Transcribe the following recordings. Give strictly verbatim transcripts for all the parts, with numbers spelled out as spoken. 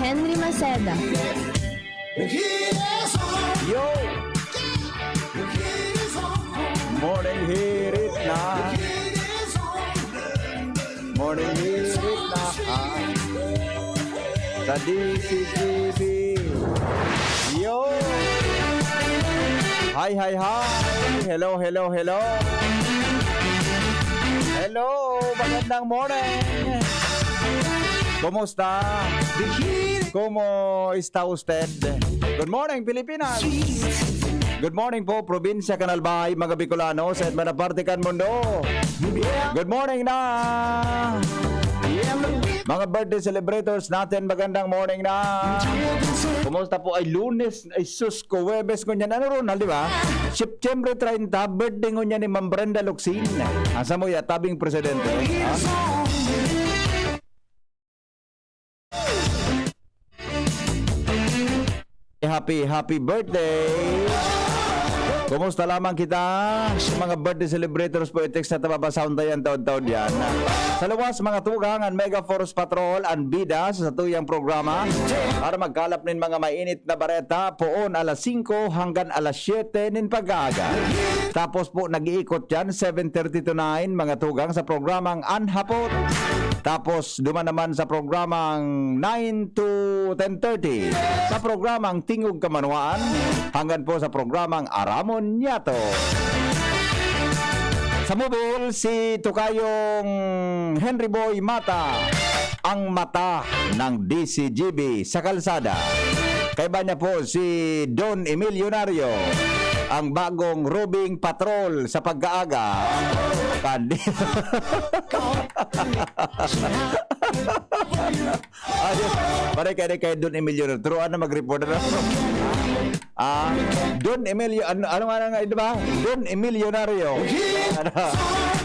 Henry Maceda. Yo! Morning hirit na. Morning hirit na. Ah. Sa D C G B. Yo! Hi, hi, hi! Hello, hello, hello! Hello! Magandang morning! Kumusta? Como está usted? Good morning, Pilipinas! Good morning po, probinsya kan Albay, mga Bicolano, sa edman na parte kan mundo. Good morning na! Mga birthday celebrators natin, magandang morning na! Kumusta po? Ay, Lunes, ay sus ko, Huwebes ngunyan. Ano, Ronald, di ba? September treinta, birthday ngunyan ni Ma'am Brenda Locsin. Asa mo ya, tabing presidente? Ha? Happy, happy birthday! Kumusta lamang kita? Sa mga birthday celebrators po, i-text na tababasahon tayo ang taon-taon yan. Sa luwas, mga tugang, ang Mega Force Patrol, ang bida sa satuyang programa para magkalap nin mga mainit na bareta, poon alas singko hanggang alas siyete nin pag-aaga. Tapos po, nag-iikot yan, seven thirty to nine, mga tugang, sa programang An Hapot. Tapos, duman naman sa programang nine to ten thirty, sa programang Tingog Kamanwaan, hanggang po sa programang Aramon Nyato. Sa mobil, si Tukayong Henry Boy Mata, ang mata ng D C G B sa kalsada. Kaiba niya po si Don Emilionario, ang bagong roving patrol sa pag-aaga. Kandi. Ay, pare, kaya kay Don Emilio na. Turuan na mag-report na. Ah, Don Emilio, ano, ano nga nga, di ba? Don Emilionario. Ano?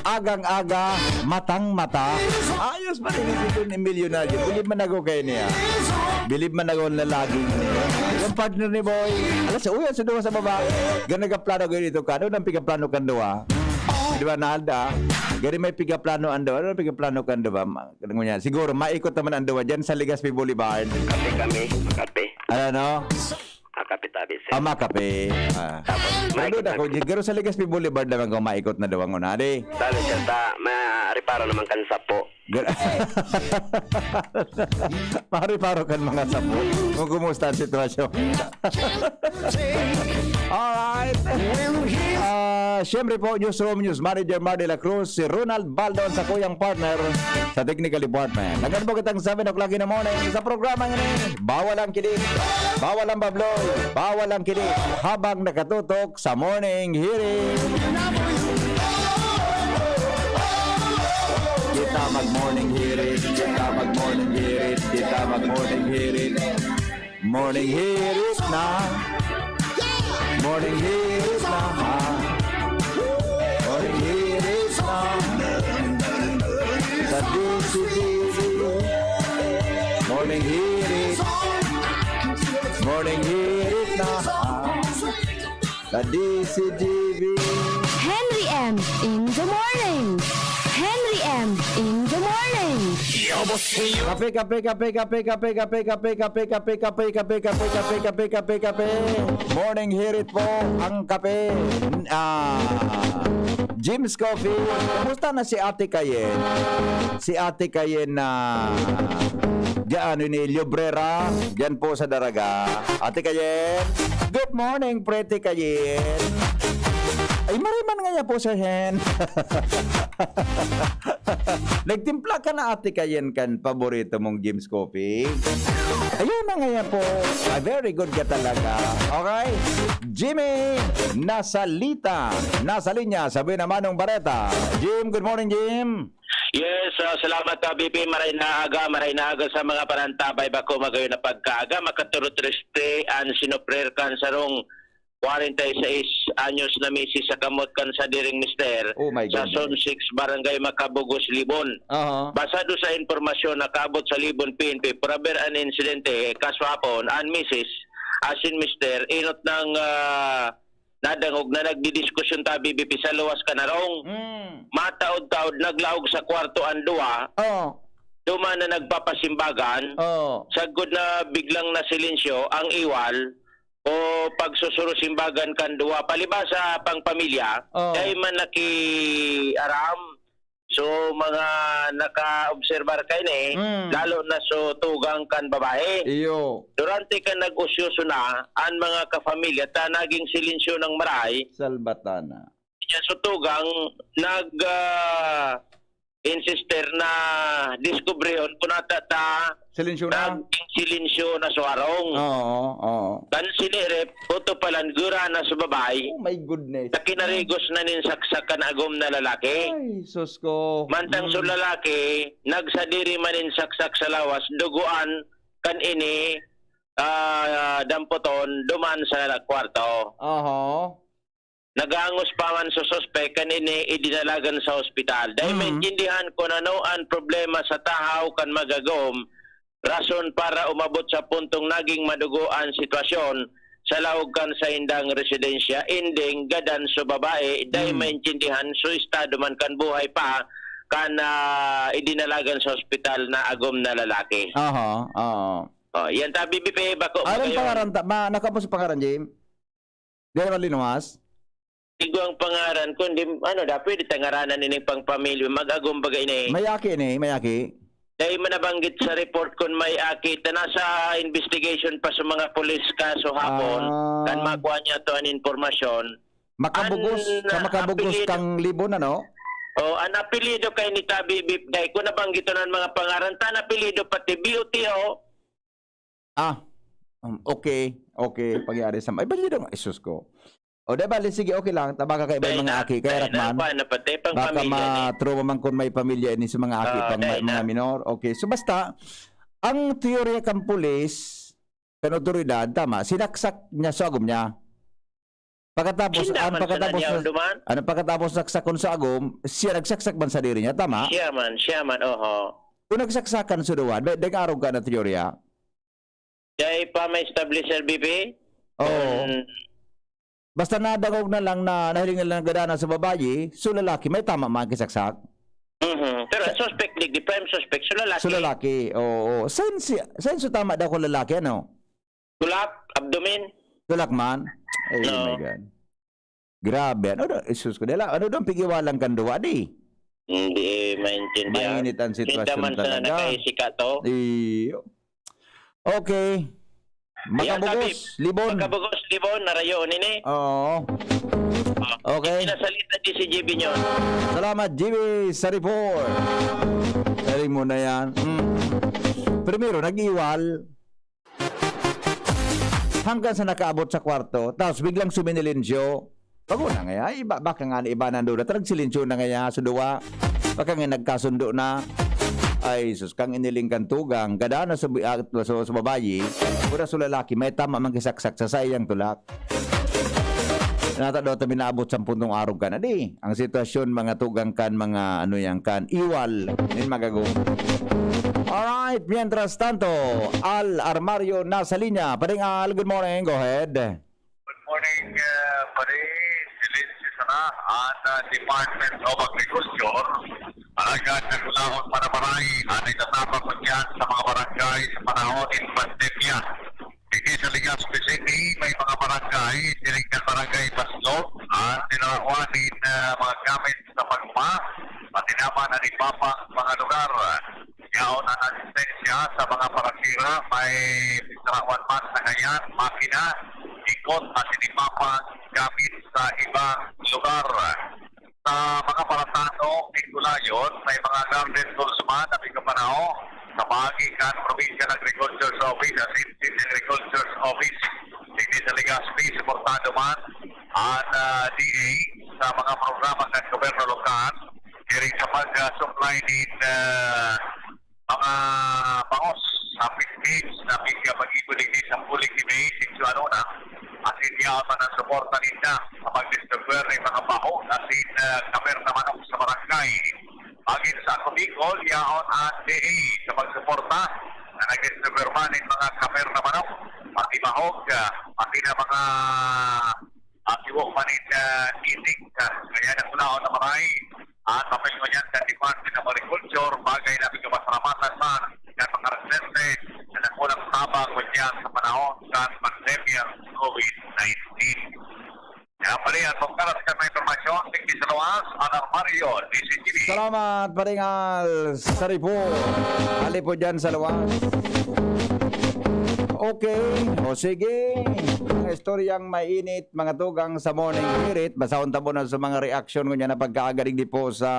Agang-aga, matang-mata. Ayos pa rin si Don Emilionario. Bilib man ako kay niya. Bilib man ako na laging niya. Yung partner ni Boy. Alas, uy, ang suduha sa baba. Ganaga plano ko dito ka. Ano nang pigaplano kan duwa? Di ba, Nalda? Gari may pigaplano ang duwa. Ano nang pigaplano kan duwa? Ganun niya. Siguro, maikot naman ang duwa dyan sa Legazpi Boulevard. Kape kami, kape. Ano, no? Ah, kape tabi, sir. Ah, makape. Ah. Tapos, Pero maikot doon ako, na. Siguro sa Legazpi Boulevard naman kung maikot na duwa ngunyan. Adi, Tabi, sir, ta, ma-reparo naman kan sapo. Gra- Pare-paro kan mga sapo kung kumusta ang sitwasyon. Alright. Ah, siyempre po, Newsroom News Manager Mar de la Cruz, si Ronald Baldon sa kuyang partner sa technical department. Nagano po kitang seven o'clock in the morning sa programa ini. Bawal ang kilig, bawal ang babloy, bawal ang kilig habang nakatutok sa morning hirit. Kita mag-morning hirit, kita mag-morning hirit, kita mag-morning hirit. Morning hirit na. Morning hirit na. Morning hirit na. Sa D C T V. Morning hirit. Morning hirit na. Sa D C T V. Henry M in the morning. Henry M in the morning. Kape, kape, kape, kape, kape, kape, kape, kape, kape, kape, kape, kape, kape, kape, kape, kape, kape. Morning hirit po ang kape. Ah, Jim's Coffee. Kumusta na si Ate Kayen? Si Ate Kayen na diyan ni Llobrera, diyan po sa Daraga. Ate Kayen, good morning, pretty Kayen. Ay, mariman nga niya po, Sir Hen. Nagtimpla ka na, Ate Kayen, kan paborito mong Jim's Coffee. Ayun na nga yan po. Ah, very good ka talaga. Okay? Jimmy, nasa lita. Nasa linya. Sabi naman ng bareta. Jim, good morning, Jim. Yes, ah, salamat, ah, B P. Maray na aga, maray na aga sa mga panantabay. Bako magayon na pagkaaga, makaturot reste an sinuprir kan sarong kwarenta y seis anyos na misis sa kamot kan sadiring mister Oh my sa goodness. Zone six, Barangay Macabugos, Libon. Aha. Basado sa impormasyon na kaabot sa Libon P N P, puraber an insidente, kaswapon, an misis, asin mister, inot ng ah, nadangog na nagdidiskusyon ta, B B P, sa luwas kan harong. Mm. Mataod-taod, naglaog sa kwarto an duwa. Oh. duman na nagpapasimbagan, Oo. sagkod na biglang nasilensyo ang iwal o pagsusuro-simbagan kan duwa. Palibasa pang pamilya, Oo. dai man nakiaram. So, mga nakaobserbar kaini, Mm. lalo na so tugang kan babae. Iyo. Durante kan nag-usyoso na an mga kapamilya ta naging silensyo nang maray, Salbatana. Siya sa tugang nag, ah, insister na diskubrihon kun ata ta Silensyo na. naging silensyo na sa harong. Oo, oo. Kan sinirip, puto palan, gura na sa babay. Oh my goodness. Sa kinarigos na nin saksak kan agom na lalaki. Ay, sus ko. Mantang Mm. sa lalaki, nagsadiri man nin saksak sa lawas, dugoan kan ini, ah, damputon, duman sa kwarto. Aha. Nagangos pa man sa suspek, kanini idinalagan sa ospital. Dai Mm. maintindihan kun ano an problema sa tahaw kan magagom, rason para umabot sa puntong naging madugo an sitwasyon sa laog kan saindang residensya, ending gadan sa babae, dai Mm. maintindihan sa estado man kan buhay pa kan, ah, idinalagan sa ospital na agom na lalaki. Aha, oo. Oh, yan ta, B B P, bako Anong magayon. pangaran ta? Ma, nakapos pangaran, Jim? Di naman linuwas? Igwang pangaran, kundi, ano, da, pwede ta ngaranan ining pangpamilya, mag-agom baga ini. May aki ni, may aki? Dahil manabanggit sa report kun may aki, ta nasa investigation pa sa mga pulis kaso hapon, Ah. kan makuha niya to an impormasyon. Makabugos, An, sa Makabugos apelyido. kang Libon, ano? Oh, an apelyido kay ni Tabi Bip, dahil kung nabanggiton ang mga pangaran, ta an apelyido pati B O T O. Ah, um, okay, okay, pagyari sa, ay, balido nga, Jesus ko. O, di bali, sige, okay lang, tabaga kay iba Dahil mga na, aki, kaya dahil na, Rakman, kuwan na, pati pang baka pamilya ni. ma-trauma man kung may pamilya ini sa mga aki, Oo, pang dahil ma-, mga na. minor. Okay, so basta, ang teorya kang pulis, kan otoridad, tama, sinaksak niya sa agom niya. Pagkatapos, Sinda ang man pagkatapos sana niya, na, duman? ano, pagkatapos saksakon sa agom, siya nagsaksak man sa diri niya, tama? Siya man, siya man, oho. Kung nagsaksakan sa duwa, may, may arog ka na teorya? Dai pa ma-establish, Sir B P? Oo. Mm. Basta nadangog na lang na nahiling na lang nagdadana sa babayi, so lalaki, may tama man kisaksak? Mhm. Pero ang Sa suspect, di, di prime suspect, so lalaki. So lalaki, oo. Saan si, saan so tama daw kung lalaki, ano? Tulak, abdomen. Tulak man? Ay, No. my God. Grabe, ano daw, Jesus ko, dela, ano daw ang pigiwalang kan duwa, di? Hindi maintindihan. Mainit ang Kita sitwasyon man sana talaga. nakaisika to. Iyo. Okay. Yan, Makabugos, sabi, Libon. Makabugos, Libon, narayo nini. Oo. Ah, Okay. Pinasalita di si G B nyo. Salamat, G B, sa report. Galing mo na yan. Mm. Primero, nag-iwal. Hanggang sa nakaabot sa kwarto, tapos biglang suminilensyo. Bago na nga, ay, iba, baka nga iba nando na, tarag silensyo na nga sa duwa. Baka nga nagkasundo na. Ay, sus, kang iniling kan tugang, gada na sa, ah, sa, sa babayi, pura sa lalaki, may tama man kisaksak sa saiyang tulak. Nata daw ta minaabot sa puntong arog ka na, di? Ang sitwasyon, mga tugang kan, mga ano yan kan, iwal, yun magago. Alright, mientras tanto, Al Armario nasa linya. Paring Al, good morning, go ahead. Good morning, uh, pare. Silencio sana ang, uh, Department of Agriculture. Alagad nagkulaon pa na maray ang nagtatapang ko dyan sa mga barangay sa panahon ng pandemya. Digdi sa Legazpi City, may mga barangay, siring kan Barangay Baslog, ang tinarawan nin, uh, mga gamit sa pagma, pati naman ang iba pang mga lugar. Yaon ang asistensya sa mga parakira, may pagtarawan man sa ngayan, makina, ikot at iba pang gamit sa ibang lugar. Sa mga paratano, Pigulayon, may mga garden tools man na pigkapanaw sa paagi kan Provincial Agriculture's Office at City Agriculture's Office. Digdi sa Legazpi, suportado man ang, ah, D A sa mga programa kan gobyerno lokal. Diri sa pag, ah, supply nin, ah, mga bangos sa Philippines na pig-, pag-ibo digdi sa Puli Kibay, Sitio Anona, asin yaon man ang suporta ninda sa pag-distribuer nin mga baho asin, ah, kaper na manok sa barangay. Magin sa Ako Bicol, yaon ang D A sa pagsuporta na nag-distribuer man nin mga kaper na manok, pati bahog, ah, pati na mga, ah, tiwo man nin, ah, itik, ah, kaya nakunaon na maray. At papel ngunyan kan Department of Agriculture, bagay na pinapasalamatan man kan mga residente na nakulang tabang ngunyan sa panahon kan pandemyang COVID nineteen. Kaya pala yan, kung kalas ka may impormasyon, tigdi sa luwas, Alar Mario, D C T V. Salamat, Paringal Saripo. Ali po dyan sa luwas. Okay, o sige. Mga istoryang mainit, mga tugang sa Morning Spirit. Basahon ta muna sa mga reaksyon ko niya na pagkaagaling di po sa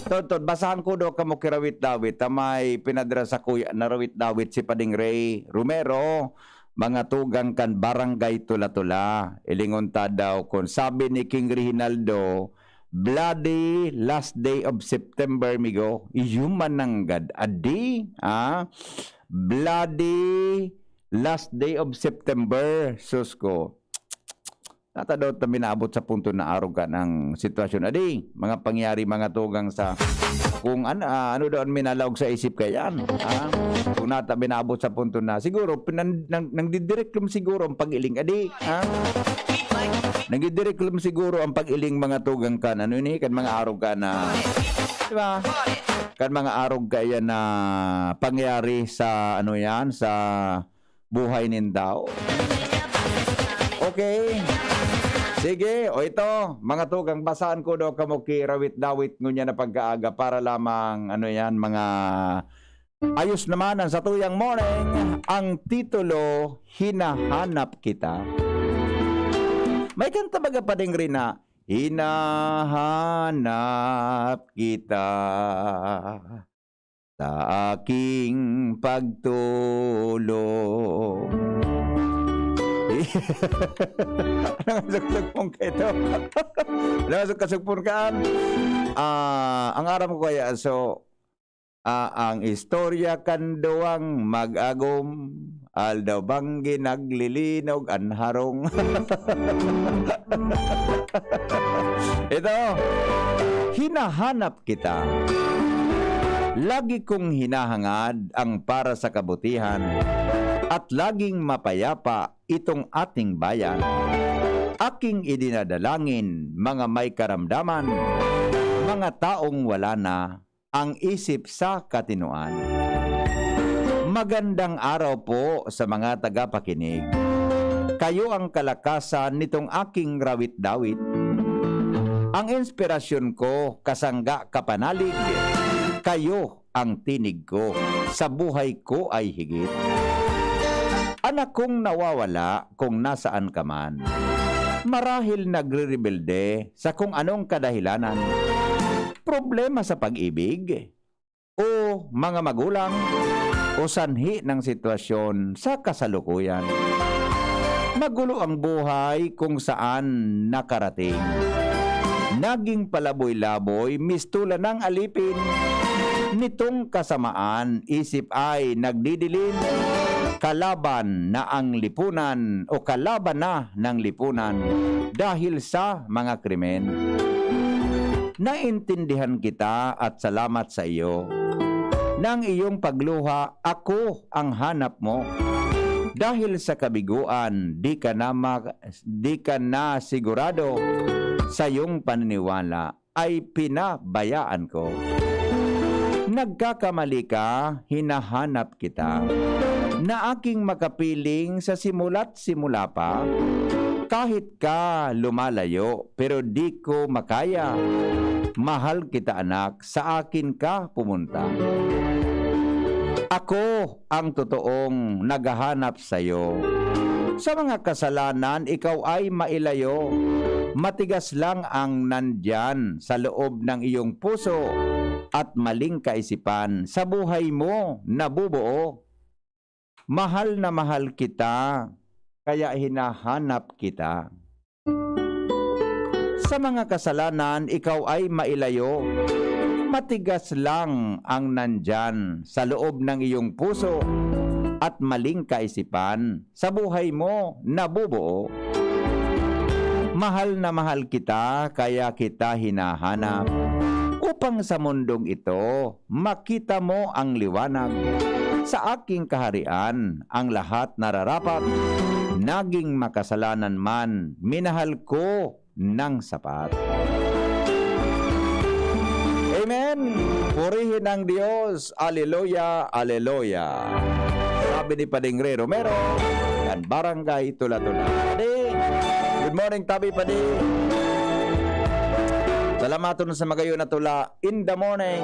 Todtod. Basahan ko do kamo kirawit-dawit ta may pinadra sa kuya na rawit-dawit si Pading Ray Romero, mga tugang kan Barangay Tula-Tula. Ilingon ta daw kun sabi ni King Reginaldo, "Bloody last day of September, migo." Iyo man nanggad. Adi, ah? Bloody last day of September. Sus ko. Nata daw ta minaabot sa punto na arog ka ng sitwasyon. Adi, mga pangyari, mga tugang sa kung an-, ah, ano daw ang minalaog sa isip ka yan. Ha? Kung nata minaabot sa punto na, siguro, pinan-, nang, nangdidireklom siguro ang pag-iling. Adi, ha? Nangdidireklom siguro ang pag-iling mga tugang ka. Ano ini? Kan mga arog ka na, di ba? Kan mga arog ka yan na pangyari sa, ano yan, sa buhay nin tao. Okay. Sige, o ito, mga tugang, basahan ko daw kamo ki rawit-dawit ngunyan na pagkaaga para lamang, ano yan, mga ayos naman ang satuyang morning. Ang titulo, Hinahanap Kita. May kanta baga pa ding rin na, "Hinahanap kita sa aking pagtulog." Ano nga sugpon ka ito? Ano nga sugpon ka? Ah, ang aram ko kaya, so, ah, ang istorya kan duwang mag-agom, aldaw banggi naglilinog an harong. Ito, hinahanap kita. Lagi kong hinahangad ang para sa kabutihan at laging mapayapa itong ating bayan. Aking idinadalangin, mga may karamdaman, mga taong wala na ang isip sa katinoan. Magandang araw po sa mga tagapakinig. Kayo ang kalakasan nitong aking rawit-dawit. Ang inspirasyon ko, kasangga, kapanalig, kayo ang tinig ko, sa buhay ko ay higit. Anak kong nawawala kung nasaan ka man. Marahil nagrerebelde sa kung anong kadahilanan. Problema sa pag-ibig, o mga magulang, o sanhi ng sitwasyon sa kasalukuyan. Magulo ang buhay kung saan nakarating. Naging palaboy-laboy, mistulan ng alipin. Nitong kasamaan, isip ay nagdidilim. Kalaban na ang lipunan o kalaban na ng lipunan dahil sa mga krimen. Naintindihan kita at salamat sa iyo. Nang iyong pagluha, ako ang hanap mo. Dahil sa kabiguan, di ka na ma-, di ka na sigurado sa iyong paniniwala ay pinabayaan ko. Nagkakamali ka, hinahanap kita. Na aking makapiling sa simula't simula pa, kahit ka lumalayo, pero di ko makaya. Mahal kita, anak, sa akin ka pumunta. Ako ang totoong naghahanap sayo. Sa mga kasalanan, ikaw ay mailayo. Matigas lang ang nandiyan sa loob ng iyong puso at maling kaisipan sa buhay mo nabubuo. Mahal na mahal kita, kaya hinahanap kita. Sa mga kasalanan, ikaw ay mailayo. Matigas lang ang nandiyan sa loob ng iyong puso at maling kaisipan sa buhay mo nabubuo. Mahal na mahal kita, kaya kita hinahanap. Upang sa mundong ito, makita mo ang liwanag. Sa aking kaharian, ang lahat nararapat. Naging makasalanan man, minahal ko ng sapat. Purihin ang Dios. Aleluya, aleluya. Sabi ni Pading Ray Romero, kan Barangay Tula-Tula. Padi, good morning, Tabi Padi. Salamaton sa magayon na tula in the morning.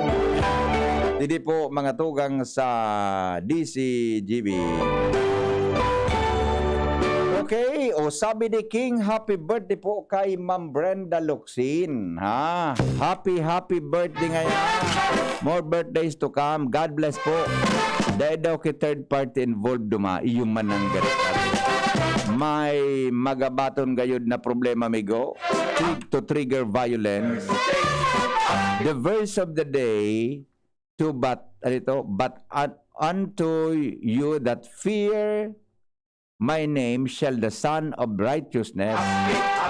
Didi po, mga tugang sa D C G B. Okay, o sabi ni King, happy birthday po kay Ma'am Brenda Locsin, ha? Happy, happy birthday ngayon. More birthdays to come. God bless po. Dahil daw kay third party involved duma, iyo man ang ganito. May magabaton gayod na problema, migo. Trig-, to trigger violence. The verse of the day, to but, ano ito? But un-, unto you that fear my name shall the Son of Righteousness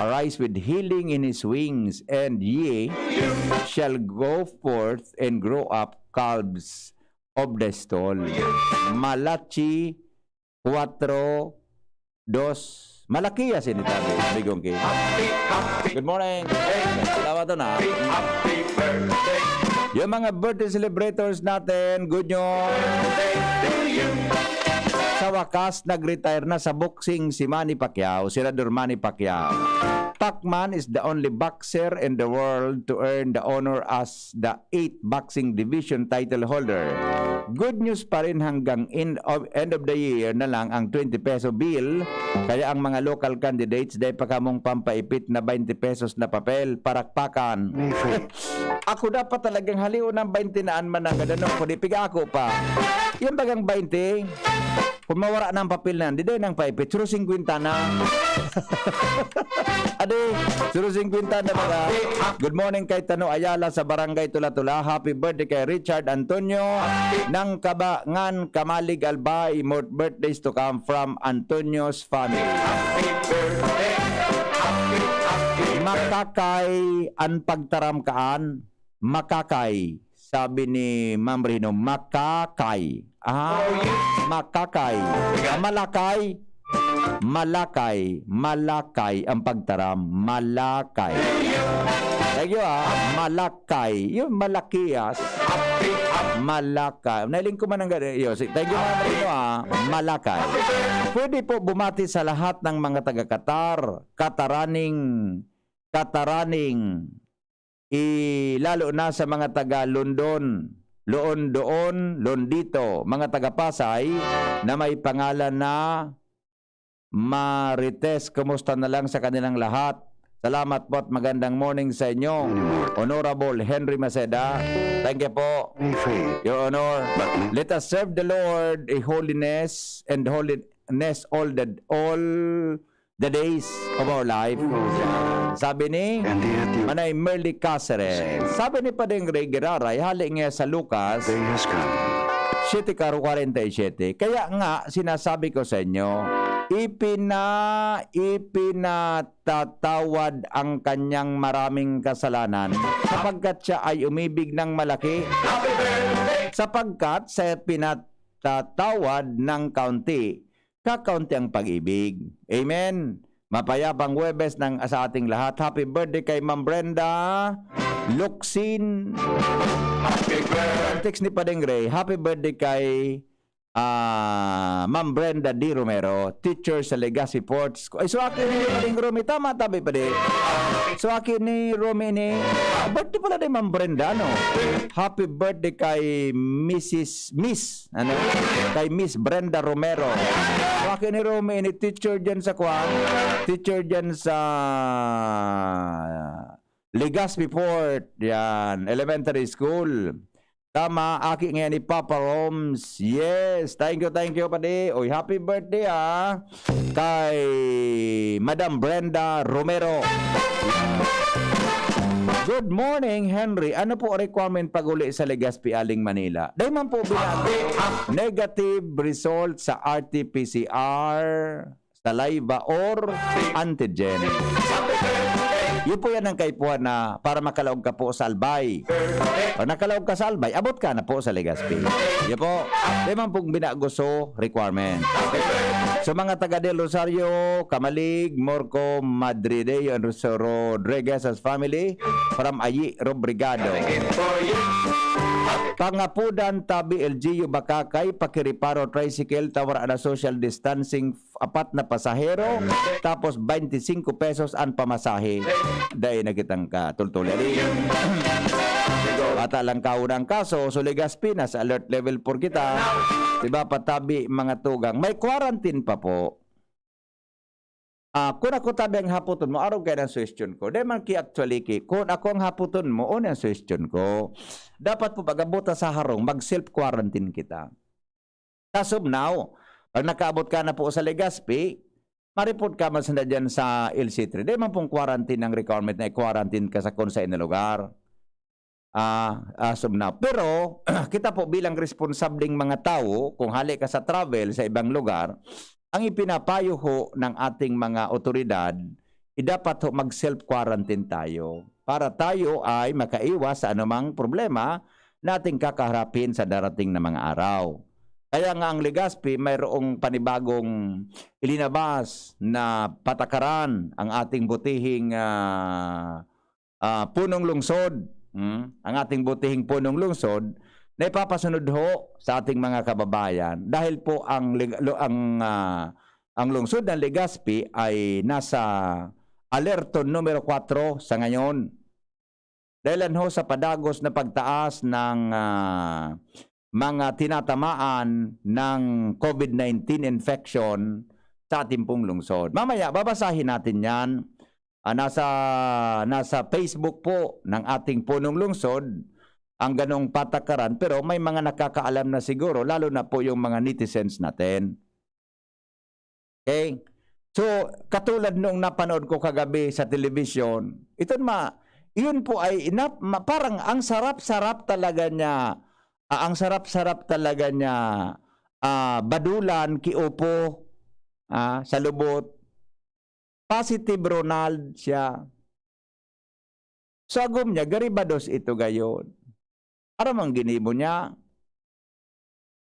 arise with healing in his wings, and ye shall go forth and grow up calves of the stall. Malachi kuwatro dos. Malakias ini tabi, Bigong King. Good morning. Tawa to na. Yung mga birthday celebrators natin, good news. Sa wakas, nag-retire na sa boxing si Manny Pacquiao, si Rador Manny Pacquiao. Pacman is the only boxer in the world to earn the honor as the eighth boxing division title holder. Good news pa rin, hanggang end of, end of the year na lang ang twenty peso bill, kaya ang mga local candidates, dai pa kamong pampaipit na twenty pesos na papel, parakpakan. Ako dapat talagang halion ng twenty na an mananggad, ano, kundi piga ako pa. Yan bagang twenty, kung mawara na ang papel na, di dai nang paipit, suro singkwenta na. Adi, suro singkwenta na baga. Good morning kay Tano Ayala sa Barangay Tula-Tula. Happy birthday kay Richard Antonio ng Kabangan, Kamalig, Albay. More birthdays to come from Antonio's family. Makakay an pagtaram kaan, makakay. Sabi ni Ma'am Rino, makakay. Ah, makakay. Ah, malakay. Malakay. Malakay ang pagtaram. Malakay. Thank you, ah. Malakay. Yung malakias. Malakay. Nailing ko man ang gari. Yo, si-, thank you, Ma'am Rino, ah. Malakay. Pwede po bumati sa lahat ng mga taga-Qatar, Qataraning, Qataraning, i-, lalo na sa mga taga London, Loon doon, Londito, mga taga Pasay na may pangalan na Marites, kumusta na lang sa kanilang lahat? Salamat po at magandang morning sa inyo, Honorable Henry Maceda. Thank you po, Your Honor. Let us serve the Lord in holiness and holiness all the, all the days of our life. Sabi ni Manay Merly Caceres. Sabi ni Padeng Ray Giraray, hali nga sa Lucas siete kwarenta y siete. Kaya nga, sinasabi ko sa inyo, ipina-, ipinatatawad ang kanyang maraming kasalanan, sapagkat siya ay umibig ng malaki. Sapagkat sa pinatatawad ng kaunti, kakaunti ang pag-ibig. Amen. Mapayapang Huwebes ng, sa ating lahat. Happy birthday kay Ma'am Brenda Locsin. Happy birthday. Text ni Padeng Ray, happy birthday kay, ah, Ma'am Brenda D. Romero, teacher sa Legazpi Port School. Ay, so akin ni Padeng Romy. Tama, tabi pa di. So akin ni Romy ni, ah, birthday pala ni Ma'am Brenda, no? Happy birthday kay Missus Miss Ano? Kay Miss Brenda Romero. Wa ki ni Romy, ni teacher dyan sa kwan. Teacher dyan sa Legazpi Port. Yan. Elementary School. Tama, aki ngayon ni Papa Roms. Yes. Thank you, thank you, padi. Oy, happy birthday, ah. Kay Madam Brenda Romero. Good morning, Henry. Ano po requirement pag-uli sa Legazpi aling Manila? Dahil man po binago, negative result sa R T P C R, saliva, or antigen. Yun po yan ang kaipuhan na para makalaog ka po sa Albay. Pag nakalaog ka sa Albay, abot ka na po sa Legazpi. Yun po. Dahil man pong binago so requirement. So, mga taga Del Rosario, Camalig, Morco, Madrideo, and Rosa Rodriguez as family from Ayi Robrigado. Pangapudan, tabi, L G U, Bacacay, pakireparo, tricycle, tawara na social distancing, apat na pasahero, tapos twenty-five pesos an pamasahe. Dai na kitang katultuli. Ata lang kauna ang kaso, so Legazpi, nasa alert level four kita. Diba, patabi, mga tugang. May quarantine pa po. Ah, kun ako tabi ang hapoton mo, arog kaya ang suhestyon ko. Dai man ki actually ki, kun ako ang hapoton mo, ano ang suhestyon ko? Dapat po pag-abot sa harong, mag-self-quarantine kita. As of now, pag nakaabot ka na po sa Legazpi, maripot ka man sana dyan sa L C three. Dai man pong quarantine ang requirement na i-quarantine ka sa kung sa na lugar. Ah, as of now. Pero, kita po bilang responsableng mga tawo, kung hali ka sa travel sa ibang lugar, ang ipinapayo ho ng ating mga otoridad, i-, dapat ho mag-self-quarantine tayo para tayo ay makaiwas sa anumang problema na ating kakaharapin sa darating na mga araw. Kaya nga ang Legazpi, mayroong panibagong ilinabas na patakaran ang ating butihing, ah, ah, punong lungsod, hmm, ang ating butihing punong lungsod na ipapasunod ho sa ating mga kababayan dahil po ang leg-, lo-, ang, ah, ang lungsod ng Legazpi ay nasa alerto numero kwatro sa ngayon. Dahilan ho sa padagos na pagtaas ng, ah, mga tinatamaan ng covid nineteen infection sa ating pong lungsod. Mamaya, babasahin natin yan. Ah, nasa, nasa Facebook po ng ating punong lungsod ang ganong patakaran, pero may mga nakakaalam na siguro, lalo na po yung mga netizens natin. Okay? So, katulad nung napanood ko kagabi sa telebisyon, ito ma, yun po ay inap-, ma-, parang ang sarap-sarap talaga niya, ah, ang sarap-sarap talaga niya, ah, badulan, kiupo, ah, sa lubot. Positive Ronald siya. So, agom niya, garibados ito gayon. Aram ang ginibo niya.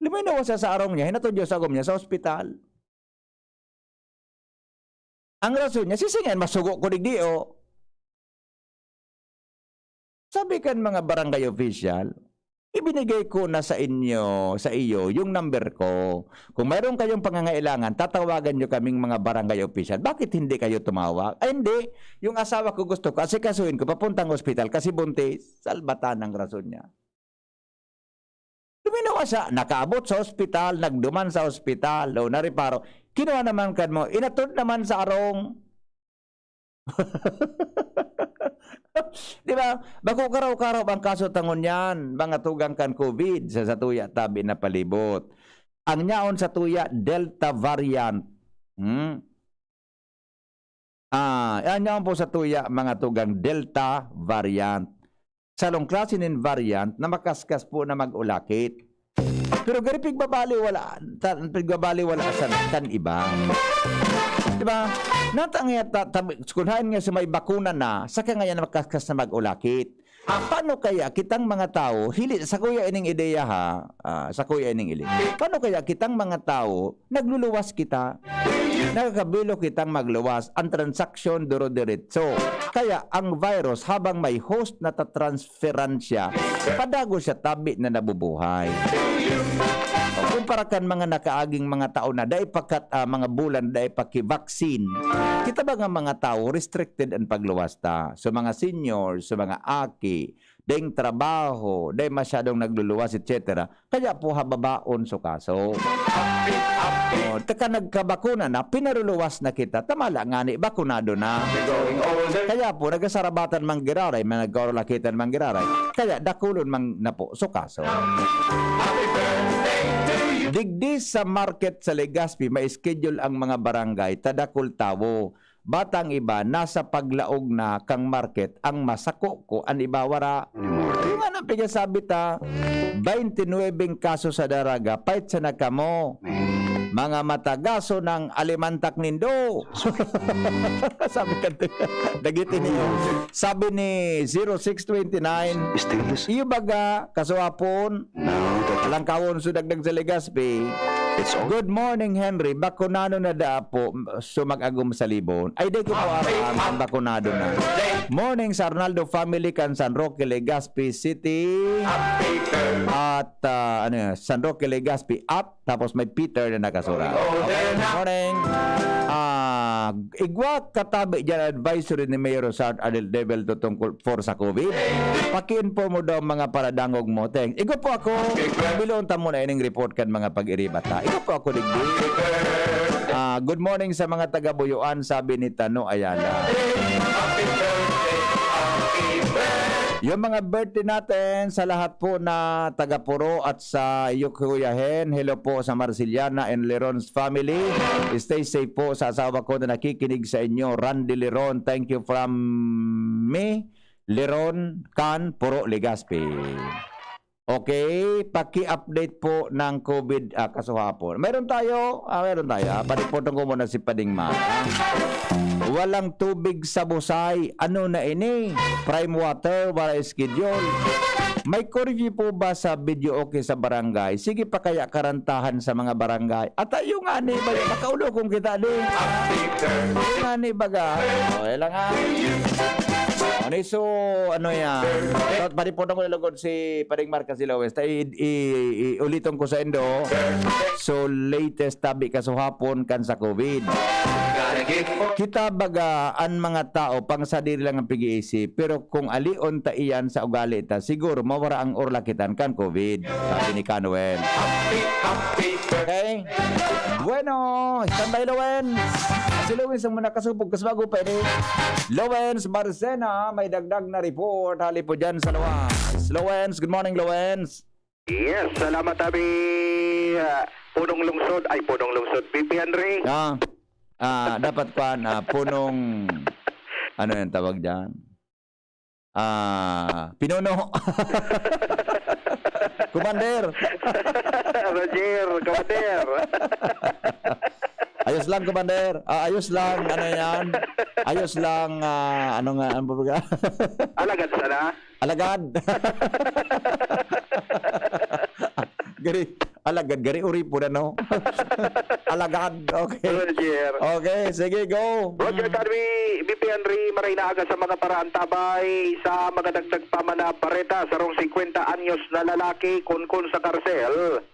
Luminaw siya sa arong niya, hinatod niya sa agom niya sa ospital. Ang rason niya, sisingan, masugo ko digdi, o. Sabi kan mga barangay official, "Ibinigay ko na sa inyo, sa iyo, yung number ko. Kung mayroon kayong pangangailangan, tatawagan niyo kaming mga barangay official. Bakit hindi kayo tumawag?" "Ay, hindi. Yung asawa ko gusto ko, asikasuhin ko, papuntang ospital kasi buntis." Salbatan ang rason niya. Luminaw siya, nakaabot sa ospital, nagduman sa ospital, o nareparo. Kinuha naman kan mo, inatod naman sa arong. Di ba? Bako karaw-karaw ang kaso tangon yan, mga tugang kan covid sa satuya tabi na palibot. Ang nyaon satuya, Delta variant. Hmm? Ah, yan, yan po satuya, mga tugang Delta variant. Salong klase nin variant na makaskas po na mag-ulakit. Pero gari pigbabali wala, ta-, pigbabali wala sa kan iba. Di ba? Natang nga ta-, tab-, kun haen nga sa may bakuna na, saka ngayon makaskas na mag-ulakit. Paano kaya kitang mga tawo, hili, sa kuya ining ideya ha, ah, sa kuya ining ili. Paano kaya kitang mga tawo, nagluluwas kita? Nakakabilo kitang magluwas, ang transaksyon duro-diretso. Kaya ang virus, habang may host na tatransferan siya, padago siya tabi na nabubuhay. Kumpara kan mga nakaaging mga tao na dai pa kat-, ah, mga bulan, dai pa ki-vaccine, kita ba nga mga tawo, restricted ang pagluwas ta? So, mga seniors, so, mga aki, daing trabaho, daing masyadong nagluluwas, et cetera. Kaya po hababaon so kaso. Oh, taka nagkabakuna na, pinaruluwas na kita. Tamala nga ni, bakunado na. Kaya po, nagasarabatan man giraray, may nagkaulakitan man giraray. Kaya dakulon man na po so kaso. Digdi sa market sa Legazpi, may schedule ang mga barangay, tadakul tawo. Batang iba, nasa paglaog na kang market ang masako ko, an iba wara. Yung ano, pigasabi ta, twenty-nine kaso sa Daraga, pait sana kamo. Mga matagaso ng alimantak nindo. Sabi ka, dagiti niyo. Sabi ni zero six twenty-nine, iyo baga, kasuapon, alang kawon so dagdag sa Legazpi. Good morning, Henry. Bakunado na daa po, so mag-agom sa libon. Ay, di ko po aram kung bakunado na. Morning sa Arnaldo family kan San Roque, Legazpi City. At, ah, ano yun, San Roque, Legazpi at tapos may Peter na nakasurat. Okay, good morning. Ah, igwa katabi dyan advisory ni Mayor Rosard Adel Devel to tungkol for sa COVID. Paki-inform mo daw mga paradangog mo. Thanks. Igwa po ako. Biloon ta muna ining report kan mga pag-iriba ta. Igwa po ako digdi. Ah, good morning sa mga taga Buyoan, sabi ni Tano Ayala. Yung mga birthday natin, sa lahat po na taga Puro at sa iyo, Kuya Hen, hello po sa Marceliana and Leron's family. Stay safe po sa asawa ko na nakikinig sa inyo, Randy Leron. Thank you from me, Leron, Can, Puro, Legazpi. Okay, paki-update po ng COVID, ah, kaso hapon. Meron tayo, ah, meron tayo. Ah, panipoton ko muna si Pading Mar. Ah, walang tubig sa Busay. Ano na ini? Prime water, wala schedule. May curfew po ba sa video okay sa barangay? Sige pa kaya karantahan sa mga barangay. At yung ani ba, makaulokong kita di? Yung ani baga. O, yan lang ha. Ano so, ano yan? So, panipoton ko na lugod si Pading Mar kasi Lowes. Ta, i, i, i, uliton ko sa indo. So, latest tabi kasuhapon kan sa COVID. Kita baga, an mga tao, pang sadiri lang ang pig-iisip. Pero kung alion ta iyan sa ugali ta, siguro mawara ang orlakitan kan COVID. Sabi ni Canuel. Okay? Bueno, standby, Lowen. Si Lowen sa muna kasubog, kasi bago pa ini. Lowens Barcena, may dagdag na report. Hali po dyan sa Lowens. Lowens, good morning, Lowens. Yes, salamat, Abi. Ah, punong lungsod, ay, punong lungsod. P P Henry. Ah, ah, dapat kwan, ah, punong, ano yung tawag dyan? Ah, pinuno. Commander. Roger, Commander. Ayos lang, Commander. Ah, ayos lang. Ano yan? Ayos lang. Ah, ano nga? Ano ba? Alagad sana? Alagad. Gari, alagad. Gari, uripon, ano? Alagad. Okay. Roger. Okay, sige, go. Roger Mm. Carmi, B P Henry, maray na aga sa mga paraantabay, sa mga dagdag pa man na bareta, sarong singkwenta anyos na lalaki, kunkun sa karsel.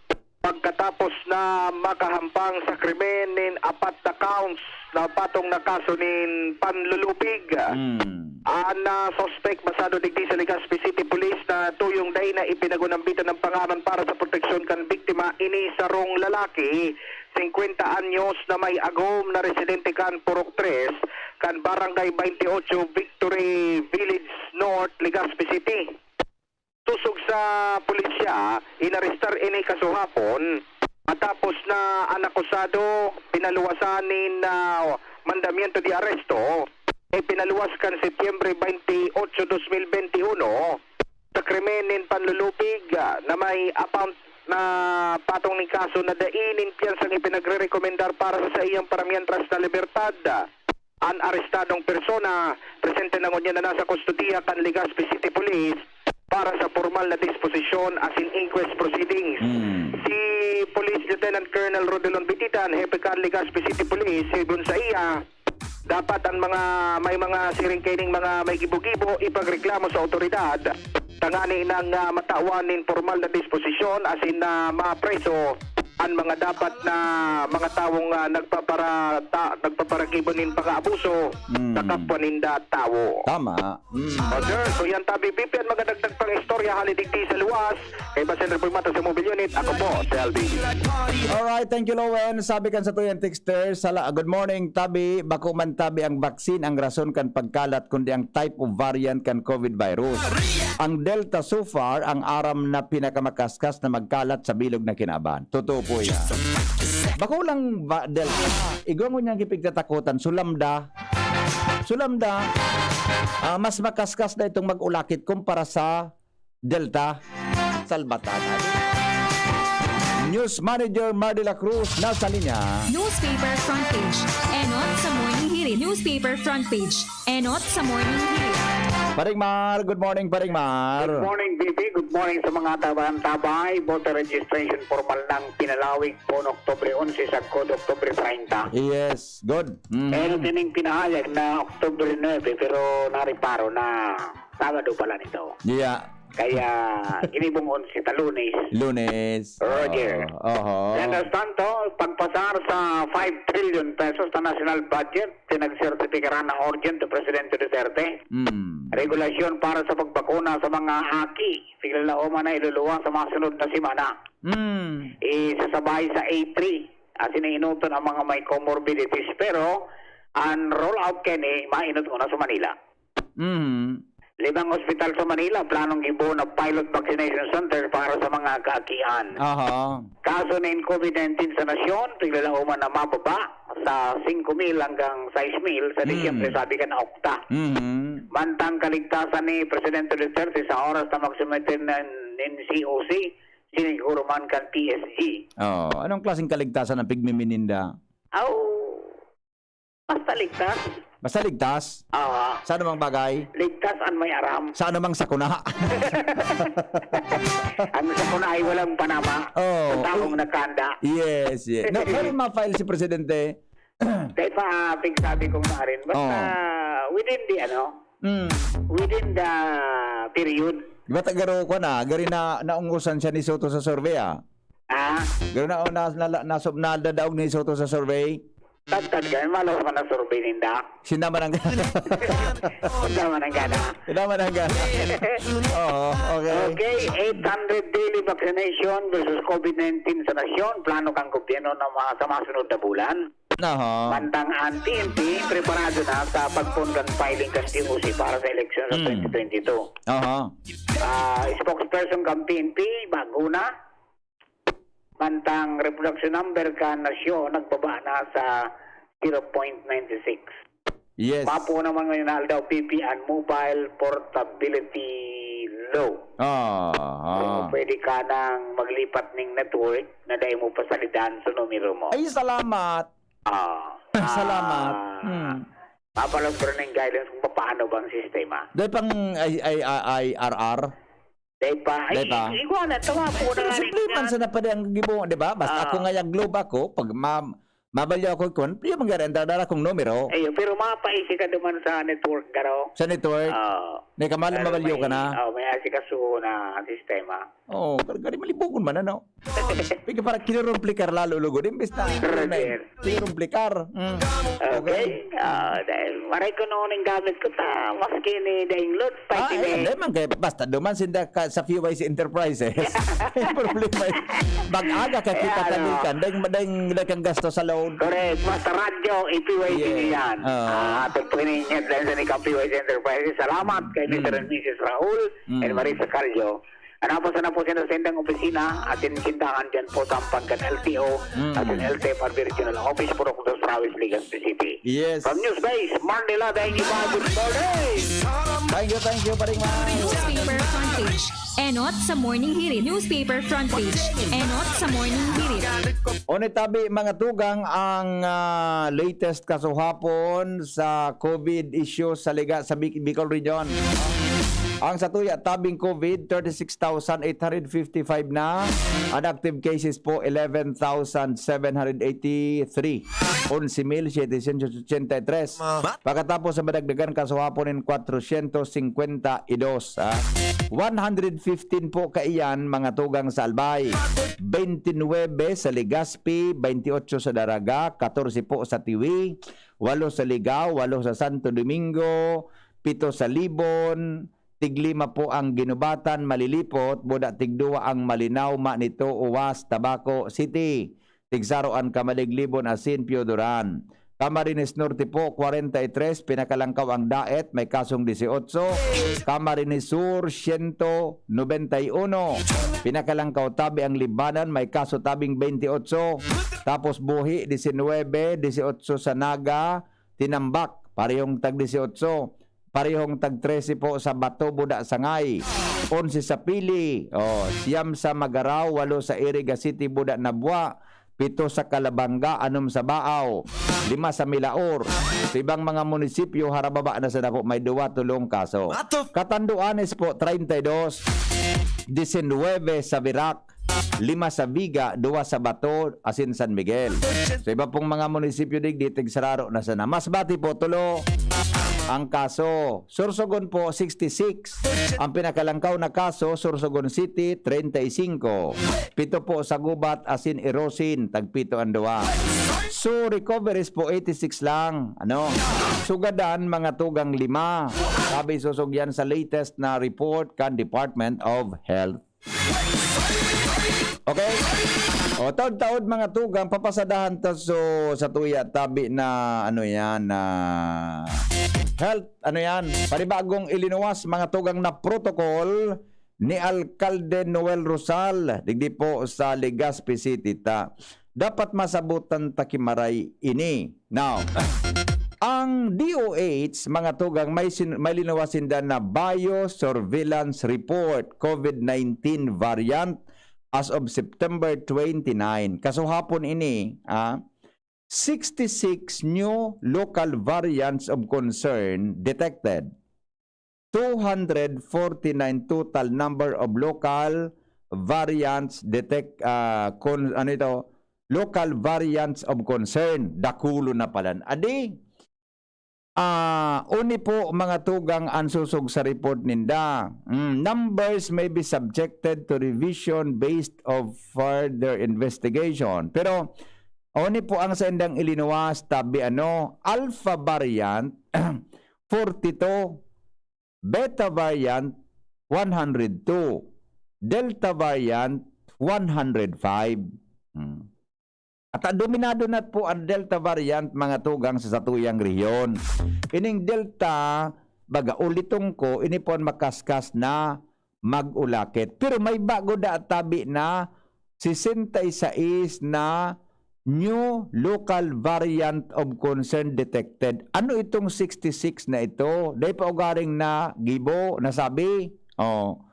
Pagkatapos na makahampang sa krimen nin apat na counts na patong na kaso nin panlulupig. Mm. An, ah, suspek basado digdi sa Legazpi City Police na tuyong dai na ipinagunambitan ng pangaran para sa proteksyon kan biktima, ini sarong lalaki, singkwenta anyos, na may agom na residente kan Purok Tres, kan Barangay Baynte Otso, Victory Village North, Legazpi City. Tusog sa pulisya, inarestar ini kasuhapon, matapos na an akusado pinaluwasan nin, ah, mandamiento de arresto, ipinaluwas kan Setyembre baynte otso, dos mil bente uno, sa krimen nin panlulupig, ah, na may account na patong nin kaso na dai nin piyansang ipinagrerekomendar para sa saiyang paramientras na libertad. An arestadong persona, presente na ngunyan na nasa kustodiya kan Legazpi City Police para sa pormal na disposisyon asin inquest proceedings. Hmm. Si Police Lieutenant Colonel Rodelon Bititan, hepe kan Legazpi City Police, sigon saiya, dapat an mga may mga siring kaining mga may gibo-gibo ipagreklamo sa awtoridad tangani nang, ah, matawan nin pormal na disposisyon asin na mapreso an mga dapat na mga tawong, ah, nagpapara-, ta-, nagpaparagibo nin pag-aabuso Mm. sa kapwa ninda tawo. Tama. Mm. O, sir, so yan tabi, Pipi, an mga dagdag pang istorya hali digdi sa luwas. Kay Basen Repoy Mata sa Mobile Unit, ako po, si L B. Alright, thank you, Lowen. Sabi kan sa tuyang texter, sala, good morning, tabi, bako man tabi ang vaccine ang rason kan pagkalat, kundi ang type of variant kan COVID virus. Ang Delta, so far, ang aram na pinakamakaskas na magkalat sa bilog na kinaban. Totoo po yan. Bako lang ba, Delta? Igwa mo niyang ipigtatakutan. So, Lambda. So, Lambda, ah, mas makaskas na itong mag-ulakit kumpara sa Delta. Salbatan. News Manager Mar de la Cruz nasa linya. Newspaper front page. Enot sa Morning Hirit. Newspaper front page. Enot sa Morning Hirit. Paring Mar, good morning, Paring Mar. Good morning, B B. Good morning sa mga tabantabay. Voter registration formal nang pinalawig poon Oktubre onse sagkod Oktubre treinta. Yes, good. Mhm. Pero sining pinahayag na Oktubre nuebe, pero nariparo na Sabado pala nito. Yeah. Kaya ginibong onse ta Lunes. Lunes. Roger. Oo. Oho. Mientras tanto, pagpasar sa five trillion pesos na national budget, pinagsertipikaran na urgent to Presidente Duterte. Mm. Regulasyon para sa pagbakuna sa mga aki, tiglalauman na iluluwas sa mga sunod na semana. Mm. Isasabay sa A three, asin na inuton ang mga may comorbidities. Pero, ang rollout kani, mainot una sa Manila. Mm. Limang ospital sa Manila, planong gibo na pilot vaccination center para sa mga kaakian. Aha. Kaso nin COVID nineteen sa nasyon, tiglalauman na mababa sa singko mil hanggang sais mil sa Disyembre, Mm. sabi kan Octa. Mhm. Mantang kaligtasan ni Presidente Duterte sa oras na magsumite na nin C O C, siniguro man kan P S G. Oh, anong klaseng kaligtasan ang pigmimininda? Aw, basta ligtas. Basta ligtas. Ah, Sa anumang bagay. Ligtas ang may aram. Sa anumang sakuna. Ang sakuna ay walang panama. Oh. Sa taong nakanda. Yes, yes. No, pero ma-file si Presidente. Dahil pa, pigsabi kong na rin. Basta within the, ano, Mm. within the period. Di ba tagaro ko na, gari na naungusan siya ni Soto sa survey, ah? Ah, Garo na, na, na, na, na, nadadaog ni Soto sa survey. tagtad ka, malos man ang survey ninda. Sinaman ang Tama na gana. Sinaman ang Oo, okay. Okay, eight hundred daily vaccination versus COVID nineteen sa nasyon, plano kang gobyerno na mga sa mga sunod na bulan. Aha. Mantang ang P N P, preparado na sa pagpon kan filing kan C O C para sa eleksyon sa Mm. twenty twenty-two. Aha. Ah, spokesperson kan P N P, bago na. Mantang reproduction number kan nasyon, nagbaba na sa zero point nine six. Yes. Mapo naman ngayon na aldaw, P P, ang mobile portability law. Ah, So, ah. pwede ka nang maglipat ning network na dahil mo pasalidan sa numero mo. Ay, salamat. Ah, Salamat. ah, Hmm. Papalabra ng guidelines kung paano bang sistema. Dahil pang I, I, I, I R R. Dahil pa, ay, Dahil pa. Igual na, tawa po na Pero nga rin simple man yan. Sa na pala ang gibo, di ba? Basta Ah. Ako nga yung globe ako, pag ma, mabalyo ako, kung ano yung mangyari, ang dara kong numero Ayun, pero mapaisi ka naman sa network, garo. sa network, Ah. may kamali Pero mabalyo may, ka na. Oh, may asikaso na sistema. Oo, pero gari malibugon man, ano? Pwede para kinurumplicar lalo, lugod. Imbes na, Roger. Kinurumplicar. Mm. Okay. Ah, dahil maray ko noon ang gamit ko ta, maski ni Daing Lot, Ah, pati eh, ni... Hindi man kay basta duman sinda ka, sa P Y C Enterprises. Yung problema yun. Mag-aga ka kita Kaya, ano? Tabil ka, dahil, dahil, dahil kang gasto sa load. Correct. Basta radyo, i-P Y C Yeah. niyo yan. Oo. Ah, ato po yung headlines ni P Y C Enterprises. Salamat kay Mister Mm. and Missus Raul Mm. and Marisa Calio. Ano po sana po sila sa indang opisina at in tindahan dyan po sa Ampan kan L T O Mm. at in L T F R B Regional Office, Purok dos, Rawis, Legazpi City. Yes. From News Base, Manila, Daing Iba, good morning! Thank you, thank you, Paring Mar. Newspaper Front Page. Enot sa Morning Hirit. Newspaper Front Page. Enot sa Morning Hirit. Onitabi, mga tugang, ang ah, latest kasuhapon sa COVID issue sa Liga sa Bic- Bicol Region. Ang sa tuya, tabing COVID, thirty-six thousand eight hundred fifty-five na. Ang active cases po, eleven thousand seven hundred eighty-three. Onse mil setecientos ochenta y tres. Pagkatapos sa madagdagan kasuhapon in kwatrosyentos singkwenta y dos, ha? One hundred fifteen po kaiyan, mga tugang sa Albay. Twenty-nine sa Legazpi, twenty-eight sa Daraga, katorse po sa Tiwi, walo sa Ligao, walo sa Santo Domingo, pito sa Libon, tiglima po ang Ginubatan, Malilipot, buda tigduwa ang Malinao, Manito, Uwas, Tabaco City. Tigsaro an Camalig, Libon asin Pioduran. Camarines Norte po, kwarenta y tres, pinakalangkaw ang Daet, may kasong dieciocho. Camarines Sur, siento nobenta y uno. Pinakalangkaw tabi ang Libmanan, may kaso tabing twenty-eight. Tapos Buhi, diecinuebe, dieciocho sa Naga, Tinambac, parehong tag dieciocho. Parehong tag trese po sa Bato, Buda, Sangay. Onse sa Pili. Oh, siyam sa Magarao, walo sa Iriga City, Buda, Nabua. pito sa Calabanga, anom sa Baao, lima sa Milaor. Sa ibang mga munisipyo, harababa na sana po, may duwa, tulong kaso. Katanduanes po, treinta y dos, diecinueve sa Virac, lima sa Viga, duwa sa Bato, asin San Miguel. Sa iba pong mga munisipyo, digdi, tigsararo na sana. Masbate po, tulo ang kaso. Sorsogon po, sixty-six. Ang pinakalangkaw na kaso, Sorsogon City, treinta y cinco. Pito po sa Gubat, asin Irosin, tagpito ang duwa. So, recoveries po, eighty-six lang. Ano? Sugadan, mga tugang lima. Sabi, susugyan sa latest na report kan Department of Health. Okay? O, taod-taod, mga tugang, papasadahan ta so, sa tuya tabi na, ano yan, na health, ano yan, panibagong ilinuwas, mga tugang, na protocol ni Alkalde Noel Rosal, digdi po sa Legazpi City ta. Dapat masabutan ta ki maray ini. Now, ang D O H, mga tugang, may sin-, may linuwas sinda na biosurveillance report, COVID nineteen variant as of September twenty-nine. Kasuhapon ini, ah, sixty-six new local variants of concern detected. Two hundred forty-nine total number of local variants detect, ah, con-, ano ito? Local variants of concern. Dakulo na pala. Adi, ah, oni po, mga tugang, ang susog sa report ninda. Mm, numbers may be subjected to revision based of further investigation. Pero, oni po ang sa indang ilinuwas, tabi ano, Alpha variant, forty-two, Beta variant, one hundred two, Delta variant, one hundred five. Hmm. At, ah, dominado na po ang Delta variant, mga tugang, sa satuyang rehiyon. Ining Delta, baga, ulitong ko, ini po ang makaskas na mag-ulakit. Pero may bago da tabi na sesenta y seis na new local variant of concern detected. Ano itong sixty-six na ito? Dai pa ugaring nagibo, nasabi? Oh.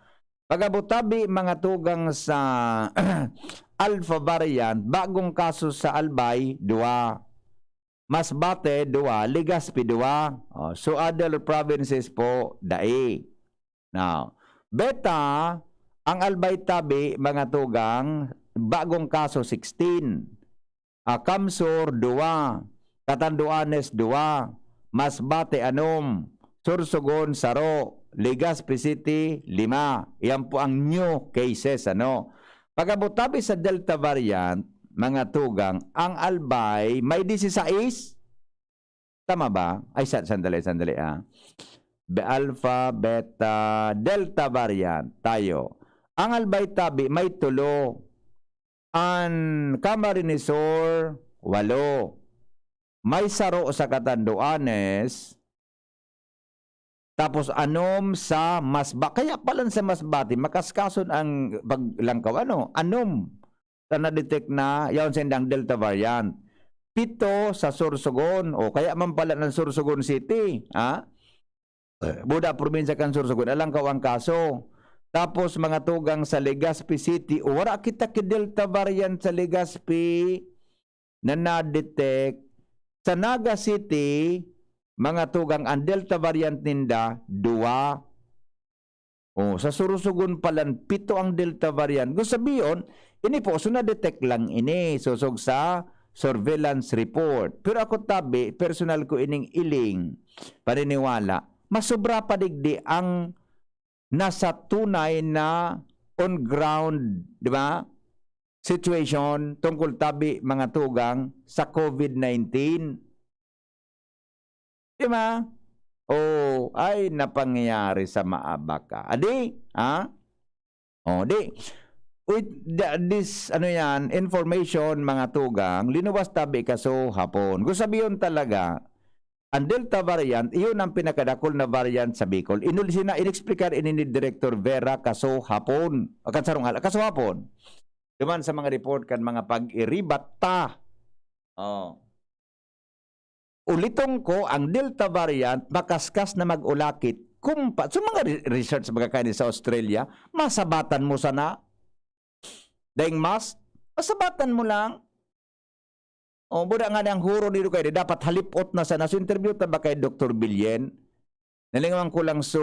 Pag-abot tabi, mga tugang, sa Alpha variant, bagong kaso sa Albay, duwa. Masbate, duwa. Legazpi, duwa. Oh, so, other provinces po, dai. Now, Beta, ang Albay tabi, mga tugang, bagong kaso, sixteen. Ah, Kamsur, duwa. Catanduanes, duwa. Masbate, anom. Sorsogon, saro. Legazpi City, lima. Iyan po ang new cases, ano. Pag-abot tabi sa Delta variant, mga tugang, ang Albay may dieciséis. Tama ba? Ay, sa-, sandali, sandali, ah. Be-, Alpha, Beta, Delta variant tayo. Ang Albay tabi may tulo. An Camarines Sur, walo. May saro sa Catanduanes, tapos anom sa Masba-, kaya palan sa Masbate, makaskason ang paglangkaw, ano, anom sa na-detect na yaon sa indang Delta variant. Pito sa Sorsogon, o kaya man pala ng Sorsogon City, ha? Buda, probinsya kan Sorsogon, alangkaw ang kaso. Tapos, mga tugang, sa Legazpi City, wala kita ki Delta variant sa Legazpi na na-detect. Sa Naga City, mga tugang, ang Delta variant ninda, duwa. Oh, sa Sorsogon palan, pito ang Delta variant. Gusto sabihin, ini po, so na-detect lang ini, sosog sa surveillance report. Pero ako tabi, personal ko ining iling, paniniwala, masobra pa digdi ang nasa tunay na on ground, di ba? Situation tungkol tabi, mga tugang, sa COVID nineteen. Di ba? Oh, ay, napangyayari sa maabak ka. Adi, ha? Oh, di, with the, this, ano yan, information, mga tugang, linuwas tabi kaso hapon. Kung sabiyon talaga, ang Delta variant, iyon ang pinakadakol na variant sa Bicol. Inul-, sina-, inexplikar ini ni Director Vera kaso hapon. O, kan sarong ala-, kaso hapon. Duman sa mga report kan mga pag-iribat ta. Oh. Uliton ko, ang Delta variant, makaskas na mag-ulakit. Kumpa-, sa mga re-, research, mga kaini sa Australia, masabatan mo sana. Daing mask, masabatan mo lang. O, buda nga ang huro ni Duque, dapat halipot na sana. So, interview ta ba kay Doktor Bilyen? Nalingawan ko lang, so,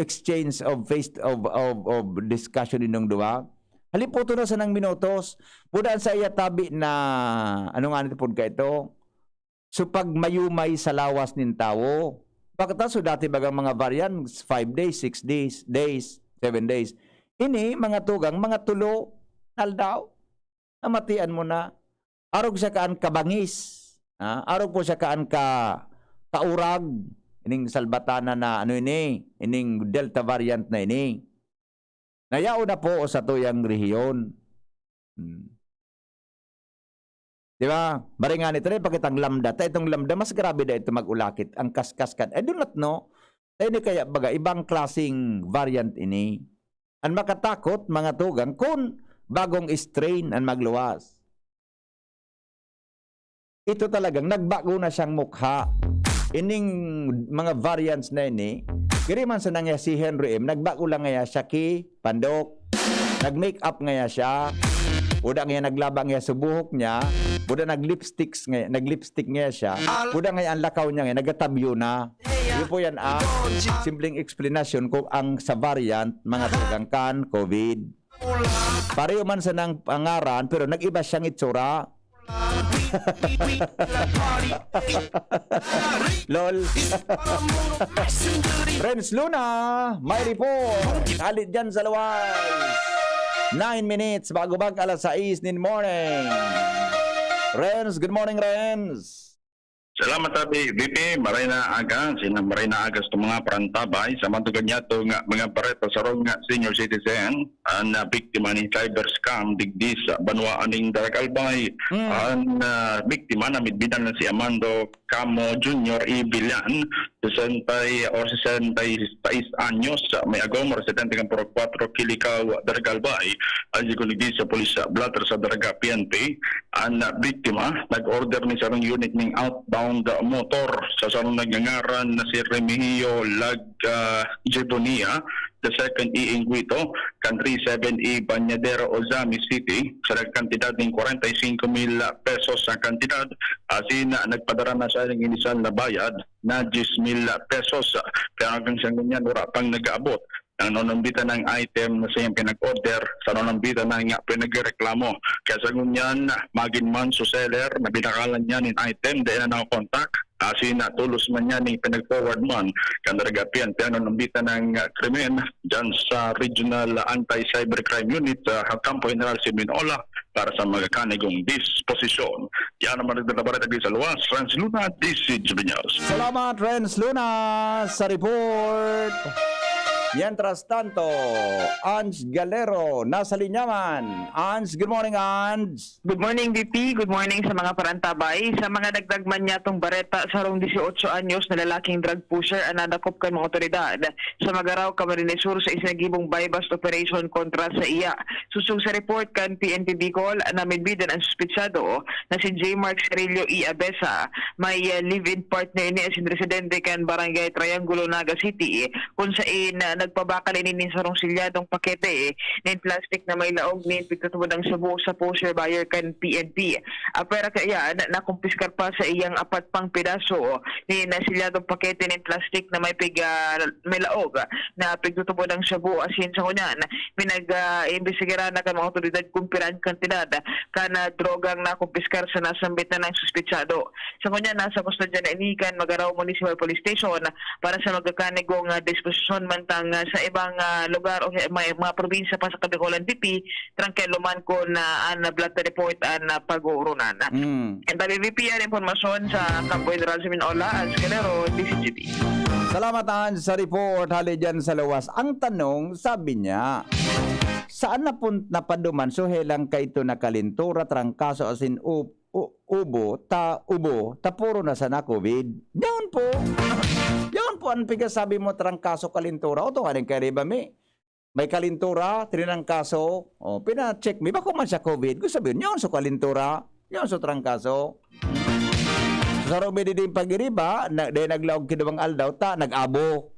exchange of face, of, of, of discussion ninyong duwa. Halipoton na sanang minutos. Buda sa iya tabi na, ano nga nito pod ka ito? So, pag mayumay sa lawas nin tawo, pagkatapos, so, dati bagang mga variant, five days, six days, days, seven days. Ini, mga tugang, mga tulo, aldaw, namatian mo na. Arog siya kaan kabangis. Ha? Arog po siya kaan ka, kaurag. Ining salbatana na, ano ini, ining Delta variant na ini. Nayaon na po sa tuyang rehiyon. Hmm. Di ba? Maringan ito na ipakitang lambda. Ta itong lambda, mas grabe na ito mag-ulakit. Ang kaskas kan, I do not know. Tayo ni kaya baga, ibang klaseng variant ini. Ang makatakot, mga tugang, kung bagong strain ang magluwas. Ito talagang nagbago na siyang mukha. Ining mga variants na ini, giri man sa nangyari si Henry M, nagbago lang ngaya siya ki pandok. Nag-make up ngaya siya. Buda ngaya naglaba ngaya sa buhok niya. Buda nag-lipsticks ngaya, nag-lipstick ngaya siya. Buda ngaya ang lakaw niya ngaya, nagatabyo na. Yun po yan, ah, simpleng explanation kung ang sa variant, mga tugang kan COVID. Pareho man sa nang pangaran, pero nag-iba siyang itsura. Lol. Renz Luna, may report. Halit dyan sa Luway. Nine minutes bago mag alas sais nin morning. Renz, good morning, Renz. Salamat, Abi. V P, maray na aga. Sina maray na aga sa mga parantabay. Sa mantugan niya to nga mga bareta sa rong nga senior citizen, ang ah, biktima ni cyber scam digdi sa banwaan ning Darag Albay. Hmm. Ang ah, biktima na midbidan na si Amando Camo Junior Ibilian, sesenta o sesenta y seis anyos, may agom, residente kan Purok Cuatro, Kilikao, Darag Albay. Ang sikunigdi sa pulis sa blotter sa Daraga P N P, ang biktima nag-order ni sarong unit ning outbound motor sa sarong nagngangaran na si Remigio Lag ah, Jebonia the second E Inguito, kan three seven E Bañadero, Ozamiz City, sa nagkantidad ning kwarenta y singko mil pesos ang kantidad, asin ah, nagpadara na siya ng inisal na bayad na diyes mil pesos. Pero hanggang sa ngunyan, wala pang nag-aabot ang nanonambita ng item na siyang pinag-order sa nanonambita na nga pinagreklamo. Kaya sa ngunyan, magin man sa seller na binakalan niya nin item, dahil na nakakontak, asin na tulos man niya ning pinag-forward man kan Daraga P N P ang nanonambita ng ah, krimen dyan sa Regional Anti-Cybercrime Unit sa Kampo General Simeon Ola para sa mga kanigong disposisyon. Yan ang mga nagbabalita dito sa luwas. Renz Luna, D C G B News. Salamat, Renz Luna, sa report. Mientras tanto, Ange Galero, nasa linya man. Ange, good morning, Ange. Good morning, V P. Good morning sa mga parantabay. Sa mga dagdag man niyatong bareta, sarong dieciocho anyos na lalaking drug pusher ang nadakop kan mga otoridad sa Magarao, Camarines Sur, sa isinagibong buy-bust operation kontra sa iya. Susog sa report kan P N P Bicol, namidbidan ang suspetsado na si J Mark Cirillo E. Abesa. May ah, live-in partner ini asin residente kan Barangay Triangulo, Naga City, kun sain ah, nagpabakal ini nin sarong silyadong pakete nin plastic na may laog nin pigtutubod ang shabu sa pusher buyer kan P N P. Apwera kaiyan, nakumpiskar pa sa iyang apat pang pedaso nin silyadong pakete nin plastic na may pig, ah, may laog na pigtutubod ang shabu asin sa ngunyan, pinag-, ah, imbestigaran na kan mga otoridad kung pirang kantidad kan, ah, drogang nakumpiskar sa nasambit na ng suspetsado. Sa ngunyan, nasa kustodiya na ini kan Magarao Municipal Police Station para sa magkakanigong, ah, disposisyon, mantang, ah, sa ibang, ah, lugar o sa may mga probinsya pa sa Kabikolan, V P, trangkelo man kun, ah, an blood report an, ah, pag-uoronan. Mm. And tabi V P an impormasyon sa Kampo General Simeon Ola, Ange Calero, D C G T. Salamat, Ange, sa report. Hali dyan sa luwas. Ang tanong, sabi niya, saan na pun-, napaduman? So, helang kaito na kalintura, trangkaso, asin up-, u-, ubo, ta, ubo, ta puro na sana COVID. Yaon po. Yaon po ang pigasabi mo, trangkaso, kalintura. O, to nga rin kay Riba, mi. May kalintura, trinangkaso. O, pina-check mi. Bako man siya COVID. Gusto sabihin, yaon so kalintura. Yaon so trangkaso. Sa Romy Diding Pagiriba, na, dahil naglaog kinawang aldaw, ta, nag-abo.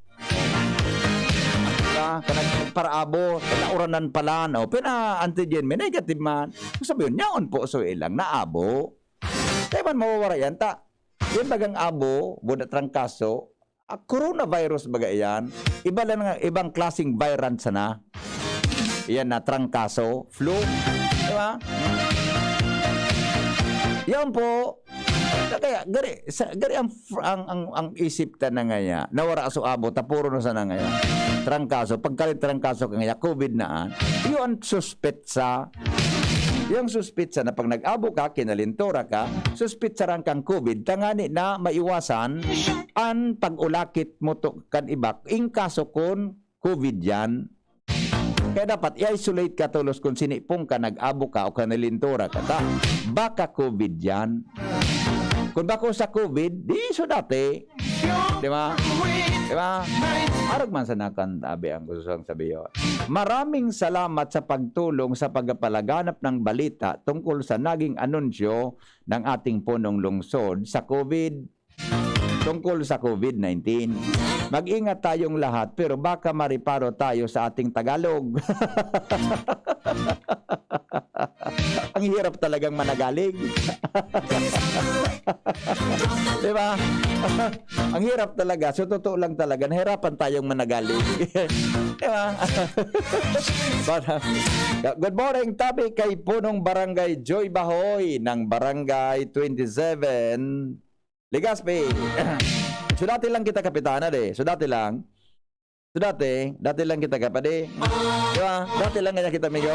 Diba? Ka nagparaabo, nauranan pala, no? Pina-antigen, may negative man. Gusto sabihin, yaon po, so ilang naabo. Kaya man mawawara yan, ta. Yan bagang abo, buda trangkaso, ah, coronavirus baga yan. Iba lang nga, ibang klaseng variant sana. Yan na, trangkaso, flu. Di ba? Yan po. Kaya, gari, sa, gari ang, ang, ang, ang isip ta na ngaya, nawara so abo, tapuro na sana ngaya. Trangkaso, pagkalit trangkaso ka ngaya, covid na, ah. Yun ang suspetsa. Yung suspetsa na pag nag-abo ka, kinalintora ka, suspetsa ran kang covid, tangani na maiwasan an pag-ulakit mo to kan iba, in kaso kun covid yan. Kaya dapat i-isolate ka tolos kun sinipong ka, nag-abo ka o kanalintora ka ta. Baka covid yan. Kung bako sa covid, di so dati. Di ba? Di ba? Arog man sa nakantabi ang gusto kong sabihin. Maraming salamat sa pagtulong sa pagpalaganap ng balita tungkol sa naging anunsyo ng ating punong lungsod sa covid, tungkol sa covid nineteen. Mag-ingat tayong lahat, pero baka mariparo tayo sa ating Tagalog. Ang hirap talagang managaling. Di ba? Ang hirap talaga. So, totoo lang talaga. Nahirapan tayong managaling. Di ba? Para, good morning, tabi kay Punong Barangay Joy Bahoy ng Barangay twenty-seven, Legazpi. So, dati lang kita, Kapitana, de. So, dati lang. So, dati, dati lang kita, kapade. Di ba? Dati lang kaya kita, amigo.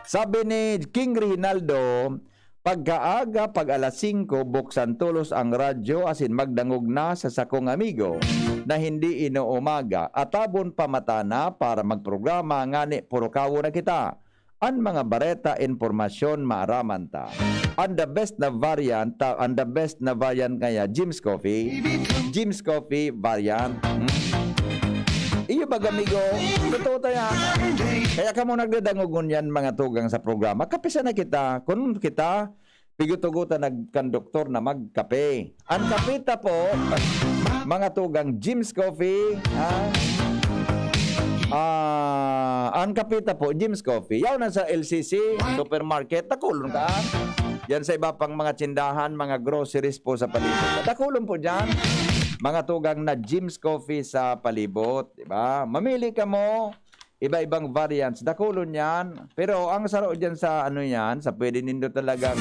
Sabi ni King Reginaldo, "Pagkaaga, pag alas singko, buksan tolos ang radyo, asin magdangog na sa sakong amigo na hindi inuumaga. Atabon pa mata na para magprograma, ngani puro kawo na kita. An mga bareta, impormasyon, maaraman ta. An the best na variant, ta, an the best na variant ngaya, Jim's Coffee. Jim's Coffee variant." Hmm? Iyo baga, amigo? Totoo ta yan. Kaya kamo nagdadangog ngunyan, mga tugang sa programa. Kape sana kita. Kun kita, pigutugutan nag-, kan doktor na magkape. An kape ta po, mga tugang, Jim's Coffee, ha? Ah, an kape ta po, Jim's Coffee. Yaw na sa L C C, supermarket, dakulon ka. Yan sa iba pang mga tindahan, mga groceries po sa palibot. Dakulon po dyan, mga tugang, na Jim's Coffee sa palibot, di ba? Mamili ka mo, iba-ibang variants. Dakulon yan. Pero ang saro dyan sa ano yan, sa pwede nindo talagang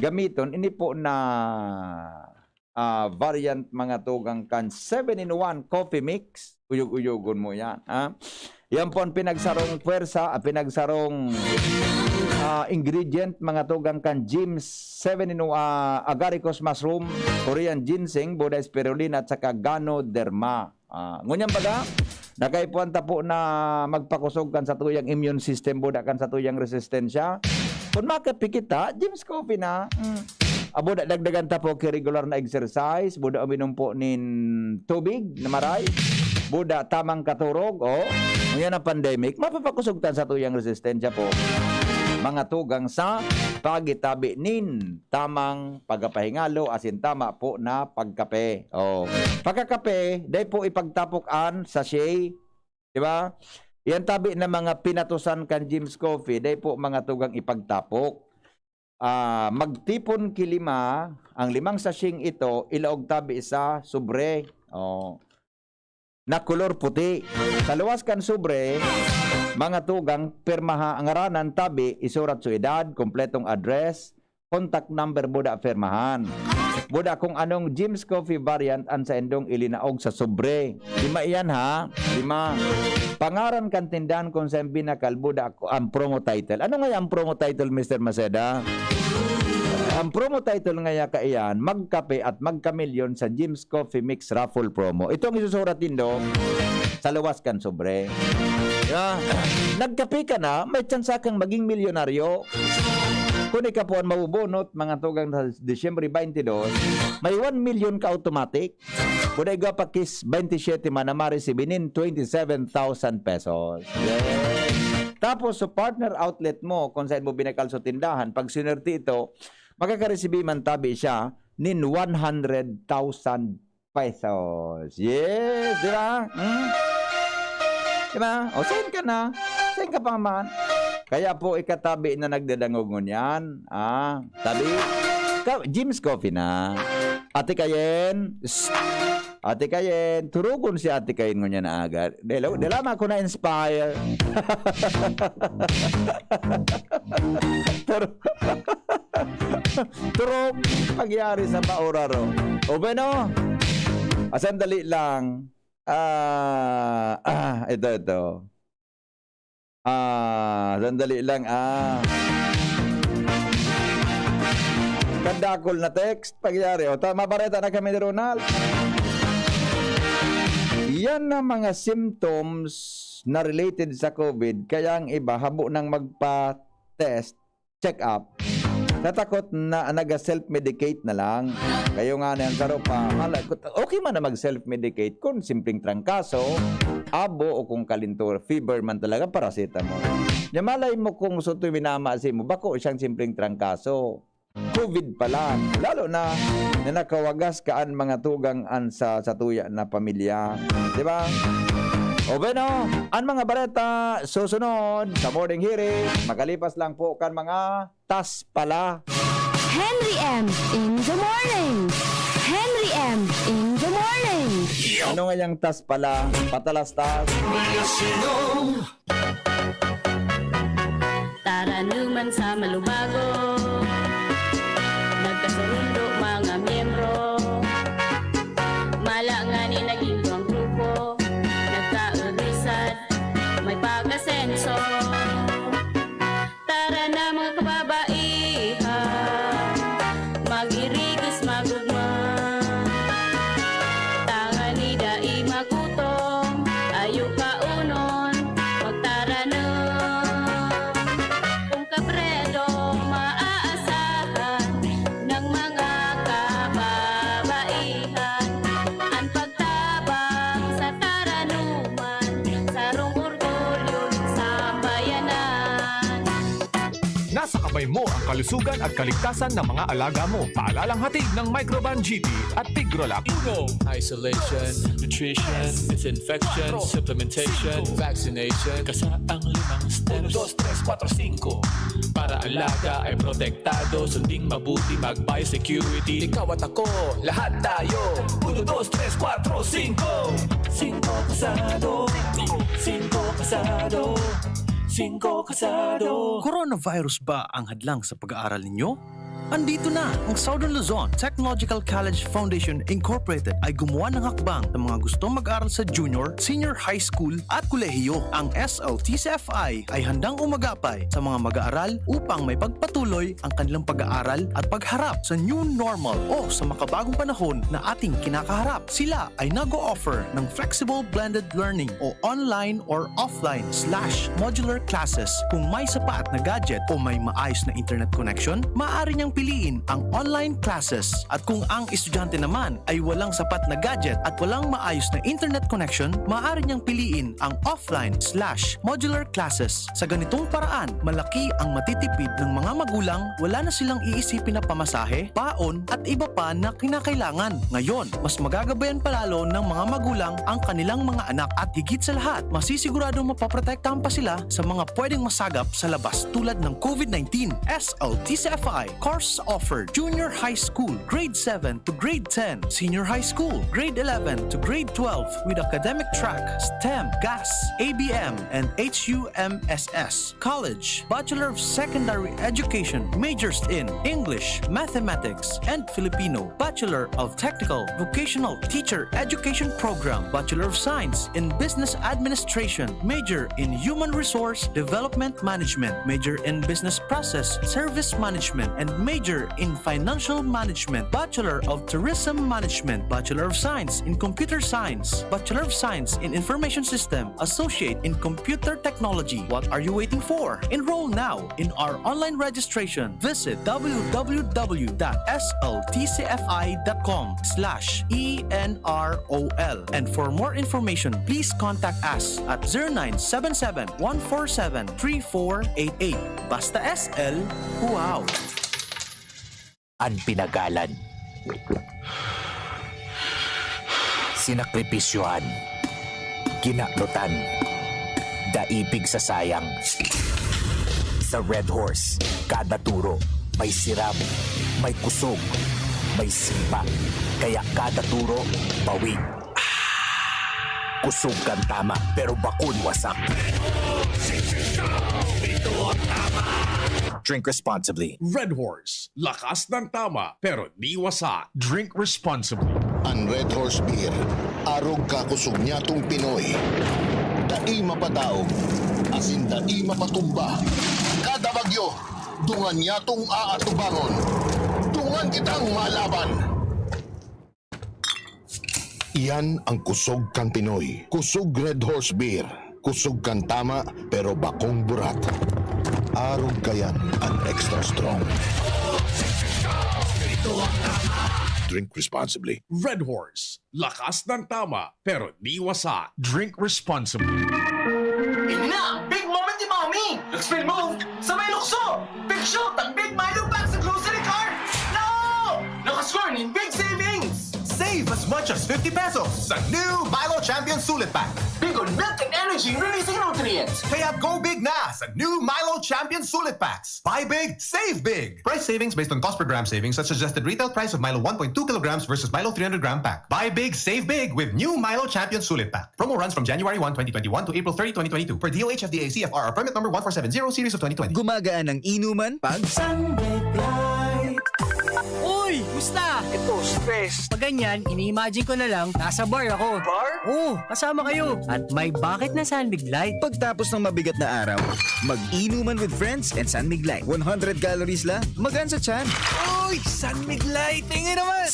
gamiton, ini po na, ah, variant, mga tugang, kan seven-in-one Coffee Mix. Uyog-uyogon mo yan, ha? Yan po ang pinagsarong pwersa, ang pinagsarong, ah, ingredient, mga tugang, kan Jim's seven-in-one, ah, Agaricus Mushroom, Korean Ginseng, Buda Spirulina, at saka Ganoderma. Ah, ngunyan baga, nakaipuhan ta po na magpakusog kan satuyang immune system, buda kan satuyang resistensya. Kung makape kita, Jim's Coffee na. Mm. Ah, buda, dagdagan ta po ki regular na exercise, buda uminom po nin tubig na maray, buda tamang katurog, oh. Ngunyan ang pandemic, mapapakusog ta satuyang resistensya po. Mga tugang sa pagitabi nin tamang pagkapahingalo, asin tama po na pagkape. Oh. Pagkakape, dai po ipagtapok an sachet, di ba? Yan tabi na mga pinatusan kan Jim's Coffee, dai po, mga tugang, ipagtapok. Ah, magtipon ki lima, ang limang sachet ito, ilaog tabi sa sobre. Oh. Na kolor puti. Sa luwas kan sobre, mga tugang, pirmaha ang ngaranan, tabi, isurat so edad, kompletong address, contact number, buda pirmahan. Buda kung anong Jim's Coffee variant an saindong ilinaog sa sobre. Lima iyan, ha? Lima. Pangaran kan tindahan kung saan binakal, buda ko ang promo title. Ano nga ang promo title, Mister Maceda? Ang promo title ngaya kaiyan, magkape at magkamilyon sa Jim's Coffee Mix Raffle Promo. Ito ang isusurat nindo sa luwas kan sobre. Yeah. Nagkape ka na, may tsansa kang maging milyonaryo. Kung ika po ang mabubunot, mga tugang, sa Disyembre twenty-two, may one million ka automatic. Kung igwa pa kis twenty-seven man na ma-receive nin twenty-seven thousand pesos. Yes. Tapos, sa partner outlet mo, kung saan mo binakal sa tindahan, pag sinuwerte ito, makaka-receive man tabi siya nin one hundred thousand pesos. Yes, di ba? Hmm? Di ba? O, send ka na. Send ka pa man. Kaya po, ikatabi na nagdadangog ngunyan. Ah, tabi. Ka-, Jim's Coffee na. Ate Kayen, shh. Ate Kayen, turugon si Ate Kayen ngunyan na aga. Dela-, dela man ako na-inspire. Tur-, turog pagyari sa pauraro. O bueno, ah, sandali lang. Ah, ah, ito, ito. Ah, sandali lang, ah. Kadakol na text, pagyari. O, ta-, mabareta na kami ni Ronald. Yan na mga symptoms na related sa COVID, kaya ang iba habo nang magpa-test, check-up, natakot na naga-self-medicate na lang. Kayo nga na yan, saro pa. Hala, okay man na mag-self-medicate kung simpleng trangkaso, abo o kung kalinto, fever man talaga, paracetamol. Nya malay mo kung sutoy minama si mo, bako siyang simpleng trangkaso. COVID pala. Lalo na, na nakawagas ka an mga tugang an sa, sa tuya na pamilya. Di ba? O bueno, ang mga bareta susunod sa Morning Hearing, makalipas lang po kan mga tas pala. Henry M in the morning. Henry M in the morning. Ano nga yung tas pala? Patalastas? Taranuman sa malubago, nagkasurundo mga miyembro. Mala ngani naging duwang grupo, nagkaurisan, may pag-asenso. Tara na mga kababaihan, mag-irigos magugma. Tangani dai magutom, ayo kaunon, magtaranom. Kung kabredo maaasahan ng mga kababaihan, ang pagtabang sa taranuman, sarong orgulyo ng sambayanan. Nasa kamay mo ang kalusugan at kaligtasan ng mga alaga mo. Paalalang hatid ng Microban G T at Tigrolac. Uno, isolation, nutrition, disinfection, supplementation, vaccination, kasaang limang steps. Uno, dos, tres, kuwatro, singko. Para alaga ay protektado, sunding mabuti, mag-biosecurity. Ikaw at ako, lahat tayo. Uno, dos, tres, kuwatro, singko. Singko kasado. Singko kasado. Singko kasado. Coronavirus ba ang hadlang sa pag-aaral ninyo? Andito na! Ang Southern Luzon Technological College Foundation Incorporated ay gumawa ng hakbang sa mga gustong mag-aral sa junior, senior high school at kolehiyo. Ang S L T C F I ay handang umagapay sa mga mag-aaral upang maipagpatuloy ang kanilang pag-aaral at pagharap sa new normal o sa makabagong panahon na ating kinakaharap. Sila ay nag-o-offer ng flexible blended learning o online or offline slash modular classes. Kung may sapat na gadget o may maayos na internet connection, maaari niyang piliin ang online classes. At kung ang estudyante naman ay walang sapat na gadget at walang maayos na internet connection, maaari niyang piliin ang offline slash modular classes. Sa ganitong paraan, malaki ang matitipid ng mga magulang, wala na silang iisipin na pamasahe, baon, at iba pa na kinakailangan. Ngayon, mas magagabayan pa lalo ng mga magulang ang kanilang mga anak at higit sa lahat, masisiguradong mapoprotektahan pa sila sa mga pwedeng masagap sa labas tulad ng COVID nineteen. S L T C F I, course offered, Junior High School, Grade seven to Grade ten, Senior High School, Grade eleven to Grade twelve with academic track, STEM, GAS, A B M, and H U M S S. College, Bachelor of Secondary Education, majors in English, Mathematics, and Filipino, Bachelor of Technical Vocational Teacher Education Program, Bachelor of Science in Business Administration, major in Human Resource Development Management, major in Business Process Service Management, and major in Financial Management, Bachelor of Tourism Management, Bachelor of Science in Computer Science, Bachelor of Science in Information System, Associate in Computer Technology. What are you waiting for? Enroll now in our online registration. Visit w w w dot s l t c f i dot com slash e n r o l. And for more information, please contact us at zero nine seven seven, one four seven, three four eight eight. Basta S L, wow! An pinagalan, sinakripisyohan, kinanutan, dai pigsasayang. Sa Red Horse, kada turo, May sirabo, may kusog, may sipa. Kaya kada turo, pawid. Kusog kan tama, pero bakong wasak. Drink responsibly. Red Horse, lakas ng tama, pero di wasak. Drink responsibly. Ang Red Horse Beer, arog kakusog niyatong Pinoy. Dai mapadaog, asin dai mapatumba. Kada bagyo, dungan niyatong aatubangon. Dungan kitang malaban. Iyan ang kusog kan Pinoy. Kusog Red Horse Beer. Kusog kan tama, pero bakong burat. Arog kayan an extra strong. Drink responsibly. Red Horse. Lakas ng tama, pero di wasak. Drink responsibly. Ini na ang big moment ni Mommy! Expel move sa may lukso! Big shoot ang Big Milo Pack sa grocery cart! No! Nakascore nin big savings! Save as much as fifty pesos sa new Milo Champion Sulit Pack. Big on milk and energy releasing nutrients. Kaya go big na sa new Milo Champion Sulit Packs. Buy big, save big. Price savings based on cost per gram savings at suggested retail price of Milo one point two kilograms versus Milo three hundred gram pack. Buy big, save big with new Milo Champion Sulit Pack. Promo runs from January one, twenty twenty-one to April thirty, twenty twenty-two. Per D O H F D A C F R or permit number one four seven zero series of twenty twenty. Gumagaan ang inuman pag Sunbig Light. Uy! Musta? Ito, stress. Pag ganyan, ini-imagine ko na lang, nasa bar ako. Bar? Oo, kasama kayo. At may bakit na Sunbig Light. Pagtapos ng mabigat na araw, mag-inuman with friends and Sunmig Light. One hundred calories lang, magaan sa tiyan. Uy! Sunmig Light! Tingin naman!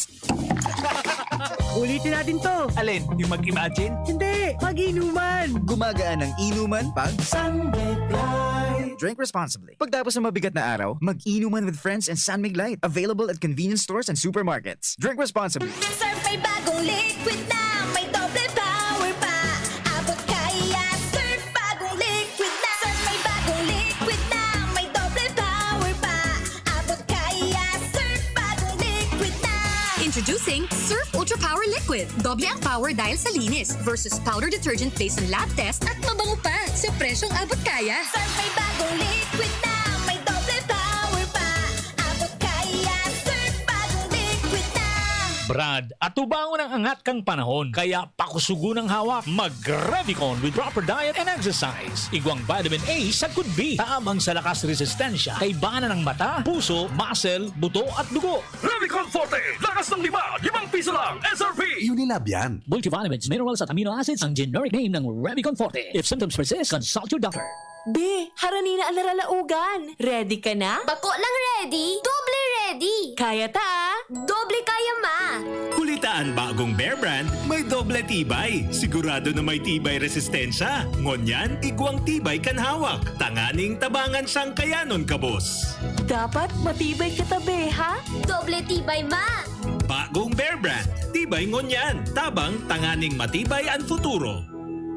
Ulitin natin to. Alin? Yung mag-imagine? Hindi! Mag-inuman! Gumagaan ang inuman pag Sunmig Light. Drink responsibly. Pagtapos ng mabigat na araw, mag-inuman with friends and Sunmig Light. Available at convenience stores and supermarkets. Drink responsibly. Surf may bagong liquid na, may doble power pa. Abot kaya, Surf bagong liquid na. Surf may bagong liquid na, may doble power pa. Abot kaya, Surf bagong liquid na. Introducing Surf Ultra Power Liquid. Doble ang power dahil sa linis versus powder detergent based on lab test at mabango pa sa presyong abot kaya. Surf may bagong liquid na, may doble power pa. Abot kaya, Surf bagong liquid na. Brad, atubangon ang angat kan panahon, kaya pakusugon ang hawak. Mag-Revicon with proper diet and exercise. Igwang vitamin A sagkod B, tabang sa lakas resistensya, kaibanan ng mata, puso, muscle, buto at dugo. Revicon Forte, lakas ng lima, limang piso lang, S R P. Unilab yan. Multivitamins, minerals at amino acids ang generic name ng Revicon Forte. If symptoms persist, consult your doctor. Be, harani na an naralaogan. Ready ka na? Bako lang ready, doble ready. Kaya ta, ah. Doble kaya, ma. Huli ta an bagong Bear Brand, may doble tibay. Sigurado na may tibay resistensya. Ngunyan, igwang tibay kan hawak. Tanganing tabangan siyang kayanon, kabos. Dapat matibay kita, be, ha? Doble tibay, ma. Bagong Bear Brand, tibay ngunyan, tabang tanganing matibay an futuro.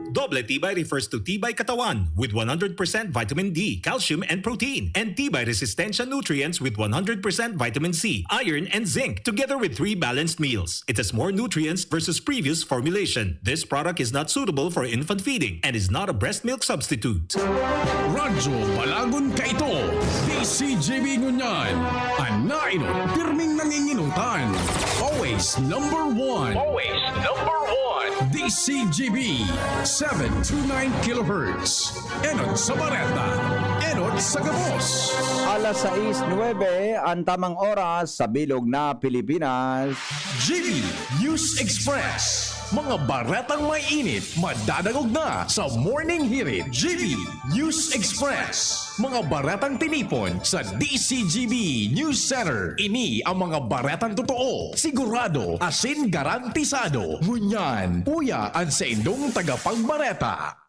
Doble tibay refers to tibay katawan with one hundred percent vitamin D, calcium, and protein, and tibay resistensya nutrients with one hundred percent vitamin C, iron, and zinc, together with three balanced meals. It has more nutrients versus previous formulation. This product is not suitable for infant feeding and is not a breast milk substitute. Radyo Balagon Kaito, D C G B Ngunyan. An nainot, pirming nanginginutan. Always number one. Always number one. D C G B, seven two nine kilohertz. Enot sa bareta, enot sa gabos. Alas sais nuebe, an tamang oras sa bilog na Pilipinas. G B News Express. Mga baretang may init, madadangog na sa Morning Hirit. G B News Express. Mga baretang tinipon sa D C G B News Center. Ini ang mga baretang totoo, sigurado, asin garantisado. Ngunyan, uya an saindong tagapagbareta.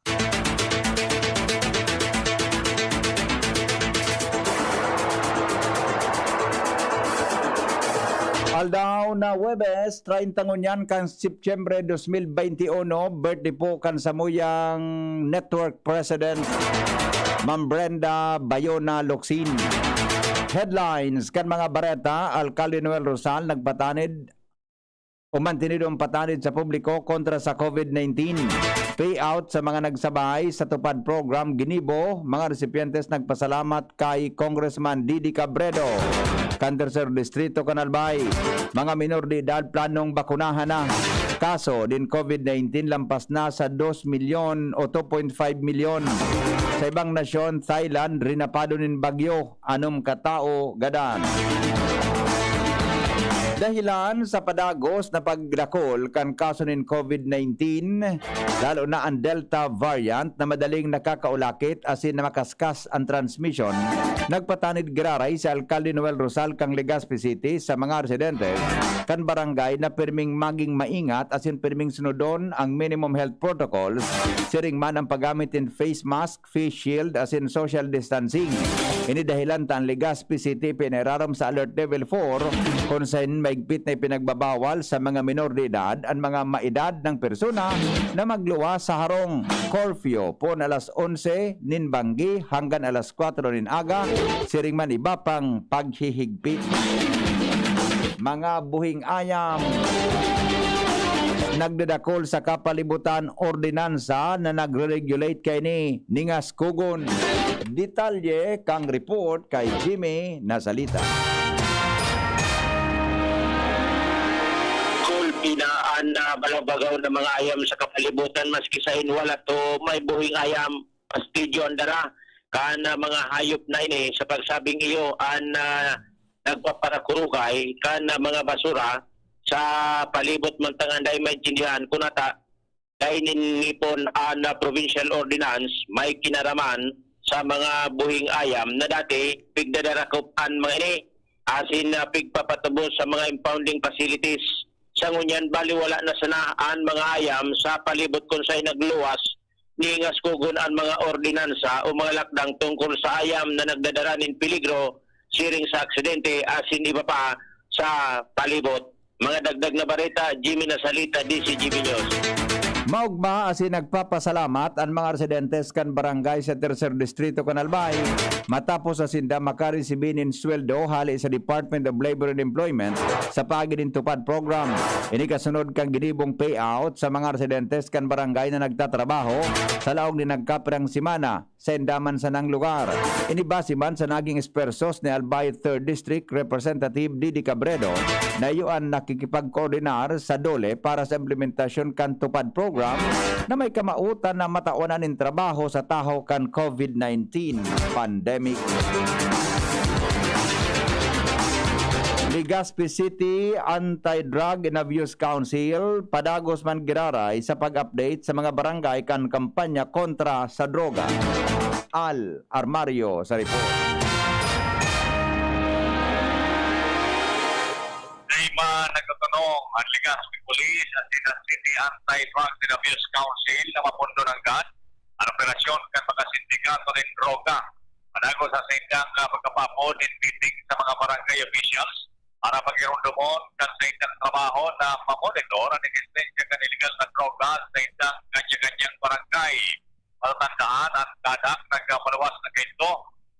Aldaw na Huwebes, treinta ngunyan kan Setyembre dos mil beinti uno, birthday po kan samuyang network president, Ma'am Brenda Bayona Locsin. Headlines kan mga bareta: Alkalde Noel Rosal nagpatanid o mantinidong patanid sa publiko kontra sa COVID nineteen. payout sa mga nagsabay sa TUPAD program ginibo, mga recipientes nagpasalamat kay Congressman Didi Cabredo kan Tercer Distrito kan Albay. Mga minor de edad planong bakunahan na. Kaso din COVID nineteen lampas na sa dos milyon o two point five milyon. Sa ibang nasyon, Thailand, rinapado nin bagyo, anom ka tawo gadan. Dahilan sa padagos na pagdakol kan kaso nin COVID nineteen, lalo na ang Delta variant na madaling nakakaulakit asin na makaskas an transmisyon, nagpatanid giraray si Alkalde Noel Rosal kan Legazpi City sa mga residentes kan barangay na pirming maging maingat asin pirming sunodon ang minimum health protocols, siring man ang paggamit nin face mask, face shield asin social distancing. Ini dahilan ta an Legazpi City pinairarom sa Alert Level four, kun saen maigpit na ipinagbabawal sa mga minor de edad an mga maedad na persona na magluwas sa harong. Curfew poon alas onse nin banggi hanggan alas kwatro nin aga, siring man iba pang paghihigpit. Mga buhing ayam, nagdadakol sa kapalibutan ordinansa na nagre-regulate kaini nin askugon. Detalye kan report kay Jimmy Nasalita. Gulpi na an, ah, balabagaw na mga ayam sa kapalibutan, maski saen wala to may buhing ayam, pastidyo an dara kan, ah, mga hayop na ini. Sa pagsabing iyo, an, ah, nagpaparakurugay kan, ah, mga basura sa palibot, mantang an dai maintindihan kun ata dai nin ngipon an, ah, provincial ordinance may kinaraman sa mga buhing ayam na dati pigdadarakop an mga ini asin, ah, pigpapatubos sa mga impounding facilities. Sa ngunyan, baliwala na sana an mga ayam sa palibot kun saen nagluwas nin askugon an mga ordinansa o mga lakdang tungkol sa ayam na nagdadara nin peligro siring sa aksidente asin iba pa sa palibot. Mga dagdag na bareta, Jimmy Nasalita, D C G B News. Maogma asin nagpapasalamat an mga residentes kan barangay sa Tercer Distrito kan Albay matapos na sinda makaresibi nin sweldo hale sa Department of Labor and Employment sa paagi nin TUPAD program. Ini kasunod kan ginibong payout sa mga residentes kan barangay na nagtatrabaho sa laog nin nagkapirang semana. Sainda man sanang lugar. Ini base man sa naging espersos ni Albay Third District Representative Didi Cabredo, na iyo an nakikipagkoordinar sa DOLE para sa implementasyon kan TUPAD program na may kamawotan na matawan nin trabaho sa tahaw kan COVID nineteen pandemic. Legazpi City Anti-Drug and Abuse Council padagos man giraray sa pag-update sa mga barangay kan kampanya kontra sa droga. Al Armario sa report. Dai man nagtutunong an Legazpi Police asin an City Anti-Drugs and Abuse Council na mapondo nanggad an operasyon kan mga sindikato nin droga. Padagos sa saindang, ah, pagkapaapod nin meeting sa mga barangay officials para pagiromdomon kan saindang trabaho na mamonitor an eksistensya kan ilegal na droga sa saindang kanya-kanyang barangay. Matatandaan, an CADAC nagpaluwas na kaidto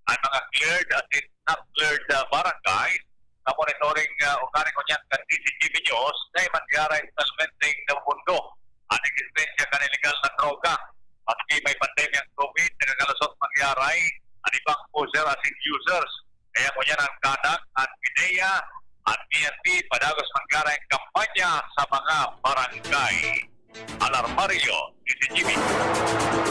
an mga cleared asin not cleared, ah, barangay na monitoring, ah, o kani ngunyan kan D C G B News, dai man giraray totalmenteng nabubundo an eksistensya kan ilegal na droga. Maski may pandemyang COVID, nagkakalusot man giraray an ibang pusher asin users. Kaya ngunyan an CADAC, an PDEA, an P N P, padagos man giraray an kampanya sa mga barangay. Al Armario, D C G B.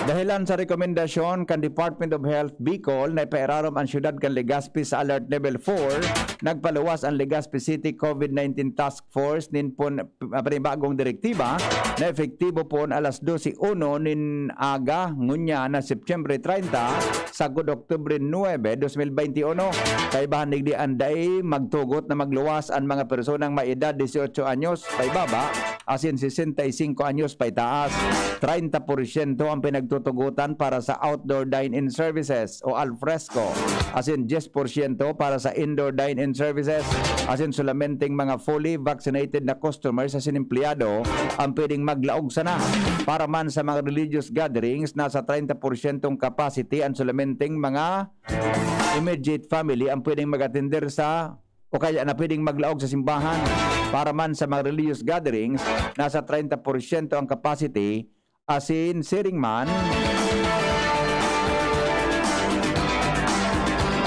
Dahelan sa rekomendasyon kan Department of Health Bicol na ipairarom an siyudad kan Legazpi sa Alert Level four, nagpaluwas an Legazpi City COVID nineteen Task Force nin pon-, panibagong direktiba na epektibo poon alas dose uno nin aga ngunyan na Setyembre treinta, sagkod Oktubre nuebe, dos mil beinti uno. Kaibahan digdi, an dai magtugot na magluwas an mga personang may edad dieciocho anyos paibaba asin sesenta y cinco anyos paitaas. Treinta porsyento ang pinagtutugotan para sa outdoor dine-in services o al fresco, asin dyes porsyento para sa indoor dine-in services, asin solamenteng mga fully vaccinated na customers asin empleyado ang pwedeng maglaog sana. Para man sa mga religious gatherings, nasa treinta porsyentong capacity an solamenteng mga immediate family ang pwedeng mag-atender sa o kaya na pwedeng maglaog sa simbahan. Para man sa mga religious gatherings, nasa treinta porsyento ang capacity asin siring man,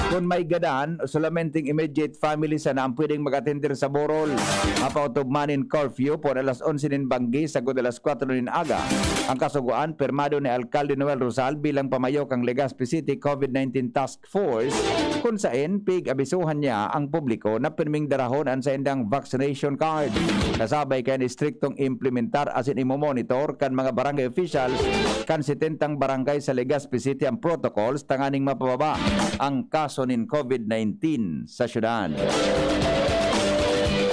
kun may gadan, solamente ang immediate family sana ang pwedeng mag-atender sa burol. Mapautob man nin curfew por alas onse nin banggi sagkod alas kwatro nin aga. Ang kasugoan, pirmado ni Alkalde Noel Rosal bilang pamayo kan Legazpi City COVID nineteen Task Force, kun saen pig-abisohan niya ang publiko na pirming darahon an saindang vaccination card. Kasabay kan istriktong implementar asin imomonitor kan mga barangay officials kan setentang barangay sa Legazpi City ang protocols tanganing mapababa ang kaso nin COVID nineteen sa syudad.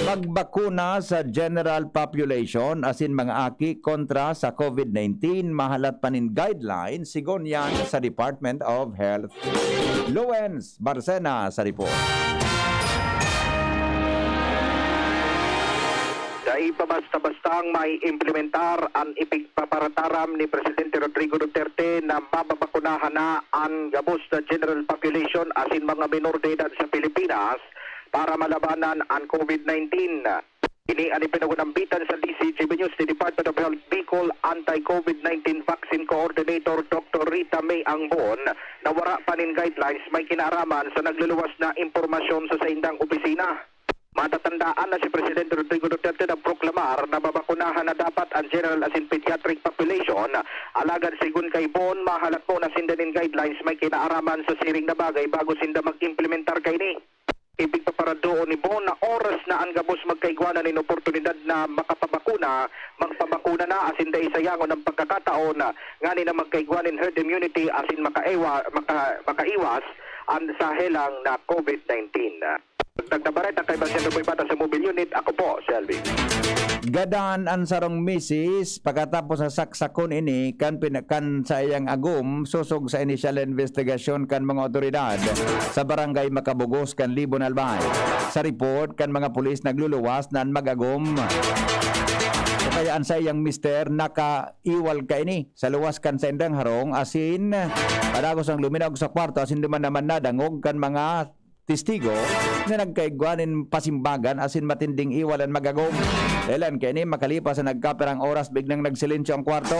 Pagbakuna sa general population asin mga aki kontra sa COVID nineteen, mahalat pa nin guidelines, sigon yan sa Department of Health. Lawrence Barcena sa report. Dai pa basta-bastang maiimplementar an ipigpaparataram ni Presidente Rodrigo Duterte na mababakunahan na an gabos na general population asin mga menor de edad sa Pilipinas para malabanan an COVID nineteen. Ini an ipinagunambitan sa D C G B News ni Department of Health Bicol Anti-COVID nineteen Vaccine Coordinator Doctor Rita May Angbon na wara pa nin guidelines may kinaaraman sa nagluluwas na impormasyon sa saindang opisina. Matatandaan na si Presidente Rodrigo Duterte nagproklamar na babakunahan na dapat an general asin pediatric population, alagad sigon kay Bon, mahalat po na sinda nin guidelines may kinaaraman sa siring na bagay bago sinda mag-implementar kaini. Ipigpaparadoon ni Bon na oras na an gabos magkaigwa na nin oportunidad na makapabakuna, magpabakuna na asin dai sayangon an pagkakataon ngani na magkaigwa nin herd immunity asin makaiwa-, maka-, makaiwas an sa helang na COVID nineteen. Dagdag na bareta kaiba sa Duboy Bata sa Mobile Unit, ako po si Alvin. Gadan an sarong misis pakatapos sa saksakon ini kan pin-, kan sa iyang agom, sosog sa inisyal na investigasyon kan mga otoridad sa Barangay Makabugos kan Libon, Albay. Sa report kan mga pulis, nagluluwas na an mag-agom o kaya an saiyang mister nakaiwal kaini sa luwas kan saindang harong asin padagos ang luminaog sa kwarto asin duman naman nadangog kan mga testigo na nagkaigwa nin pasimbagan asin matinding iwal an mag-agom. Dahilan kaini, makalipas na nagkapirang oras, biglang nagsilensyo ang kwarto.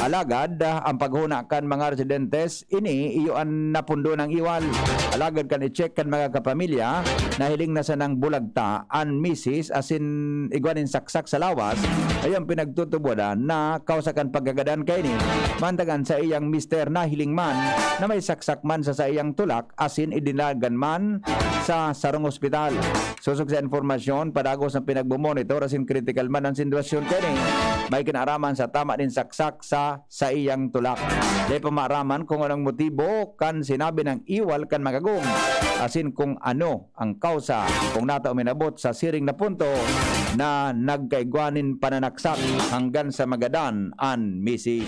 Alagad, ah, ang paghuna kan mga residentes, ini iyo an napundo ng iwal. Alagad kan i-check kan mga kapamilya, nahiling na sanang bulagta an misis asin igwa nin saksak sa lawas, ay ang pinagtutubodan na kausa kan pagkagadan kaini, mantang an saiyang mister nahiling man na may saksak man sa saiyang tulak asin idinagan man sa sarong ospital. Sosog sa impormasyon, padagos na pinagmomonitor asin kritikal man an sitwasyon kani may kinaaraman sa tama nin saksak sa saiyang tulak. Dai pa maaraman kung anong motibo kan sinabi ng iwal kan mag-agom asin kung ano ang kausa kung nata uminabot sa siring na punto na nagkaigwa nin pananaksak hanggan sa magadan an misis.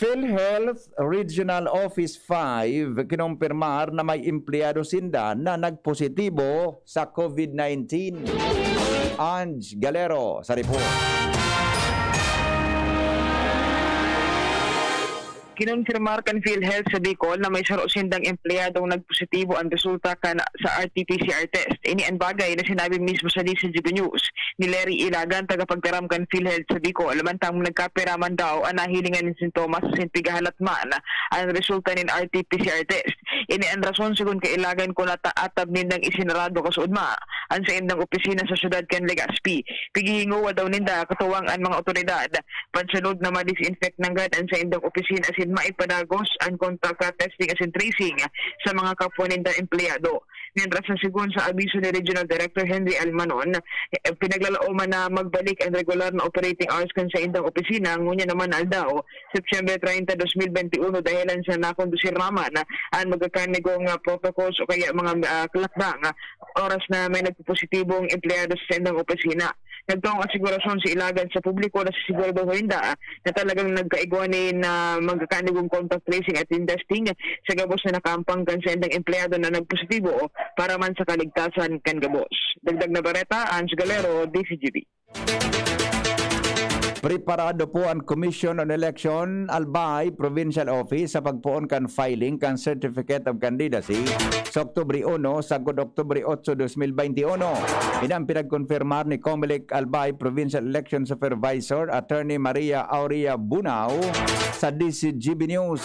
PhilHealth Regional Office five kinompirmar na may empleyado sinda na nagpositibo sa COVID nineteen. Ange Galero sa report. Kinonfirmar kan PhilHealth sa Bicol na may saro sindang empleyadong nagpositibo an resulta kan sa R T P C R test. Ini an bagay na sinabi mismo sa D C G B News ni Larry Ilagan, tagapagtaram kan PhilHealth sa Bicol, mantang nagkapira man daw an nahilingan nin sintomas asin pigahalat man an resulta nin R T P C R test. Ini an rason, sigon kay Ilagan, kun nata-, atab nindang isinarado kasuodma an saindang opisina sa siyudad kan Legazpi. Pighihingowa daw ninda katuwang an mga otoridad pansunod na ma-disinfect nanggad an saindang opisina asin maipadagos an contact testing asin tracing sa mga kapwa nindang empleyado. Mientras na sigon sa abiso ni Regional Director Henry Almanon, eh, pinaglalaoman na magbalik an regular na operating hours kan saindang opisina ngunyan naman na aldaw, September treinta, dos mil bente uno, dahilan sa nakondusir naman an magkakanigong, ah, protocols o kaya mga, ah, lakdang, ah, oras na may nagpopositibong empleyado sa saindang opisina. Nagtuong asigurasyon si Ilagan sa publiko na sisiguraduhon ninda na talagang nagkaigwa nin, ah, magkakanigong contact tracing at testing sa gabos na nakaampang kan saindang empleyado na nagpositibo para man sa kaligtasan kan gabos. Dagdag na bareta, Ange Galero, D C G B. Preparado po an Commission on Election, Albay Provincial Office, sa pagpoon kan filing kan Certificate of Candidacy sa Oktubre uno sagkod Oktubre otso, dos mil bente uno. Ini ang pinagkonfirmar ni Comelec Albay Provincial Election Supervisor Attorney Maria Aurea Bunao sa D C G B News.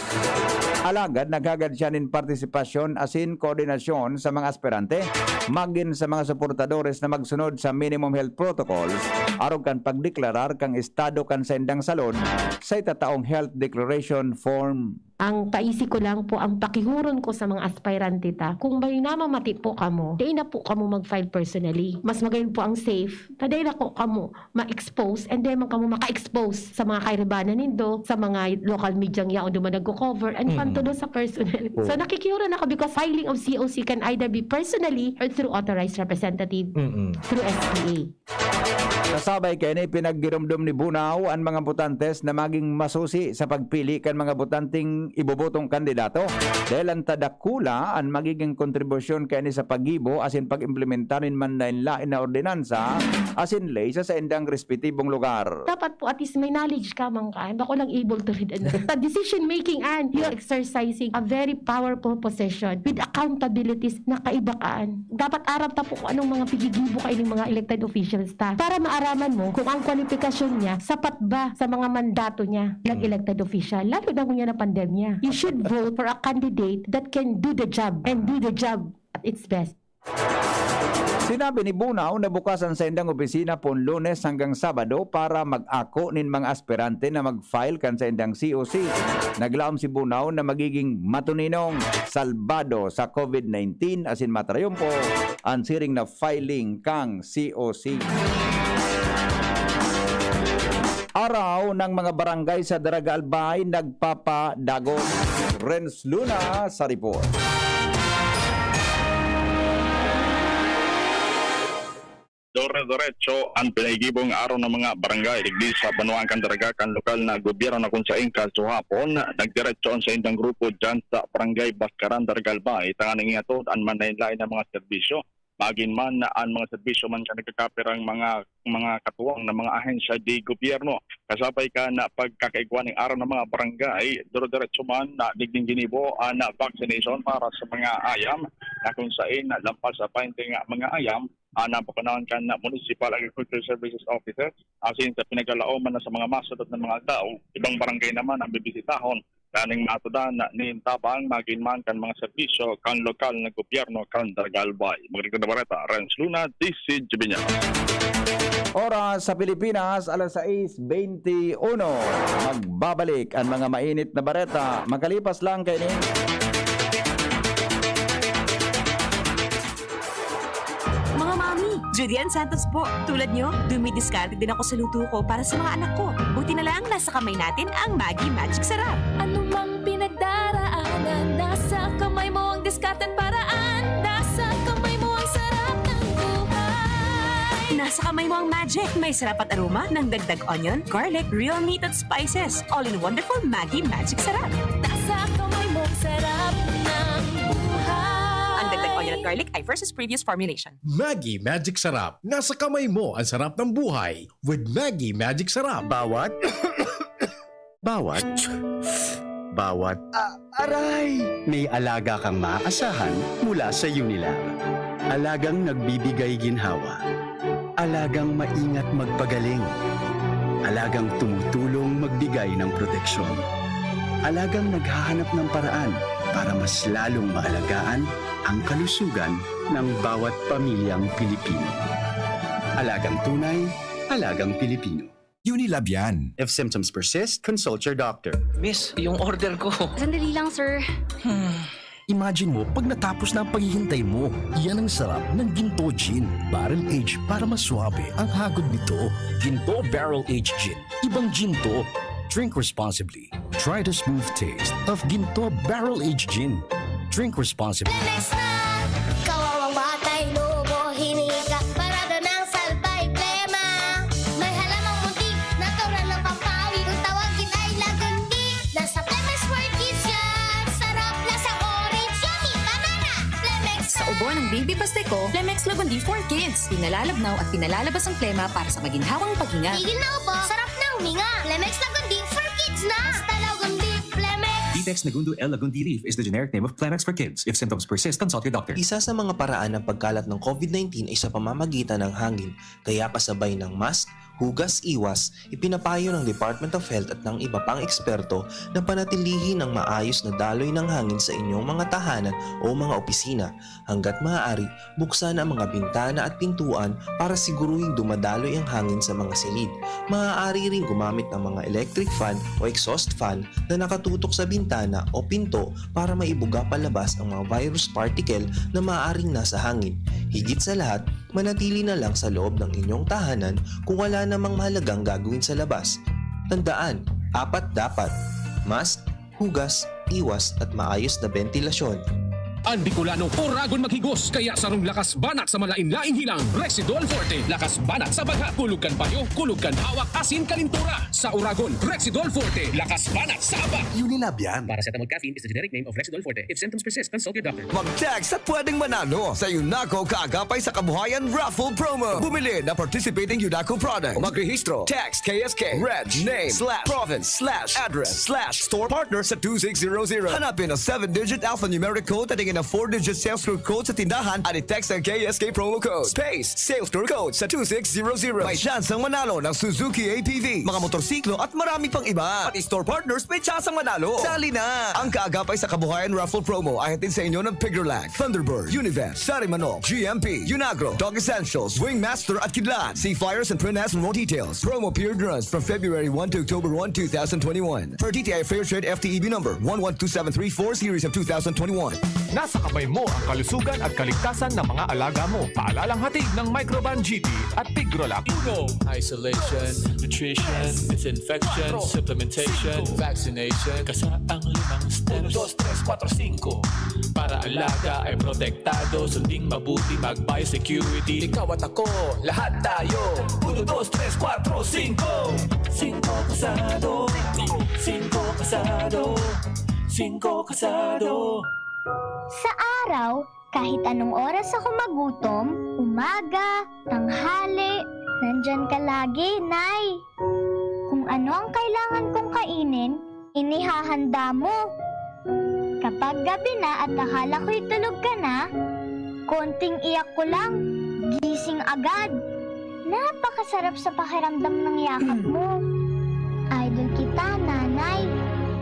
Alagad naghagad siya nin partisipasyon asin koordinasyon sa mga aspirante, magin sa mga suportadores na magsunod sa minimum health protocols, arog kan pagdeklarar kan estado kan saindang salud sa itataong health declaration form. Ang paisi ko lang po, ang pakihuron ko sa mga aspirante ta, kung may namamati po kamo, dai na po kamo mag-file personally. Mas magayon po ang safe, na dai na ko kamo ma-expose, and then man kamo maka-expose sa mga kairibanan nindo, sa mga local media yaon duman nagko-cover, and Mm. Pantudo sa personal. Oo. So, nakikiura na ako because filing of C O C can either be personally or through authorized representative Mm-mm. through S P A. Kasabay kaini, pinaggiromdom ni Bunao an mga botantes na maging masusi sa pagpili kan mga botanteng ibobotong kandidato, dahil an tadakula an magiging kontribusyon kaini sa paggibo asin pag-implementar nin manlaen-laen na ordinansa asin ley sa saindang respetibong lugar. Dapat po at least may knowledge ka man ka, bako lang able to read ano. Sa decision making and you're exercising a very powerful position with accountabilities na kaiba kaan. Dapat aram ta po kung anong mga pigigibo kaining mga elected officials ta para maaraman mo kung ang kwalipikasyon niya sapat ba sa mga mandato niya bilang Mm. elected official, lalo na ngunyan na pandemya. You should vote for a candidate that can do the job and do the job at its best. Sinabi ni Bunao na bukas an saindang opisina pon Lunes hanggang Sabado para mag-ako nin mga aspirante na mag-file kan saindang C O C. Naglaom si Bunao na magiging matuninong, salbado sa COVID nineteen asin matrayumpo an siring na filing kan C O C. Araw ng mga barangay sa Daraga Albay nagpapadagos. Renz Luna sa report. Dire-diretso an pinagigibong araw ng mga barangay digdi sa banwaan kan Daraga kan lokal na gobyerno, na kung sain kasuhapon, nagdiretso ang saindang grupo dyan sa Barangay Bascaran, Daraga Albay, tanganing ihatod an manlaen-laen na mga serbisyo. Magin man an mga serbisyo man kan nagkakapirang mga, mga katuwang na mga ahensya de gobyerno. Kasabay kan pagkakaigwa ning araw ng mga barangay, dire-diretso man na digding ginibo an vaccination para sa mga ayam, na kung sain lampas sa baynte nga mga ayam an nabakunahan kan Municipal Agriculture Services Officers. Asin sa pinagkalaoman na sa mga masunod na mga aldaw, ibang barangay naman ang bibisitahon, taning matudan nin tabang magin man kan mga serbisyo kan lokal na gobyerno kan Daraga Albay. Magandang bareta, Renz Luna, D C G B News. Oras sa Pilipinas, alas sais bente uno. Magbabalik ang mga mainit na bareta makalipas lang kaini. Mga mami, Judy Ann Santos po. Tulad nyo, dumidiskarte din ako sa luto ko para sa mga anak ko. Buti na lang, nasa kamay natin ang Maggi Magic Sarap. Anumang pinagdaraanan, nasa kamay mo ang diskarte at paraan. Nasa kamay mo ang sarap ng buhay. Nasa kamay mo ang magic. May sarap at aroma ng dagdag onion, garlic, real meat at spices. All in wonderful Maggi Magic Sarap. Nasa kamay mo ang sarap ng buhay. Ang dagdag onion at garlic ay versus previous formulation. Maggi Magic Sarap. Nasa kamay mo ang sarap ng buhay with Maggi Magic Sarap. Bawat, bawat, bawat. Ah, aray! May alaga kang maaasahan mula sa Unilag. Alagang nagbibigay ginhawa. Alagang maingat magpagaling. Alagang tumutulong magbigay ng proteksyon. Alagang naghahanap ng paraan para mas lalong maalagaan ang kalusugan ng bawat pamilyang Pilipino. Alagang tunay, alagang Pilipino. Unilab yan. If symptoms persist, consult your doctor. Miss, yung order ko. Sandali lang, sir. Hmm. Imagine mo, pag natapos na ang paghihintay mo, iyan ang sarap ng Ginto Gin. Barrel aged para mas suabe ang hagod nito. Ginto Barrel Aged Gin. Ibang gin to. Drink responsibly. Try the smooth taste of Ginto Barrel Aged Gin. Drink responsibly. Lemex na! Kawawang batay, lobo, hininga, parada ng salbay, plema. May halamang muntik, natural na pampawi. Kung tawagin ay lagandi, nasa Lemex World Kids yan. Sarap, lasang orange, yummy, banana. Lemex Sa na! Ubo ng Baby Pasteco, Lemex Lagandi for Kids. Pinalalabnaw at pinalalabas ang plema para sa maginhawang paghinga. Tigil na ubo, sarap ng Kami nga, Plemex Lagundi for kids na! Basta Lagundi, Plemex! Detex Nagundu L Lagundi leaf is the generic name of Plemex for kids. If symptoms persist, consult your doctor. Isa sa mga paraan ng pagkalat ng COVID nineteen ay sa pamamagitan ng hangin, kaya kasabay ng mask, hugas, iwas, ipinapayo ng Department of Health at ng iba pang eksperto na panatilihin ang maayos na daloy ng hangin sa inyong mga tahanan o mga opisina. Hanggat maaari, buksan ang mga bintana at pintuan para siguruhing dumadaloy ang hangin sa mga silid. Maaari ring gumamit ng mga electric fan o exhaust fan na nakatutok sa bintana o pinto para maibuga palabas ang mga virus particle na maaaring nasa hangin. Higit sa lahat, manatili na lang sa loob ng inyong tahanan kung wala namang mahalagang gagawin sa labas. Tandaan, apat dapat: mask, hugas, iwas at maayos na bentilasyon. An Bicolano, oragon maghigos, kaya sarong lakas banat sa malain-laing hilang, Rexidol Forte. Lakas banat sa bagha, kulog kan payo, kulog kan hawak, asin kalintura. Sa oragon, Rexidol Forte, lakas banat sa aba. Unilab yan. Paracetamol caffeine is the generic name of Rexidol Forte. If symptoms persist, consult your doctor. Mag-text at pwedeng manalo sa Unako Kaagapay sa Kabuhayan Raffle Promo. Bumili ng participating Unako product. Magrehistro. Text K S K, reg, name, slash, province, slash, address, slash, store partner sa two six zero zero. Hanapin ang seven-digit alphanumeric code at ang four-digit sales code sa tindahan at i-text ang K S K promo code space sales code sa two six zero zero. May tsansang manalo ng Suzuki A T V, mga motorsiklo at marami pang iba. Pati store partners may tsansang manalo. Sali na! Ang Kaagapay sa Kabuhayan Raffle Promo ay hatid sa inyo ng Pigrolac, Thunderbird, Univest, Sarimanok, G M P, Unagro, Dog Essentials, Wingmaster at Kidlat. See flyers and print ads for more details. Promo period runs from February one to October one, two thousand twenty-one. Per D T I Fair Trade F T E B number one one two seven three four series of two thousand twenty-one. Nasa kamay mo ang kalusugan at kaligtasan ng mga alaga mo. Paalalang hatid ng Microban G T at Pigrolac. Uno, isolation, nutrition, disinfection, supplementation, vaccination. Kasa ang limang steps. Uno, dos, tres, kuwatro, singko. Para alaga ay protektado, sunding mabuti, mag-biosecurity. Ikaw at ako, lahat tayo. Uno, dos, tres, kuwatro, singko. Singko kasado. Singko kasado. Singko kasado. Sa araw, kahit anong oras ako magutom, umaga, tanghali, nandyan ka lagi, Nay. Kung ano ang kailangan kong kainin, inihahanda mo. Kapag gabi na at akala ko'y tulog ka na, konting iyak ko lang, gising agad. Napakasarap sa pakiramdam ng yakap mo. Idol kita, Nanay.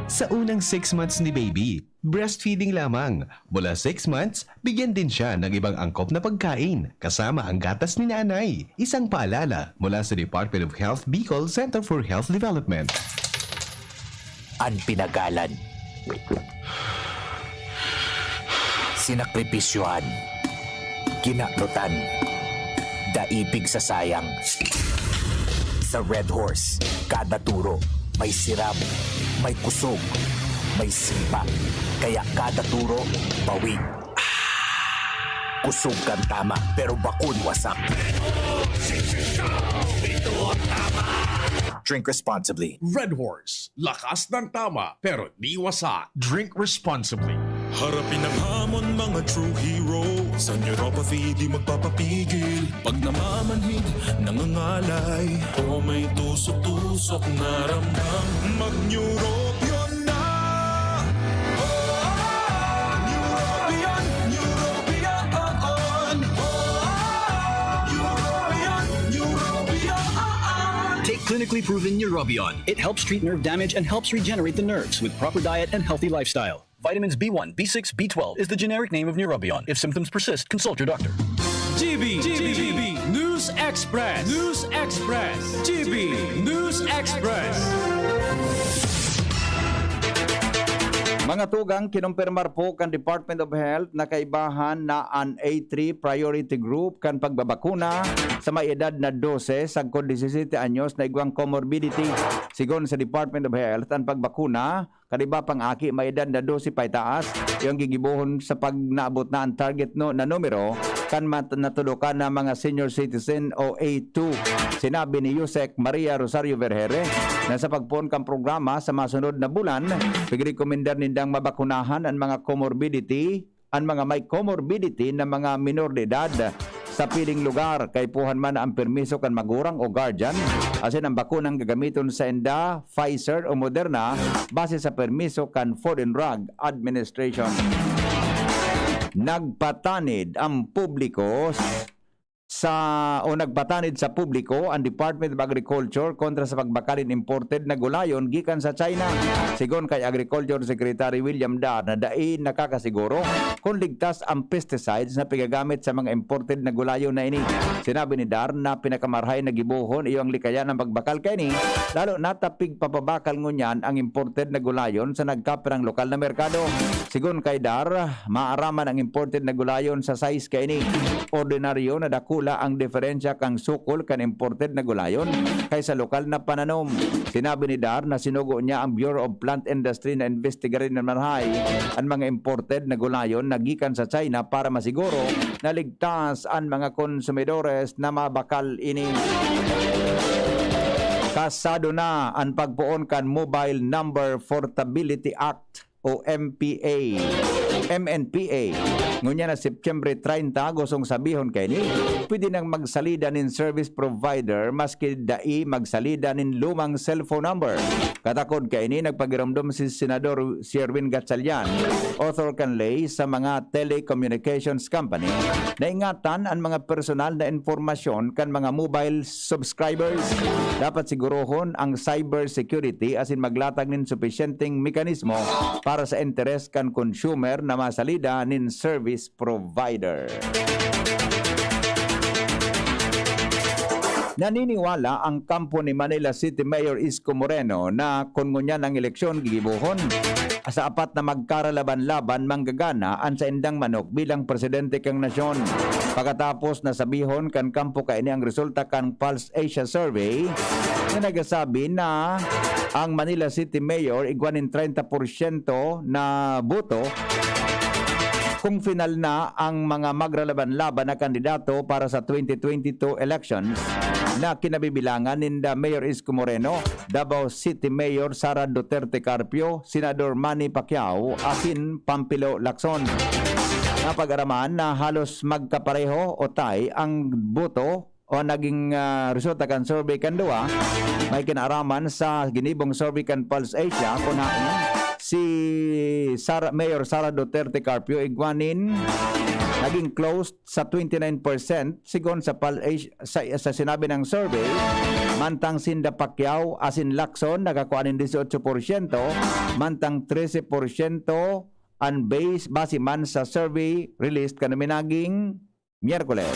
Sa unang six months ni baby, breastfeeding lamang. Mula six months, bigyan din siya ng ibang angkop na pagkain, kasama ang gatas ni nanay. Isang paalala mula sa Department of Health Bicol Center for Health Development. An pinagalan, sinakripisyohan, kinadotan, daipig sa sayang. Sa Red Horse, kada turo may sirab, may kusog, may sipa. Kaya kada turo, bawi. Kusog kan tama, pero bakun wasak. Drink responsibly. Red Horse, lakas ng tama pero di wasak. Drink responsibly. Harapin ang hamon, mga true hero. Sa neuropathy, di magpapapigil. Pag namamanhid, nangangalay, o may tusok-tusok na ramdam, mag-Neurobion na! Neurobion, Neurobion, oo. Neurobion, Neurobion, oo. Take clinically proven Neurobion. It helps treat nerve damage and helps regenerate the nerves with proper diet and healthy lifestyle. Vitamins B one, B six, B twelve is the generic name of Neurobion. If symptoms persist, consult your doctor. G B, G B, News Express, News Express, G B News Express. Mga tugang, kinumpirmar po kan Department of Health na kaibahan na an A three priority group kan pagbabakuna sa may edad na dose sagkod disisete anyos na igwang comorbidity. Sigon sa Department of Health, an pagbakuna kan iba pang aki may edad na dose paitaas, iyo an gigibohon sa pagnaabot na an target no, na numero kan mat-, natudokan na mga senior citizen o A two. Sinabi ni Yusek Maria Rosario Vergere na sa pagpoon kan programa sa masunod na bulan, pigrekomendar nindang mabakunahan an mga comorbidity, an mga may comorbidity na mga minor de edad. sa piling lugar. Kaipuhan man ang permiso kan magurang o guardian, asin ang bakunang gagamiton sainda, Pfizer o Moderna, base sa permiso kan Food and Drug Administration. Nagpatanid ang publiko sa, o nagpatanid sa publiko ang Department of Agriculture kontra sa pagbakal nin imported na gulayon gikan sa China. Sigon kay Agriculture Secretary William Dar na dai nakakasiguro kun ligtas ang pesticides na pigagamit sa mga imported na gulayon na ini. Sinabi ni Dar na pinakamarahay na gibohon iyo ang likayan ang pagbakal kaini, lalo na ta pigpapabakal ngunyan ang imported na gulayon sa nagkapirang lokal na merkado. Sigon kay Dar, maaraman ang imported na gulayon sa size kaini. Ordinaryo na dakula ang diferensya kan sukol kan imported na gulayon kay sa lokal na pananom. Sinabi ni Dar na sinugo niya ang Bureau of Plant Industry na imbestigarin na marahay an mga imported na gulayon na gikan sa China para masiguro na ligtas an mga konsumidores na mabakal ini. Kasado na an pagpoon kan Mobile Number Portability Act o M P A, M N P A. Ngunyan na Setyembre treinta, gustong sabihon kaini, pwede nang magsalida nin service provider maski dai magsalida nin lumang cellphone number. Katakod kaini, nagpagiromdom si Senador Sherwin Gatchalian, author kan ley sa mga telecommunications company, na ingatan an mga personal na impormasyon kan mga mobile subscribers. Dapat sigurohon ang cyber security asin maglatag nin supisyenteng mekanismo para sa interes kan consumer na masalida nin service provider. Naniniwala ang kampo ni Manila City Mayor Isko Moreno na kun ngunyan ang eleksyon gigibohon, sa apat na magkaralaban-laban, manggagana an saindang manok bilang presidente kan nasyon. Pakatapos nasabihon kan kampo kaini ang resulta kan Pulse Asia Survey na nagsasabi na ang Manila City Mayor igwa nin treinta porsyento na boto kung final na ang mga magralaban-laban na kandidato para sa twenty twenty-two elections na kinabibilangan ninda Mayor Isko Moreno, Davao City Mayor Sara Duterte Carpio, Senador Manny Pacquiao asin Pampilo Lacson. Napag-araman na halos magkapareho o tie ang boto o naging, ah, resulta kan survey kan duwa. May kinaaraman sa ginibong survey kan Pulse Asia kun haen si Sara, Mayor Sara Duterte Carpio igwa nin naging close sa twenty-nine percent, sigon sa Pulse Asia, sa, sa sinabi ng survey, mantang sinda Pacquiao asin Lacson nakakua nin dieciocho porsyento, mantang trese porsyento an base, base man sa survey released kan minaging Miyerkules.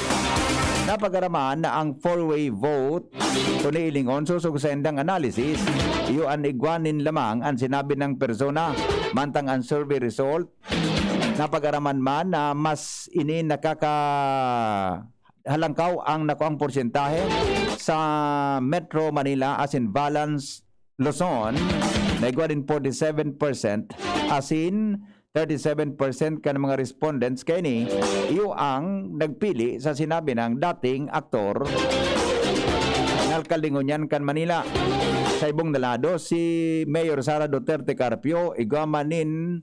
Napag-araman na ang four-way vote, kung ilingon sosog sa indang analysis, iyo an igwa nin lamang an sinabi ng persona, mantang ang survey result, napag-araman man na mas ini nakakahalangkaw ang nakuang porsyentahe sa Metro Manila asin balance Luzon, na igwa nin forty-seven percent, asin thirty-seven percent kan mga respondents kaini, iyo ang nagpili sa sinabi ng dating aktor na alkalde ngunyan kan Manila. Sa ibong na lado, si Mayor Sara Duterte Carpio, igwa man nin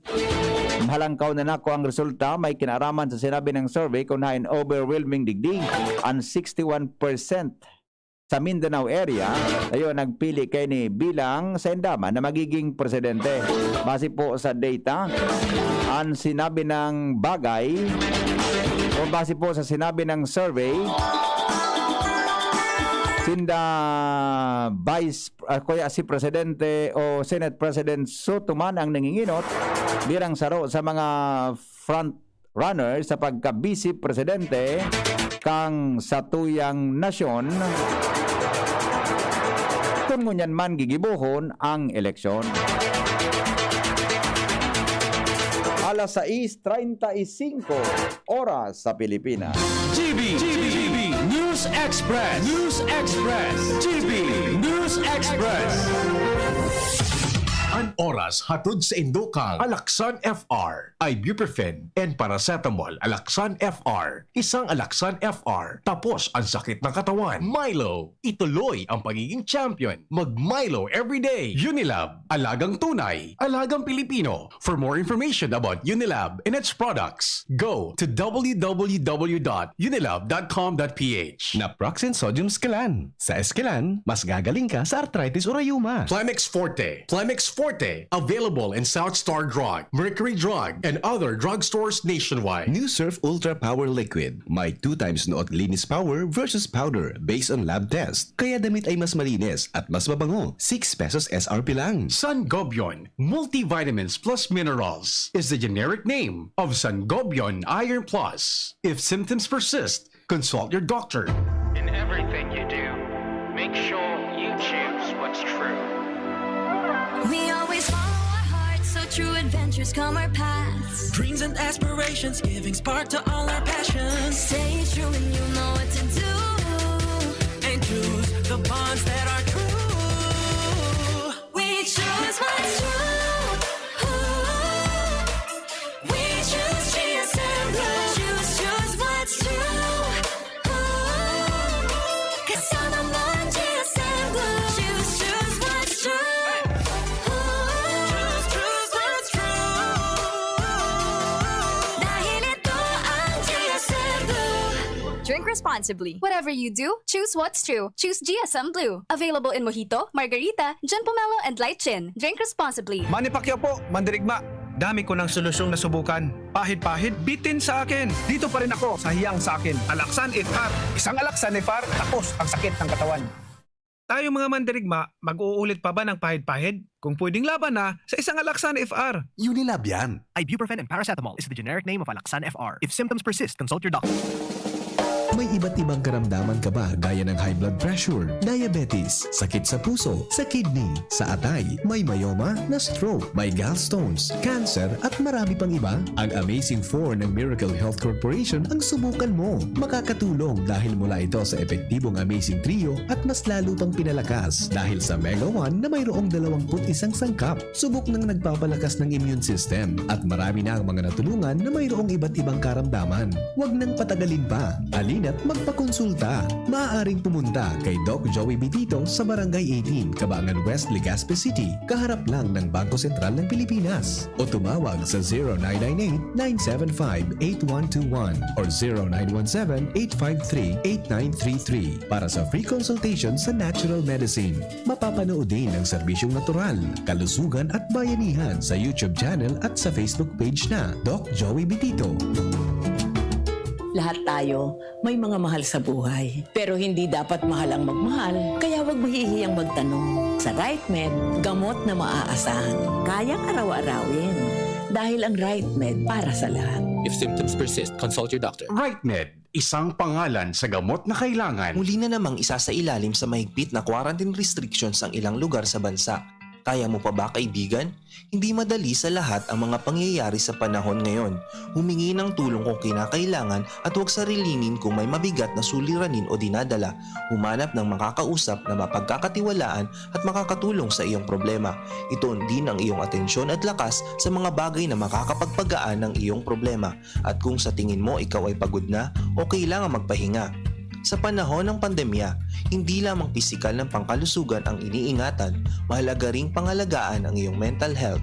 halangkaw na nakuang resulta, may kinaaraman sa sinabi ng survey kun haen overwhelming digdi, an sixty-one percent sa Mindanao area, ayo, nagpili kaini bilang sainda man na magiging presidente. Base po sa data, ang sinabi ng bagay, o base po sa sinabi ng survey, sinda Vice, ah, kuya si Presidente o Senate President Soto man ang nanginginot bilang saro sa mga front runner sa pagka-vice presidente kan satuyang nasyon, kun ngunyan man gigibohon ang eleksyon. Alas sais treinta y cinco oras sa Pilipinas. G B, G B, News Express, News Express, G B News Express. An oras hatod sa indo kang Alaxan F R, ibuprofen, and paracetamol. Alaxan F R, isang Alaxan F R, tapos ang sakit ng katawan. Milo, ituloy ang pagiging champion. Mag Milo everyday. Unilab, alagang tunay, alagang Pilipino. For more information about Unilab and its products, go to w w w dot unilab dot com dot p h. Naproxen Sodium Esquilan. Sa Esquilan, mas gagaling ka sa arthritis o rayuma. Plemex Forte. Plemex Forte. Available in South Star Drug, Mercury Drug, and other drugstores nationwide. New Surf Ultra Power Liquid. May two times Noot Linis Power versus powder based on lab test. Kaya damit ay mas malinis at mas mabango. Six pesos S R P lang. Sangobion Multivitamins Plus Minerals is the generic name of Sangobion Iron Plus. If symptoms persist, consult your doctor. In everything you do, make sure you choose what's true. We always follow our hearts, so true adventures come our paths. Dreams and aspirations giving spark to all our passions. Stay true and you know what to do. And choose the bonds that are true. We choose what's true. Ooh. We choose G S M Blue. Choose, choose what's true. Ooh. Kasama mo ang G S M Blue. Choose, choose what's true. Ooh. Choose, choose what's true. Dahil ito ang G S M Blue. Drink responsibly. Whatever you do, choose what's true. Choose G S M Blue. Available in Mojito, Margarita, John Pomelo, and Light Gin. Drink responsibly. Manny Pacquiao po, mandirigma. Dami ko ng solusyong nasubukan. Pahid-pahid, bitin sa akin. Dito pa rin ako sa hiyang sa akin. Alaxan F R. Isang Alaxan F R, tapos ang sakit ng katawan. Tayo mga mandirigma, mag-uulit pa ba ng pahid-pahid? Kung pwedeng laban na, sa isang Alaxan F R. Unilab yan. Ibuprofen and paracetamol is the generic name of Alaxan F R. If symptoms persist, consult your doctor. May iba't ibang karamdaman ka ba gaya ng high blood pressure, diabetes, sakit sa puso, sa kidney, sa atay, may myoma, na stroke, may gallstones, cancer, at marami pang iba? Ang Amazing four ng Miracle Health Corporation ang subukan mo. Makakatulong dahil mula ito sa epektibong Amazing Trio at mas lalo pang pinalakas dahil sa Mega one na mayroong dalawampu't isang sangkap. Subok nang nagpapalakas ng immune system at marami na ang mga natulungan na mayroong iba't ibang karamdaman. Huwag nang patagalin pa. Halina't magpakonsulta. Maaaring pumunta kay Doc Joey Bitito sa Barangay eighteen, Cabangan West, Legazpi City, kaharap lang ng Bangko Sentral ng Pilipinas. O tumawag sa zero nine nine eight, nine seven five, eight one two one or zero nine one seven, eight five three, eight nine three three para sa free consultation sa natural medicine. Mapapanood din ang serbisyong natural, kalusugan at bayanihan sa YouTube channel at sa Facebook page na Doc Joey Bitito. Lahat tayo may mga mahal sa buhay. Pero hindi dapat mahal ang magmahal, kaya wag mahihiyang magtanong. Sa RightMed, gamot na maaasahan. Kayang araw-arawin. Dahil ang RightMed para sa lahat. If symptoms persist, consult your doctor. RightMed, isang pangalan sa gamot na kailangan. Muli na namang isasailalim sa mahigpit na quarantine restrictions ang ilang lugar sa bansa. Kaya mo pa ba, kaibigan? Hindi madali sa lahat ang mga pangyayari sa panahon ngayon. Humingi ng tulong kung kinakailangan at huwag sarilinin kung may mabigat na suliranin o dinadala. Humanap ng makakausap na mapagkakatiwalaan at makakatulong sa iyong problema. Ituon din ang iyong atensyon at lakas sa mga bagay na makakapagpagaan ng iyong problema. At kung sa tingin mo ikaw ay pagod na o kailangan magpahinga, sa panahon ng pandemya, hindi lamang pisikal na pangkalusugan ang iniingatan, mahalaga ring pangalagaan ang iyong mental health.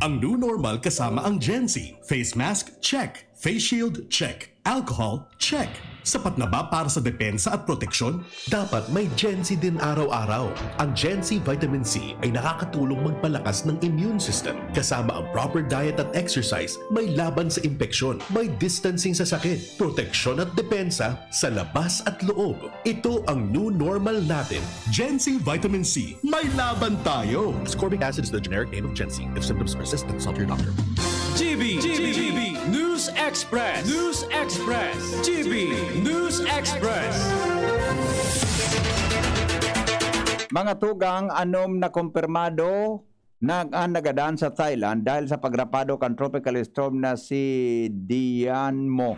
Ang new normal kasama ang Gen Z. Face mask, check. Face shield, check. Alcohol, check. Sapat na ba para sa depensa at proteksyon? Dapat may Gen Z din araw-araw. Ang Gen Z Vitamin C ay nakakatulong magpalakas ng immune system. Kasama ang proper diet at exercise, may laban sa impeksyon, may distancing sa sakit, proteksyon at depensa sa labas at loob. Ito ang new normal natin. Gen Z Vitamin C, may laban tayo! Ascorbic acid is the generic name of Gen Z. If symptoms persist, consult your doctor. G B, G B, News Express, News Express, G B News Express. Mga tugang, anom na kumpirmado na ang nagadan sa Thailand dahil sa pagrapado kan tropical storm na si Dianmo.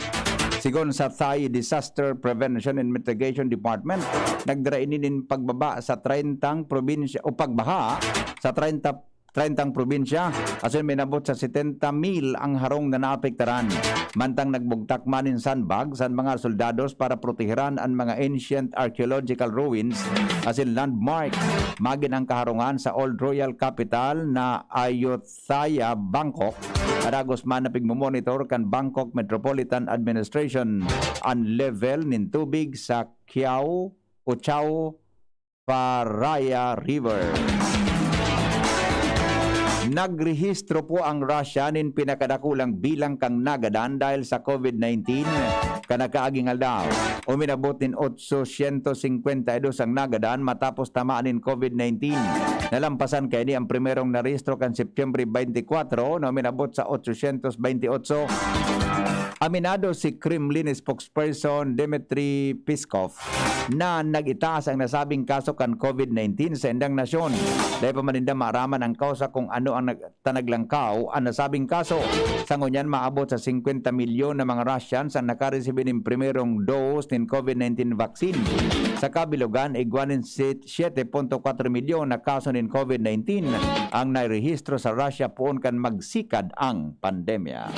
Sigon sa Thai Disaster Prevention and Mitigation Department, nagdara ini nin pagbaba sa treyntang probinsya o pagbaha sa treyntang treyntang probinsya, asin minabot sa setenta mil ang harong na naapektaran. Mantang nagbugtak man nin sandbag san mga soldados para proteheran an mga ancient archaeological ruins asin landmark. Magin ang kaharungan sa Old Royal Capital na Ayutthaya, Bangkok. Padagos man na pigmomonitor kan Bangkok Metropolitan Administration an level nin tubig sa Kyaw Uchao Pharaya River. Nagrehistro po ang Russia nin pinakadakulang bilang kan nagadan dahil sa COVID nineteen kan nakaaging aldaw. Uminabot nin otsosyentos singkwenta y dos ang nagadan matapos tamaan nin COVID nineteen. Nalampasan kaini ang primerong narehistro kan Setyembre twenty-four na uminabot sa otsosyentos twenty-otso. Aminado si Kremlin spokesperson Dmitry Peskov na nag-itaas ang nasabing kaso kan COVID nineteen sa indang nasyon. Dai pa man ninda maaraman ang kausa kung ano ang nagtanaglangkaw an nasabing kaso. Sa ngunyan, maabot sa singkwenta milyon na mga Russians ang nakaresibi nin primerong dose nin COVID nineteen vaccine. Sa kabilogan, igwa nin si-, siyete punto kwatro milyon na kaso nin COVID nineteen ang nairehistro sa Russia poon kan magsikad ang pandemya.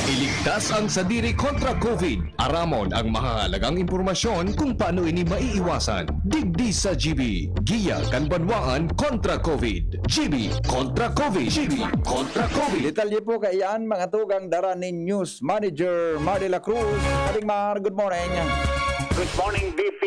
Iligtas ang sadiri kontra COVID. Aramon ang mahahalagang impormasyon kung paano ini maiiwasan. Digdi sa G B, Giya kan Banwaan kontra COVID. G B kontra COVID. G B kontra COVID. Detalye po kaiyan, mga tugang, dara ni News Manager Mar de la Cruz. Ading Mar, good morning. Good morning, V P.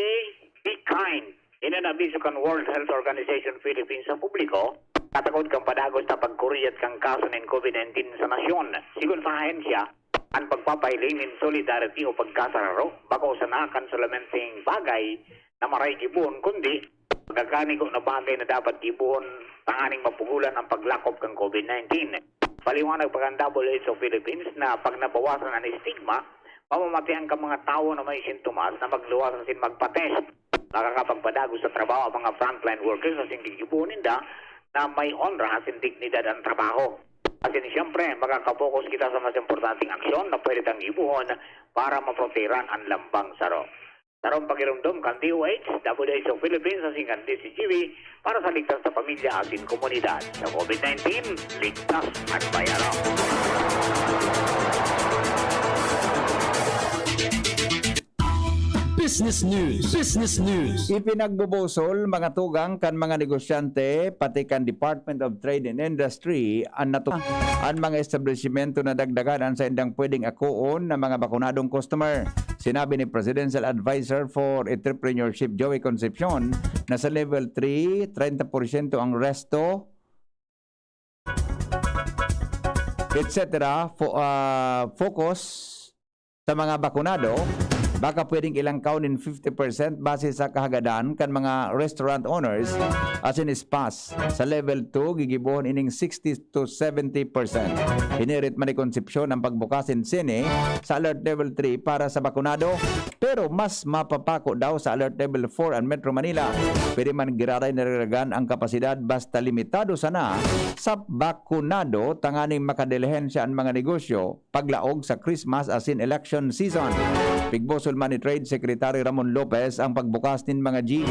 Be kind. Ini an abiso kan World Health Organization Philippines sa publiko, katakod kan padagos na pagkuriyat kan kaso nin COVID nineteen sa nasyon. Sigon sa ahensya, an pagpapahiling nin solidarity o pagkasararo bako sana kan solamente bagay na maray gibohon, kundi pagkakanigo na bagay na dapat gibohon tanganing mapugolan an paglakop kan COVID nineteen. Paliwanag pa kan W H O Philippines na pag nabawasan an estigma, pamamatian kan mga tawo na may sintomas na magluwas asin magpa-test. Makakapagpadagos sa trabaho ang mga frontline workers asin gigibohon ninda na may onra asin dignidad an trabaho. Asin siyempre, makakapokus kita sa mas importanteng aksyon na pwede tang gibohon para maprotehiran an lambang saro. Sarong pagiromdom kan D O H, W H O Philippines asin kan D C G B para sa ligtas na pamilya asin komunidad. Sa COVID nineteen, ligtas an bayaran. Business News. Business News. Ipinagbubusol, mga tugang, kan mga negosyante pati kan Department of Trade and Industry an natu- an mga establisimento na dagdagan an saindang pwedeng akoon na mga bakunadong customer. Sinabi ni Presidential Advisor for Entrepreneurship Joey Concepcion na sa level three, treinta porsyento ang resto et cetera, fo- ah, focus sa mga bakunado, baka pwedeng ilangkaw nin fifty percent base sa kahagadan kan mga restaurant owners asin spas. Sa level two, gigibohon ining sixty to seventy percent. Hinirit man ni Concepcion ang pagbukas nin sine sa Alert Level three para sa bakunado, pero mas mapapako daw sa Alert Level four an Metro Manila. Pwede man giraray na dagdagan ang kapasidad basta limitado sana sa bakunado tanganing makadelihensya an mga negosyo paglaog sa Christmas asin election season. Pigbusol man ni Trade Secretary Ramon Lopez ang pagbukas nin mga gym.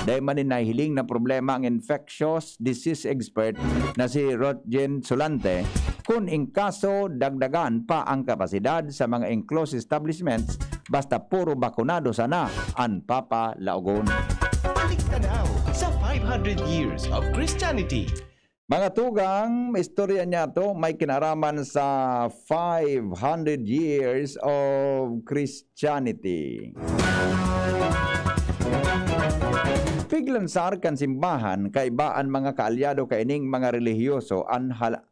Dai man nin nahihiling na problema ang infectious disease expert na si Rotjen Solante. Kun in kaso, dagdagan pa ang kapasidad sa mga enclosed establishments basta puro bakunado sana an papalaogon. Balik tanaw sa five hundred years of Christianity. Mga tugang, istorya niya to may kinaraman sa five hundred years of Christianity. Piglansar kan simbahan, kaiba an mga kaalyado kaining mga relihiyoso an hal-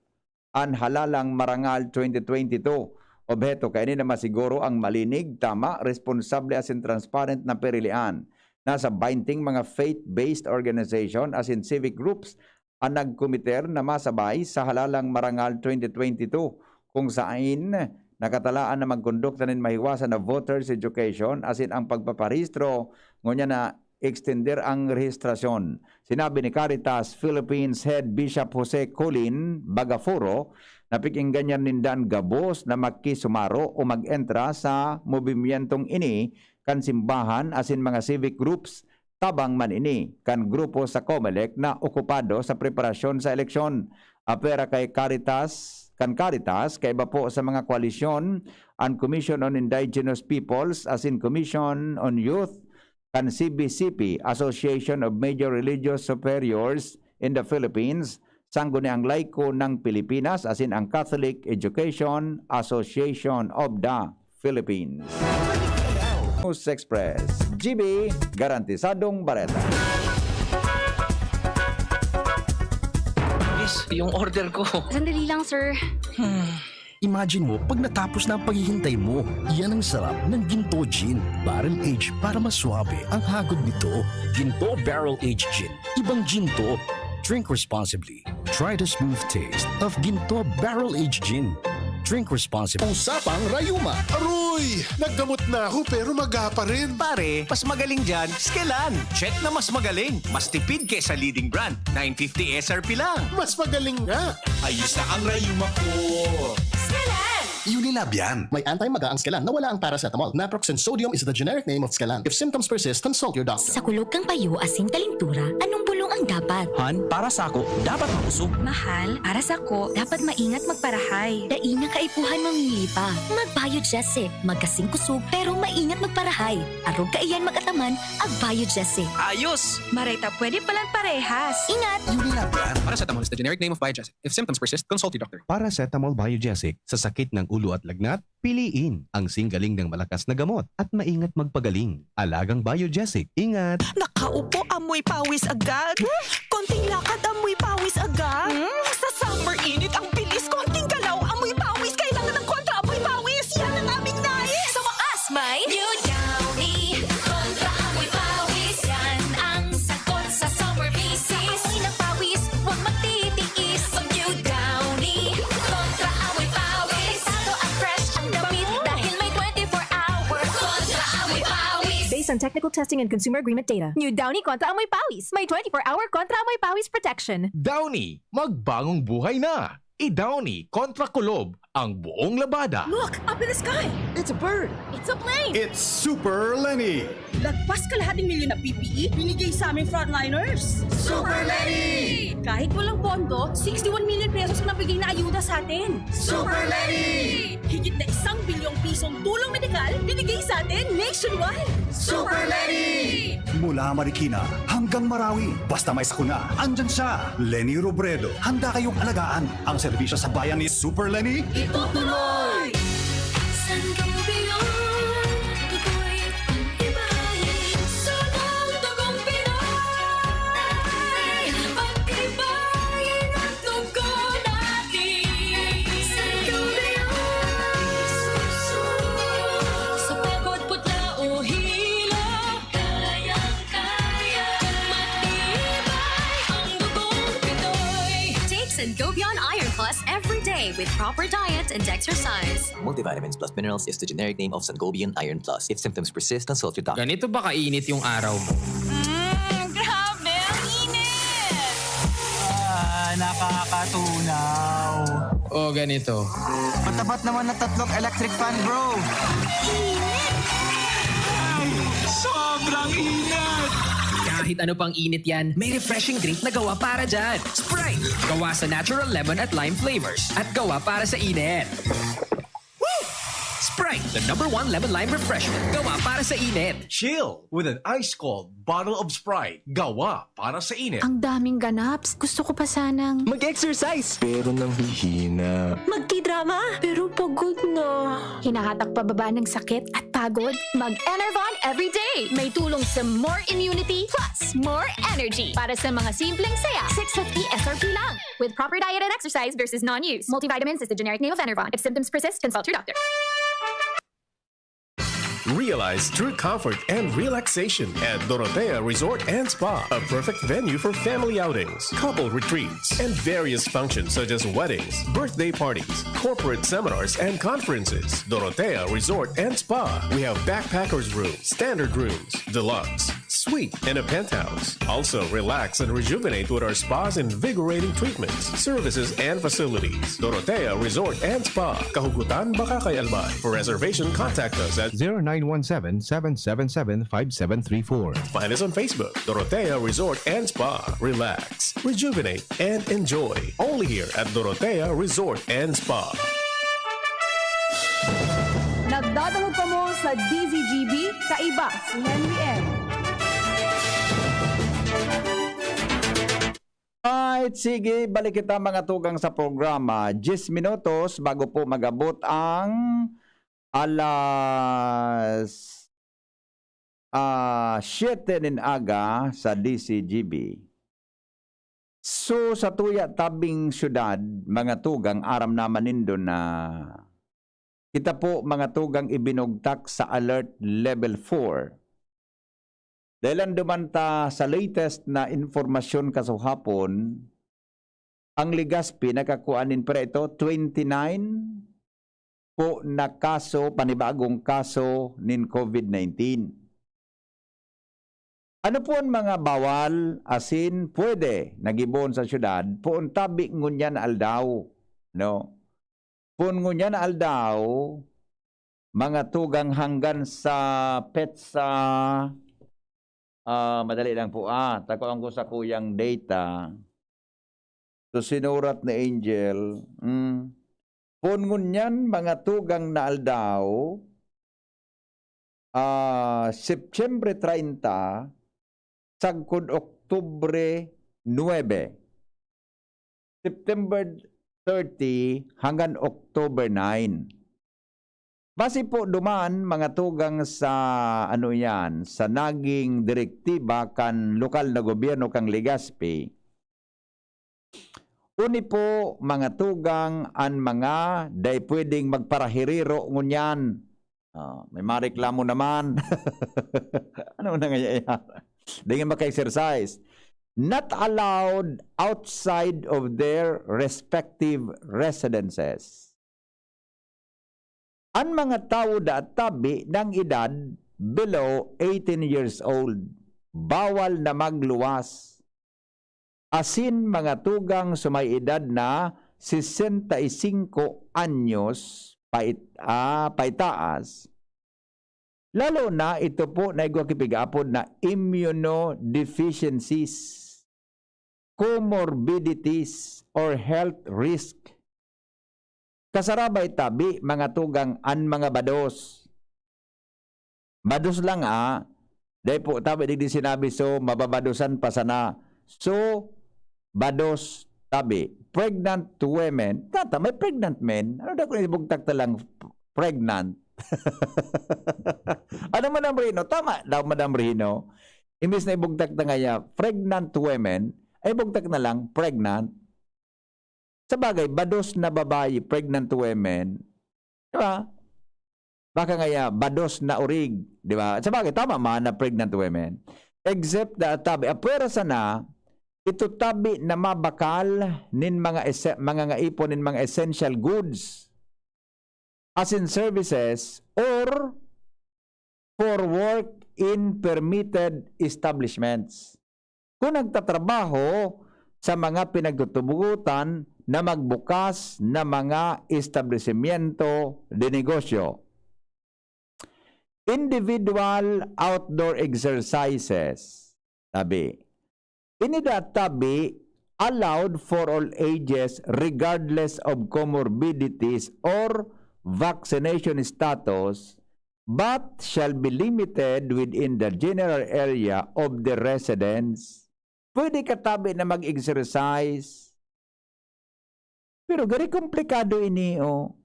an halalang marangal twenty twenty-two. Obheto kaini na masiguro ang malinig, tama, responsable asin transparent na pirilian. Nasa baynting mga faith-based organization asin civic groups an nagkomiter na masabay sa halalang marangal twenty twenty-two, kung sain nakatalaan na magkondukta nin mahiwasan na voters education asin ang pagpaparehistro, ngunyan na extender ang rehistrasyon. Sinabi ni Caritas Philippines Head Bishop Jose Colin Bagaforo na pikinggan niya ninda an gabos na makisumaro o mag-entra sa movimientong ini kan simbahan asin mga civic groups, tabang man ini kan grupo sa Comelec na okupado sa preparasyon sa eleksyon. Apwera kay Caritas, kan Caritas, kaiba po sa mga koalisyon, an Commission on Indigenous Peoples asin Commission on Youth, kan C B C P, Association of Major Religious Superiors in the Philippines, Sangguniang Laiko ng Pilipinas, asin ang Catholic Education Association of the Philippines. News Express, G B, garantisadong bareta. Miss, yung order ko. Sandali lang, sir. Hmm. Imagine mo pag natapos na ang paghihintay mo. Yan ang sarap ng Ginto Gin. Barrel aged para mas swabe ang hagod nito. Ginto Barrel Aged Gin. Ibang Ginto. Drink responsibly. Try the smooth taste of Ginto Barrel Aged Gin. Drink responsibly. Usapang Rayuma. Aroy! Naggamot na ako pero maga pa rin. Pare, mas magaling dyan, Skelan. Check na mas magaling. Mas tipid kesa leading brand. nine fifty S R P lang. Mas magaling nga. Ayos na ang rayuma ko. Skelan! Unilab yan. May anti-maga ang Skelan na wala ang paracetamol. Naproxen sodium is the generic name of Skelan. If symptoms persist, consult your doctor. Sa kulog kan payo asin kalintura, anong bulong ang dapat? Han, para sako, dapat makusog. Mahal, para sako, dapat maingat magparahay. Dai na kaipuhan mamili pa. Mag-Biogesic. Magkasing kusog, pero maingat magparahay. Arog kaiyan mag-ataman, ag-Biogesic. Ayos! Maray ta pwede palan parehas. Ingat! Unilab yan. Paracetamol is the generic name of Biogesic. If symptoms persist, consult your doctor. Paracetamol Biogesic sa sakit ng ulo at lagnat, piliin ang singgaling ng malakas na gamot at maingat magpagaling. Alagang Biogesic, ingat! Nakaupo, amoy pawis agad. Konting lakad, amoy pawis agad. Hmm? Sa summer init, ang bilis. Konting galaw, amoy pawis. Kailangan ng kontra amoy pawis. Yan ang aming nais. Sa wakas, may New Downy Kontra Amoy Pawis. Yan ang sagot sa summer misis. Amoy ng pawis, huwag magtitiis. Pag New Downy Kontra Amoy Pawis. Delikado at fresh ang damit dahil may twenty-four hour Kontra Amoy Pawis. Based on technical testing and consumer agreement data. New Downy Kontra Amoy Pawis. May twenty-four hour Kontra Amoy Pawis protection. Downy, magbangong buhay na! I-Downy kontra kulob ang buong labada. Look up in the sky! It's a bird! It's a plane! It's Super Lenny! Lagpas kalahating milyon na P P E, binigay sa aming frontliners! Super Lenny! Kahit walang pondo, sixty-one million pesos ang nabigay na ayuda sa atin! Super Lenny! Higit na isang bilyong pisong tulong medikal binigay sa atin nationwide! Super Lenny! Mula Marikina hanggang Marawi, basta may sakuna, andyan siya! Lenny Robredo, handa kayong alagaan. Ang serbisyo sa bayan ni Super Lenny, itutuloy! Sangobion, ako'y pag-ibahin sa buong dugong Pinoy. Pag-ibahin ang dugo natin. Sangobion, sa pagod, putla o hilo, kayang-kaya, matibay ang dugong Pinoy. Take Sangobion Iron Plus every day with proper diet and exercise. Multivitamins plus minerals is the generic name of Sangobion Iron Plus. If symptoms persist, consult your doctor. Ganito ba kainit yung araw mo? Mm, grabe, ang init! Ah, nakakatunaw. O ganito. Matapat naman na tatlong electric fan, bro. Ay, sobrang init! Kahit ano pang init yan, may refreshing drink na gawa para dyan. Sprite! Gawa sa natural lemon at lime flavors. At gawa para sa init. Sprite, the number one lemon lime refreshment. Gawa para sa init. Chill with an ice cold bottle of Sprite. Gawa para sa init. Ang daming ganaps. Gusto ko pa sanang mag-exercise, pero nanghihina. Magkidrama, pero pagod na. Hinahatak pababa ng sakit at pagod. Mag-Enervon everyday. May tulong sa more immunity plus more energy. Para sa mga simpleng saya, six fifty S R P lang. With proper diet and exercise versus non-use. Multivitamins is the generic name of Enervon. If symptoms persist, consult your doctor. Realize true comfort and relaxation at Dorotea Resort and Spa, a perfect venue for family outings, couple retreats, and various functions such as weddings, birthday parties, corporate seminars, and conferences. Dorotea Resort and Spa. We have backpackers room, standard rooms, deluxe, Suite and a penthouse. Also, relax and rejuvenate with our spa's invigorating treatments, services, and facilities. Dorotea Resort and Spa, Kahugutan, Bacacay, Albay. For reservation, contact us at zero nine one seven, seven seven seven, five seven three four. Find us on Facebook, Dorotea Resort and Spa. Relax, rejuvenate, and enjoy. Only here at Dorotea Resort and Spa. Nagdadangog kamo sa D Z G B, kaiba si Henry M. Right, sige, balik kita, mga tugang, sa programa. Diyes minutos bago po mag-abot ang alas, ah, siyete nin aga sa D Z G B. So, sa tuya tabing syudad, mga tugang, aram naman nindo na kita po, mga tugang, ibinugtak sa alert level four. Dahil lang duman ta sa latest na impormasyon kasuhapon, ang Legazpi nakakua nin, pira ito, twenty-nine po na kaso, panibagong kaso nin COVID nineteen. Ano po an mga bawal asin pwede na gibohon sa syudad poon tabi ngunyan na aldaw, no? Poon ngunyan na aldaw, mga tugang, hanggan sa petsa, ah, madali lang po, ah, ta kuan ko sakuyang data. So, sinurat ni Angel, hmm, poon ngunyan, mga tugang, na aldaw, ah, Setyembre treinta, sagkod Oktubre nuebe. September thirty hanggang October nine. Base po duman, mga tugang, sa, ano yan, sa naging direktiba kan lokal na gobyerno kan Legazpi, uni po, mga tugang, an mga dai pwedeng magparahiriro ngunyan. Ah, may mareklamo naman. Ano na nga yan? Di nga maka-exercise. Not allowed outside of their respective residences. An mga tawo daa tabi nang edad below eighteen years old, bawal na magluwas. Asin mga tugang sa may edad na sesenta y cinco anyos pait-, ah, paitaas. Lalo na ito po na igwa ki pig-aapod na immunodeficiencies, comorbidities, or health risk. Kasarabay tabi, mga tugang, an mga bados. Bados lang, ah. Dai po tabi digdi sinabi, so, mababadosan pa sana. So, bados tabi. Pregnant women. Tata, may pregnant men. Ano daw kung ibugtak na lang pregnant? Ano, Madam Rino? Tama daw, Madam Rino. Imbis na ibugtak na ngaya, pregnant women, ay ibugtak na lang, pregnant. Sa bagay, bados na babayi, pregnant women, di ba? Baka ngaya, bados na orig, di ba? Sa bagay, tama man na pregnant women. Except that tabi, apwera sana, ito tabi na mabakal nin mga ese-, mga ngaipon nin mga essential goods, as in services, or for work in permitted establishments. Kung nagtatrabaho sa mga pinagtutubotan na magbukas na mga establisimyento de negosyo. Individual outdoor exercises, tabi. Ini daa tabi allowed for all ages regardless of comorbidities or vaccination status, but shall be limited within the general area of the residence. Pwede ka tabi na mag-exercise. Pero gari komplikado ini, oh.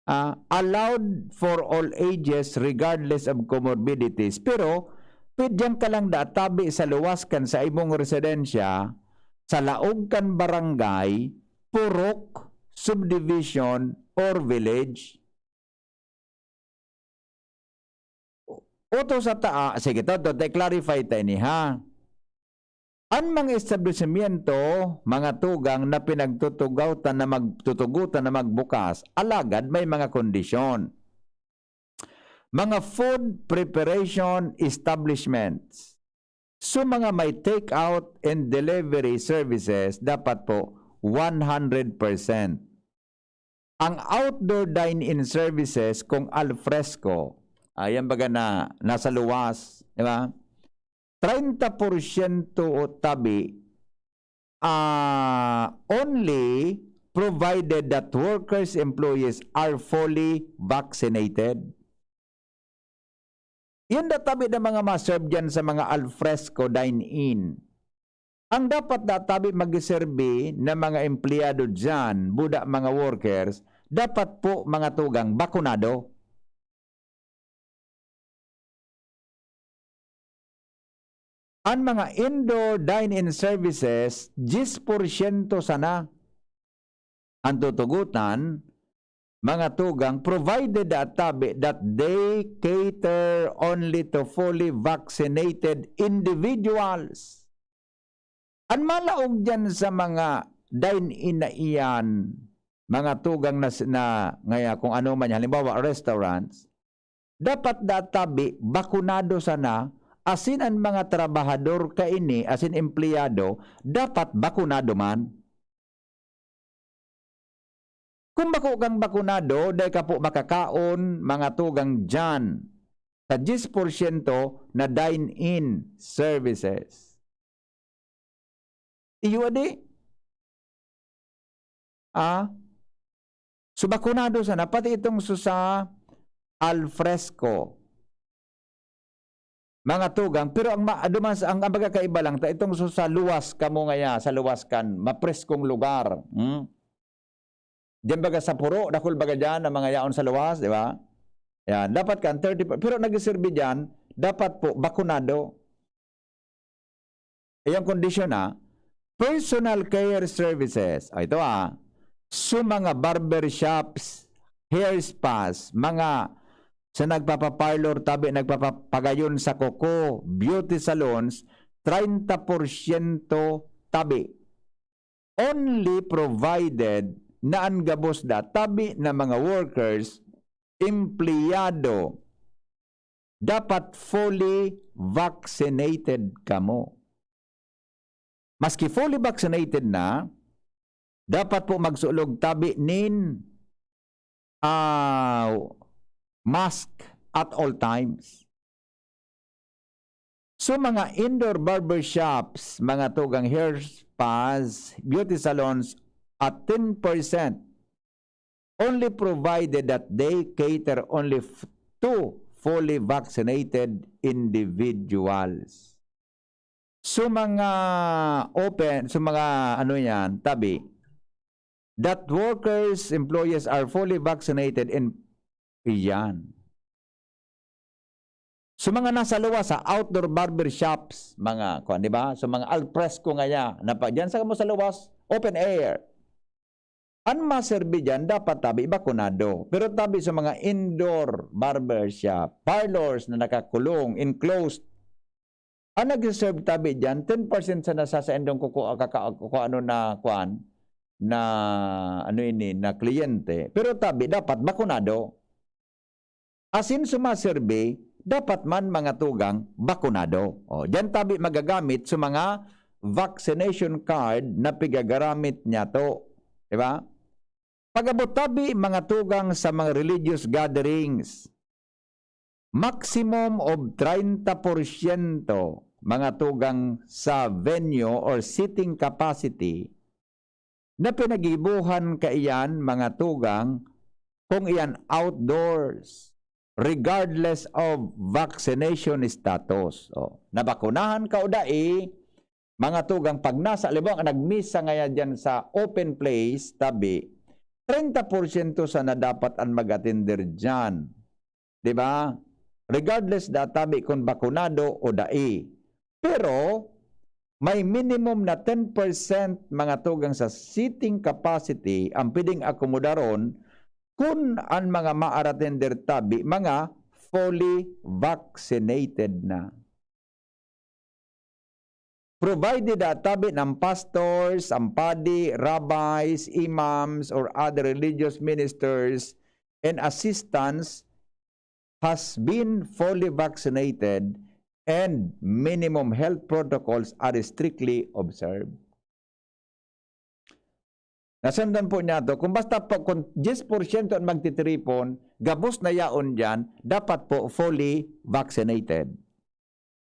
Ah, allowed for all ages regardless of comorbidities. Pero pwedyan ka lang daa tabi sa luwas kan sa imong residensya, sa laog kan barangay, purok, subdivision, or village. Oto sa taa, sige, to, to, to, clarify ta ini, ha? An mga establisimyento, mga tugang na pinagtutugotan na mag-, tutugotan na magbukas, alagad may mga kondisyon. Mga food preparation establishments, So, mga may take-out and delivery services, dapat po one hundred percent. Ang outdoor dine-in services, kung al fresco, ayan baga na nasa luwas, di ba? Treinta porsyento o tabi, ah, only provided that workers, employees are fully vaccinated. Yun na tabi na mga ma-serve dyan sa mga al fresco dine-in. Ang dapat na tabi mag-serve na mga empleyado dyan, buda mga workers, dapat po mga tugang bakunado. An mga indoor dine-in services, diyes porsyento sana. An tutugotan, mga tugang, provided at tabi that they cater only to fully vaccinated individuals. An malaog diyan sa mga dine-in na iyan, mga tugang na, na ngaya kung ano man, halimbawa, restaurants, dapat da tabi, bakunado sana, asin an mga trabahador kaini, asin empleyado, dapat bakunado man. Kung bako kang bakunado, dai ka po makakaon, mga tugang diyan, sa diyes porsyento na dine-in services. Iyo adi? Ah? So, bakunado sana, pati itong so sa al fresco. Mga tugang, pero ang ma-, duman sa, ang, ang pagkakaiba lang, ta itong so sa luwas kamo ngaya, sa luwas kan mapreskong lugar. Hmm? Diyan baga sa puro, dakul baga diyan ang mga yaon sa luwas, di ba? Yan, dapat kan thirty, pero nagsiserbi diyan, dapat po bakunado. Iyang kondisyon, ah, personal care services. Ah, ito, ah, so mga barber shops, hair spas, mga sa nagpapaparlor tabi, nagpapapagayon sa kuko, beauty salons, treinta porsyento tabi. Only provided na an gabos da tabi na mga workers, empleyado, dapat fully vaccinated kamo. Maski fully vaccinated na, dapat po magsulog tabi nin, ah, mask at all times. So, mga indoor barber shops, mga tugang hair spas, beauty salons, at ten percent, only provided that they cater only f-, to fully vaccinated individuals. So, mga open, so, mga ano yan, tabi, that workers, employees are fully vaccinated in, iyan. So, mga nasa luwas, sa outdoor barber shops, mga, kuwan, di ba? So, mga al fresco ngaya, na pa, diyan sa mo sa luwas, open air. An maserbi diyan, dapat tabi, bakunado. Pero tabi sa mga indoor barber shop, parlors na nakakulong, enclosed, an nagsiserve tabi diyan, ten percent sa nasasaindong kuku-, kaka-, kuku-, ano na, kuwan, na, ano ini, na kliyente. Pero tabi, dapat bakunado. Asin sumaserbi, dapat man mga tugang bakunado. O, diyan tabi magagamit sa mga vaccination card na pigagaramit niya to. Di ba? Pag-abot tabi, mga tugang, sa mga religious gatherings, maximum of treinta porsyento, mga tugang, sa venue or seating capacity na pinaggibohan kaiyan, mga tugang, kung iyan outdoors, regardless of vaccination status. O, nabakunahan ka o dai, mga tugang, pag nasa, halimbawa, nagmisa ngaya diyan sa open place, tabi, treinta porsyento sana dapat an mag-atender diyan. Di ba? Regardless da tabi kun bakunado o dai. Pero, may minimum na ten percent mga tugang sa seating capacity ang pwedeng akomodaron kun an mga ma-atender tabi mga fully vaccinated na. Provided that tabi ng pastors, ang padi, rabbis, imams, or other religious ministers and assistants has been fully vaccinated and minimum health protocols are strictly observed. Nasundan po niya to, kung basta po, kung diyes porsyento an magtitiripon, gabos na yaon diyan, dapat po fully vaccinated.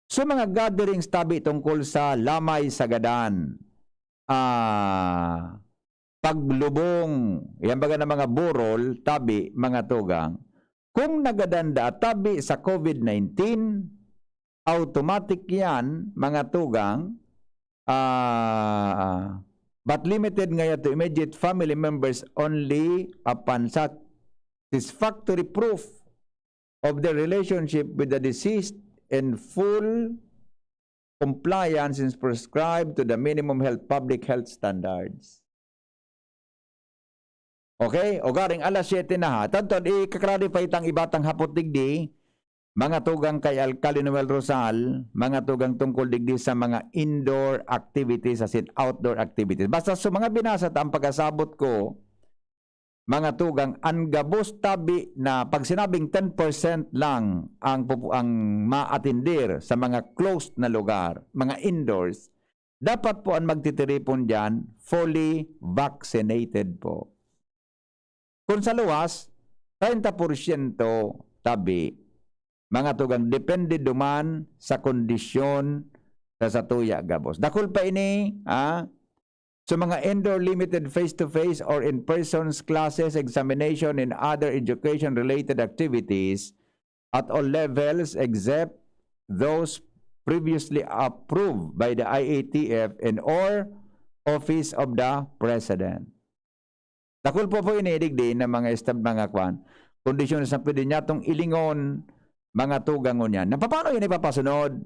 So, mga gatherings tabi tungkol sa lamay sa gadan, ah, paglubong, yan baga na mga burol, tabi, mga tugang. Kung nagadan daa tabi sa COVID nineteen, automatic yan, mga tugang, ah, but limited ngaya to immediate family members only upon satisfactory proof of the relationship with the deceased and full compliance is prescribed to the minimum health, public health standards. Okay? O garing alas siyete na ha. Tanto, i-clarify tang iba tang hapot digdi, mga tugang kay Alcalde Noel Rosal, mga tugang tungkol digdi sa mga indoor activities, as in outdoor activities. Basta sa mga binasa ta ang pagkasabot ko, mga tugang, ang gabos tabi na pag sinabing ten percent lang ang pupu-, ang maatindir sa mga closed na lugar, mga indoors, dapat po ang magtitiripon diyan fully vaccinated po. Kung sa luwas, treinta porsyento tabi, mga tugang, depende duman sa kondisyon sa satuya gabos. Dakul pa ini, ha? So, mga indoor limited face-to-face or in-persons classes, examination, and other education-related activities at all levels except those previously approved by the I A T F and or Office of the President. Dakul po po ini, digdi, na mga estab-, mga kwan, kondisyon sa pwede niya tong ilingon, mga tugang ngunyan. Na paano yun ipapasunod?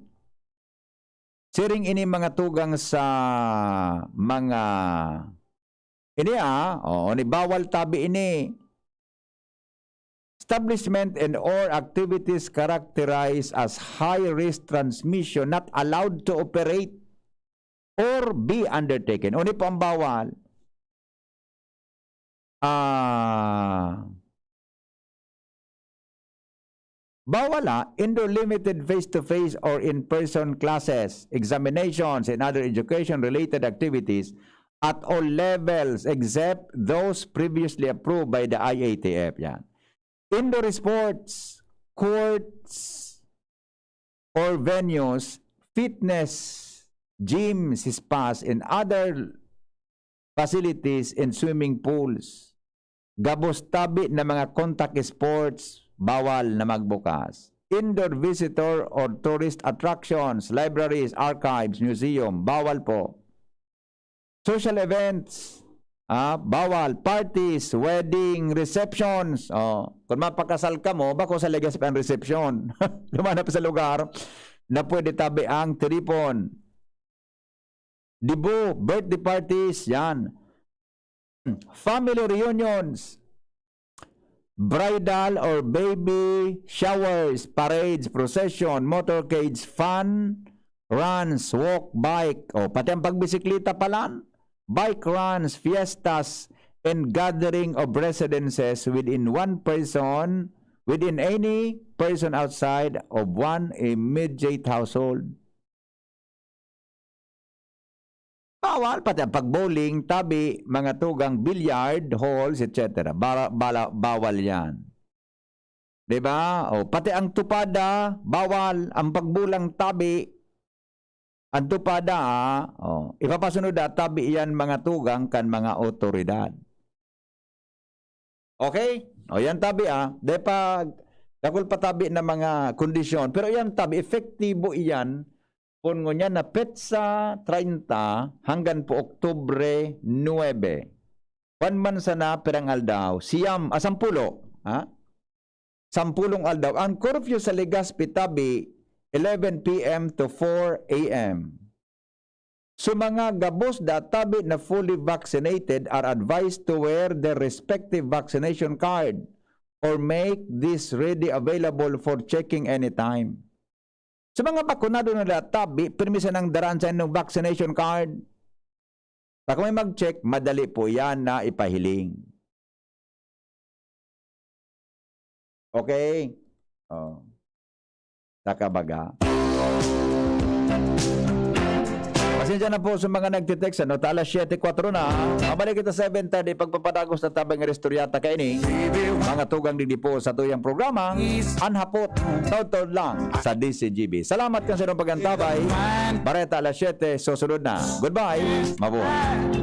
Siring ini mga tugang sa mga, ini ah, oo, ni bawal tabi ini. Establishment and or activities characterized as high risk transmission not allowed to operate or be undertaken. Uni po ang bawal. Ah, bawal, ah, indoor limited face-to-face or in-person classes, examinations, and other education-related activities at all levels except those previously approved by the I A T F. Yan. Indoor sports, courts, or venues, fitness, gyms, spas, and other facilities and swimming pools. Gabos tabi na mga contact sports, bawal na magbukas. Indoor visitor or tourist attractions, libraries, archives, museum, bawal po. Social events, ah, bawal. Parties, wedding, receptions. Oh, kung mapakasal ka mo, bako sa Legazpi ang reception. Lumanap sa lugar na pwede tabi ang tiripon. Debut, birthday parties, yan. Family reunions, bridal or baby showers, parades, procession, motorcades, fun, runs, walk, bike, o pati ang pagbisikleta pala, bike runs, fiestas, and gathering of residences within one person, within any person outside of one immediate household. Bawal, pati ang pag-bowling, tabi, mga tugang, billiard, halls, et cetera. Bara-, bala-, bawal yan. Di ba? O, pati ang tupada, bawal. Ang pagbulang tabi, ang tupada, ah, o, ipapasunod na tabi iyan mga tugang kan mga otoridad. Okay? O, yan tabi, ah. Dahil pa, dakul pa tabi na mga kondisyon. Pero yan tabi, epektibo iyan. Kun ngunyan na petsa treinta hanggan po Oktubre nuebe. Kwan man sana pirang aldaw? Siyam, ah, sampulo. Ha? Sampulong aldaw. Ang curfew sa Legazpi tabi, eleven P M to four A M. So, mga gabos da tabi na fully vaccinated are advised to wear their respective vaccination card or make this ready available for checking anytime. Sa mga bakunado na da tabi, pirmi sanang daraan sa inyong vaccination card. Baka may mag-check, madali po yan na ipahiling. Okay? Oh. Nakabaga. Pasensya na po sa mga nagtitext, ano, ta alas siyete kwatro na. Mabalik kita seven thirty, pagpapadagos na tabang istoryata kaini. Mga tugang digdi po sa tuyang programa, An Hapot, taud-taud lang sa D C G B. Salamat kan sa inyong pag-antabay. Bareta alas siyete, susunod na. Goodbye. Mabuhay.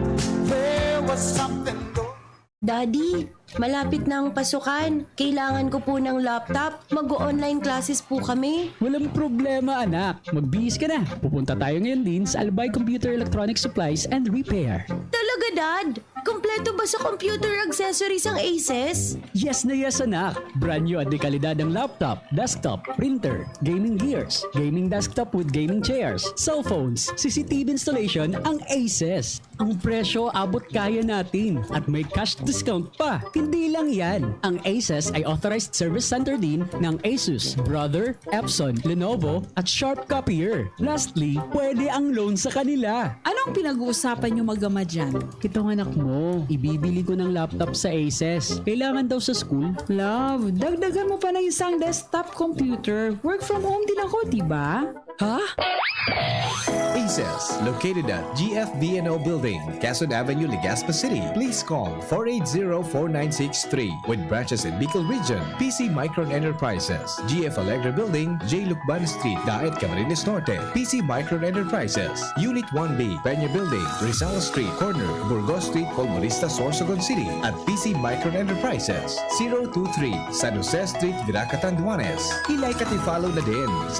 Daddy, malapit na ang pasukan. Kailangan ko po ng laptop. Mag-online classes po kami. Walang problema, anak. Magbihis ka na. Pupunta tayo ngayon din sa Albay Computer Electronic Supplies and Repair. Talaga, Dad? Kompleto ba sa computer accessories ang Aces? Yes na yes, anak. Brand new at dekalidad ang laptop, desktop, printer, gaming gears, gaming desktop with gaming chairs, cellphones, C C T V installation ang Aces. Ang presyo abot kaya natin at may cash discount pa. Hindi lang yan. Ang Aces ay authorized service center din ng Asus, Brother, Epson, Lenovo at Sharp Copier. Lastly, pwede ang loan sa kanila. Anong pinag-uusapan nyo mag-ama dyan? Itong anak mo, ibibili ko ng laptop sa Aces. Kailangan daw sa school. Love, dagdagan mo pa ng isang desktop computer. Work from home din ako, di ba? Ha? Aces, located at G F B N O Building, Quezon Avenue, Legazpi City. Please call four eight zero, four nine six three. With branches in Bicol Region, P C Micron Enterprises, G F Alegre Building, J Lucban Street, Daet, Camarines Norte, P C Micron Enterprises, Unit one B, Peña Building, Rizal Street, corner, Burgos Street, Colmonista, Sorsogon City, at P C Micron Enterprises, zero two three, San Jose Street, Virac, Catanduanes. I-like at i-follow na din sa